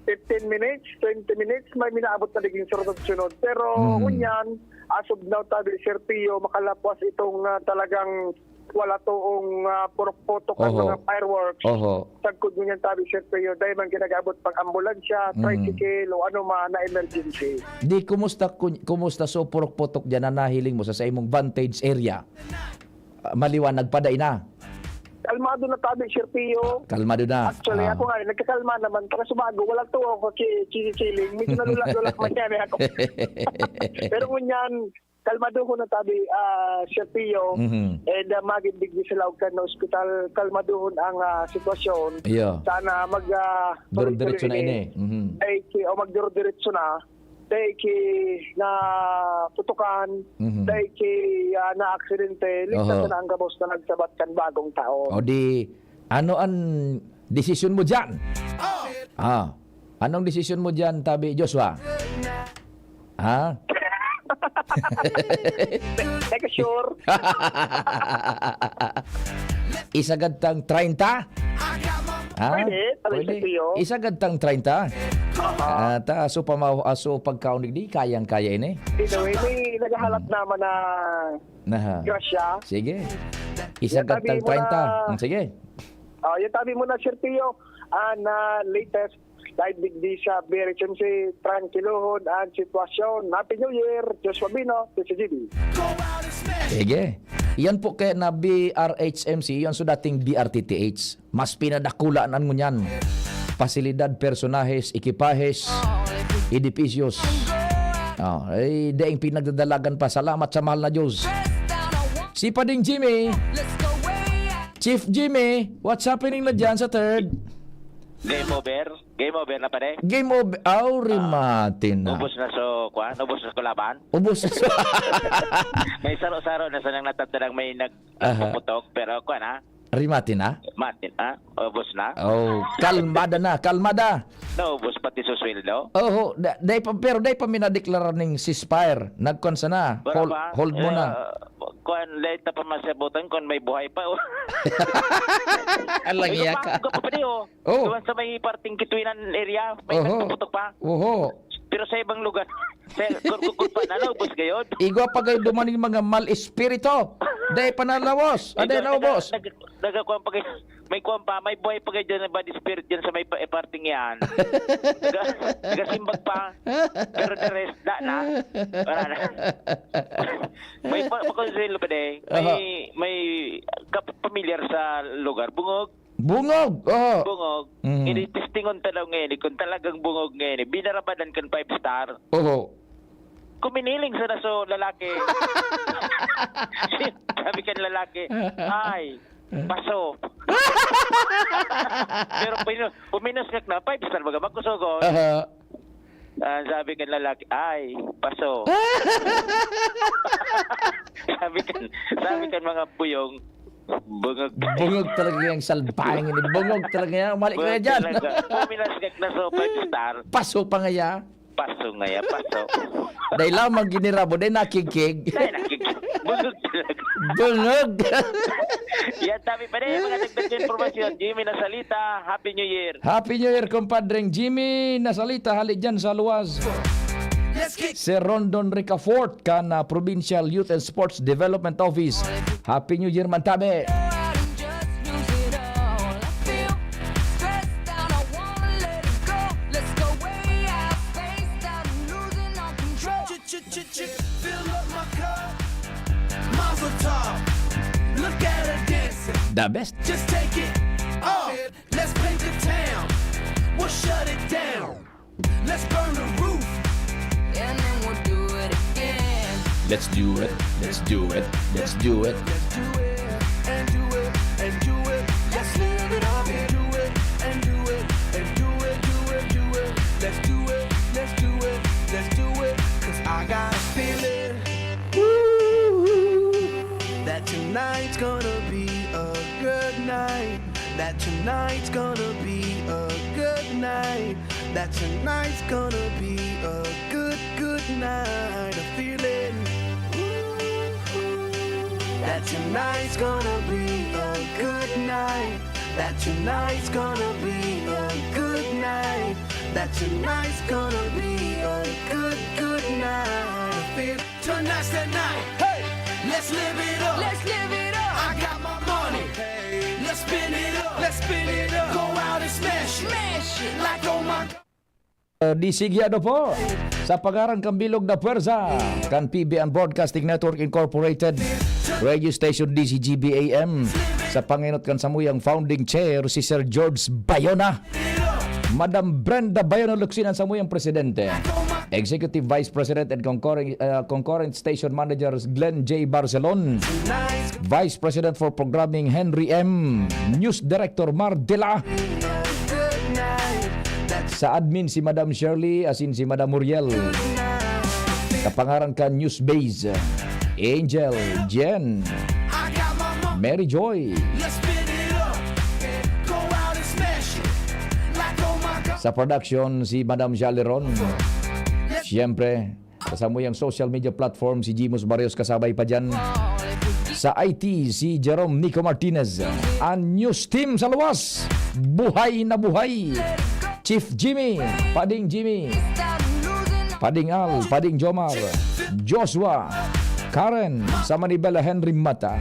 Fifteen minutes, twenty minutes, may minaabot na diging sunod-sunod. Pero, Mhm. ngunyan, as of now, tabi, Sir Pio, makalapwas itong, ah, talagang wala toong, ah, purok-putok ang Oho. mga fireworks. Oho. Sagkod ngunyan, tabi, Sir Pio, dahil man ginagaabot pang ambulansya, Mhm. tricycle, o ano man na emergency. Di, kumusta kun-, kumusta so purok-putok diyan na nahiling mo sa, sa imong vantage area? Ah, maliwanag pa, dai na? Kalmado na tabi, Sir Pio. Kalmado na. Actually, Ah. ako nga, nagkakalma naman. Pagka sumago, wala to ako chi-, chi-, chilling. Medyo nalulak-lulak man yan, eh, ako. Pero ngunyan, Kalmadohon na tabi, ah, Sir Pio, Mhm. and, ah, magin digdi sila og kan ospital, kalmadohon ang, ah, sitwasyon. Iyo. Sana mag, ah, Dire-diretso na tuloy-tuloy ini. ini. Mhm. Ay, ki-, o magdire-diretso na. Dahil ki na putukan, Mhm. dahil ki, ah, na aksidente, ligtas Oho. na ang gabos na nagsabat kan bagong taon. O di, ano ang desisyon mo diyan? Ah, anong desisyon mo diyan, Tabi Joshua? Ha? Teka, sure. Isagad tang treinta? Ha? Pwede, pwede. Isagad tang treinta? Aha. Ah, ta, aso pa ma-, aso pagkaon digdi, kayang-kaya ini. Either way, may naghahalat naman na Naha. grasya. Sige. Isagad Tabi tang mo treinta. na. Hmm, sige. Ah, yung tabi mo na, Sir Pio, ah, na latest live digdi sa B R H M C, trankilohon ang sitwasyon. Happy New Year, Joshua Bino, T C G B. Sige. Iyan po kaya na B R H M C, iyan so dating D R T T H. Mas pinadakula na ngunyan. Pasilidad, personahes, ekipahes, edipisyos. Oh, ay, daing pinagdadalagan pa. Salamat sa mahal na Diyos. Si Pading Jimmy. Chief Jimmy, what's happening na dyan sa third? Game over? Game over na, pare? Game over. Aw, Ah, rimate na. ubos na so, kwan? Ubos na so laban? Ubos na so May saro-saro na sanang natatandang may nag-, Aha. nagpuputok, pero kwan, ha? Rimate na? Matin, ha? Ubos na? Oh, kalmada na, kalmada. Naubos pati sa sweldo? Oho, da-, dai pa, pero dai pa minadeklara ning ceasefire. Nagkwan sana. Wala Hold, pa? hold mo na. Eh, kwan, dai ta pa masabutan kung may buhay pa, oh. Alang Ay, iya gapa-, ka. gapa pa di, oh. Oh. Doon sa may parting Kitwinan area, may Oho. nagpuputok pa. Oho. Pero sa ibang lugar, sa Kurkukul pa, naubos gayod. Igwa pa gayod duman yung mga mal espiritu. Dai pa nalawos. Ah, dai Igwa, naubos. naga-, naga-, nagakuan pa gayod. May kuan pa, may buhay pa gayod dyan na bad spirit dyan sa may pa-, eh, parting yan. Naga-, nagasimbag pa. Pero the rest, da na. Wala na. May pa, pakonsuelo pa, de. May, Aha. may kap-, pamilyar sa lugar. Bungog. Bungog, oho. Bungog. Mm. Ini testingon ta daw ngayon, eh, kung talagang bungog ngayon, eh, binarabadan kan five star. Oho. Kuminiling sana so lalaki. Sabi kan lalaki, "Ay, paso." Pero pinu-, puminos ka na, five star, baga, makusogon. Aha. Ah, sabi kan lalaki, "Ay, paso." Sabi kan, sabi kan mga buyong, "Bungog." Bungog talaga yung salbahing ini. Bungog talaga yan. Umalik ka Bungog dyan. talaga. Puminas ka na so five star. Paso pa nga ya. Paso nga ya, paso. Dahil lamang ginirabo, dahil nakigkig. Dahil nakig-, bungog talaga. Bungog. Yan, tabi pa rin yung mga dagdag na impormasyon. Jimmy Nasalita, Happy New Year. Happy New Year, kumpadreng Jimmy Nasalita, hali dyan sa luwas. Let's get Sir Rondon Ricafort, kan, ah, Provincial Youth and Sports Development Office. Happy New Year, man, tabi. Ch-, ch-, ch-, ch-, fill up my cup. Mazel tov. Look at her dancing. The best. Just take it off. Let's paint the town. We'll shut it down. Let's burn the roof. And then we'll do it again. Let's do it. Let's do it. Let's do it. Let's do it. And do it. And do it. Let's live it up. And do it. And do it. And do it. Do it. Do it. Let's do it. Let's do it. Let's do it. 'Cause I got a feeling. Ooh. That tonight's gonna be a good night. That tonight's gonna be a good night. That tonight's gonna be a good, good night. A feeling. Ooh. That tonight's gonna be a good night. That tonight's gonna be a good night. That tonight's gonna be a good, good night. I feel Tonight's the night. Hey, let's live it up. Let's live it up. I got my money. Hey, let's spin it up. Let's spin it up. Go out and smash it. Smash it. Like, oh my God. Uh, D C Giado po, sa pangaran kan Bilog na Puwersa, kan P B N Broadcasting Network Incorporated, Radio Station D C G B A M. Sa pangenot kan samuyang founding chair, si Sir George Bayona. Madam Brenda Bayona Locsin an samuyang presidente. Executive Vice President and concurring, uh, concurrent station manager Glenn J Barcelon. Vice President for Programming Henry M. News Director Mar Dela. Sa admin si Madam Shirley, asin si Madam Muriel. Sa pangaran kan News Base, Angel, Jen, Mary Joy. Sa production, si Madam Jaleron. Siyempre, sa samuyang social media platform, si Jimus Barrios kasabay pa dyan. Sa I T, si Jerome Nico Martinez. An news team sa luwas, buhay na buhay. Chief Jimmy, Pading Jimmy, Pading Al, Pading Jomar, Joshua, Karen, sa Manibela Henry Mata.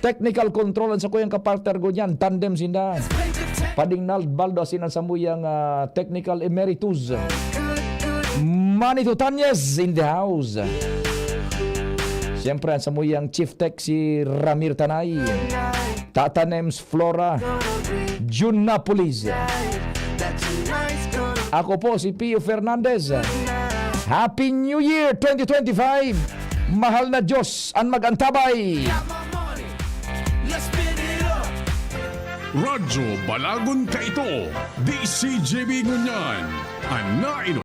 Technical control an sakuyang kapartner ko niyan, tandem sinda. Pading Nald Baldo, asin an samuyang, ah, technical emeritus. Manny Tutanyes in the house. Siyempre, an samuyang chief tech si Ramir Tanay. Tata Nems Flora. Jun Napolis. Ako po si Pio Fernandez. Happy New Year twenty twenty-five! Mahal na Diyos an mag-antabay! Radyo Balagon Kaito, D C G B ngunyan, an naino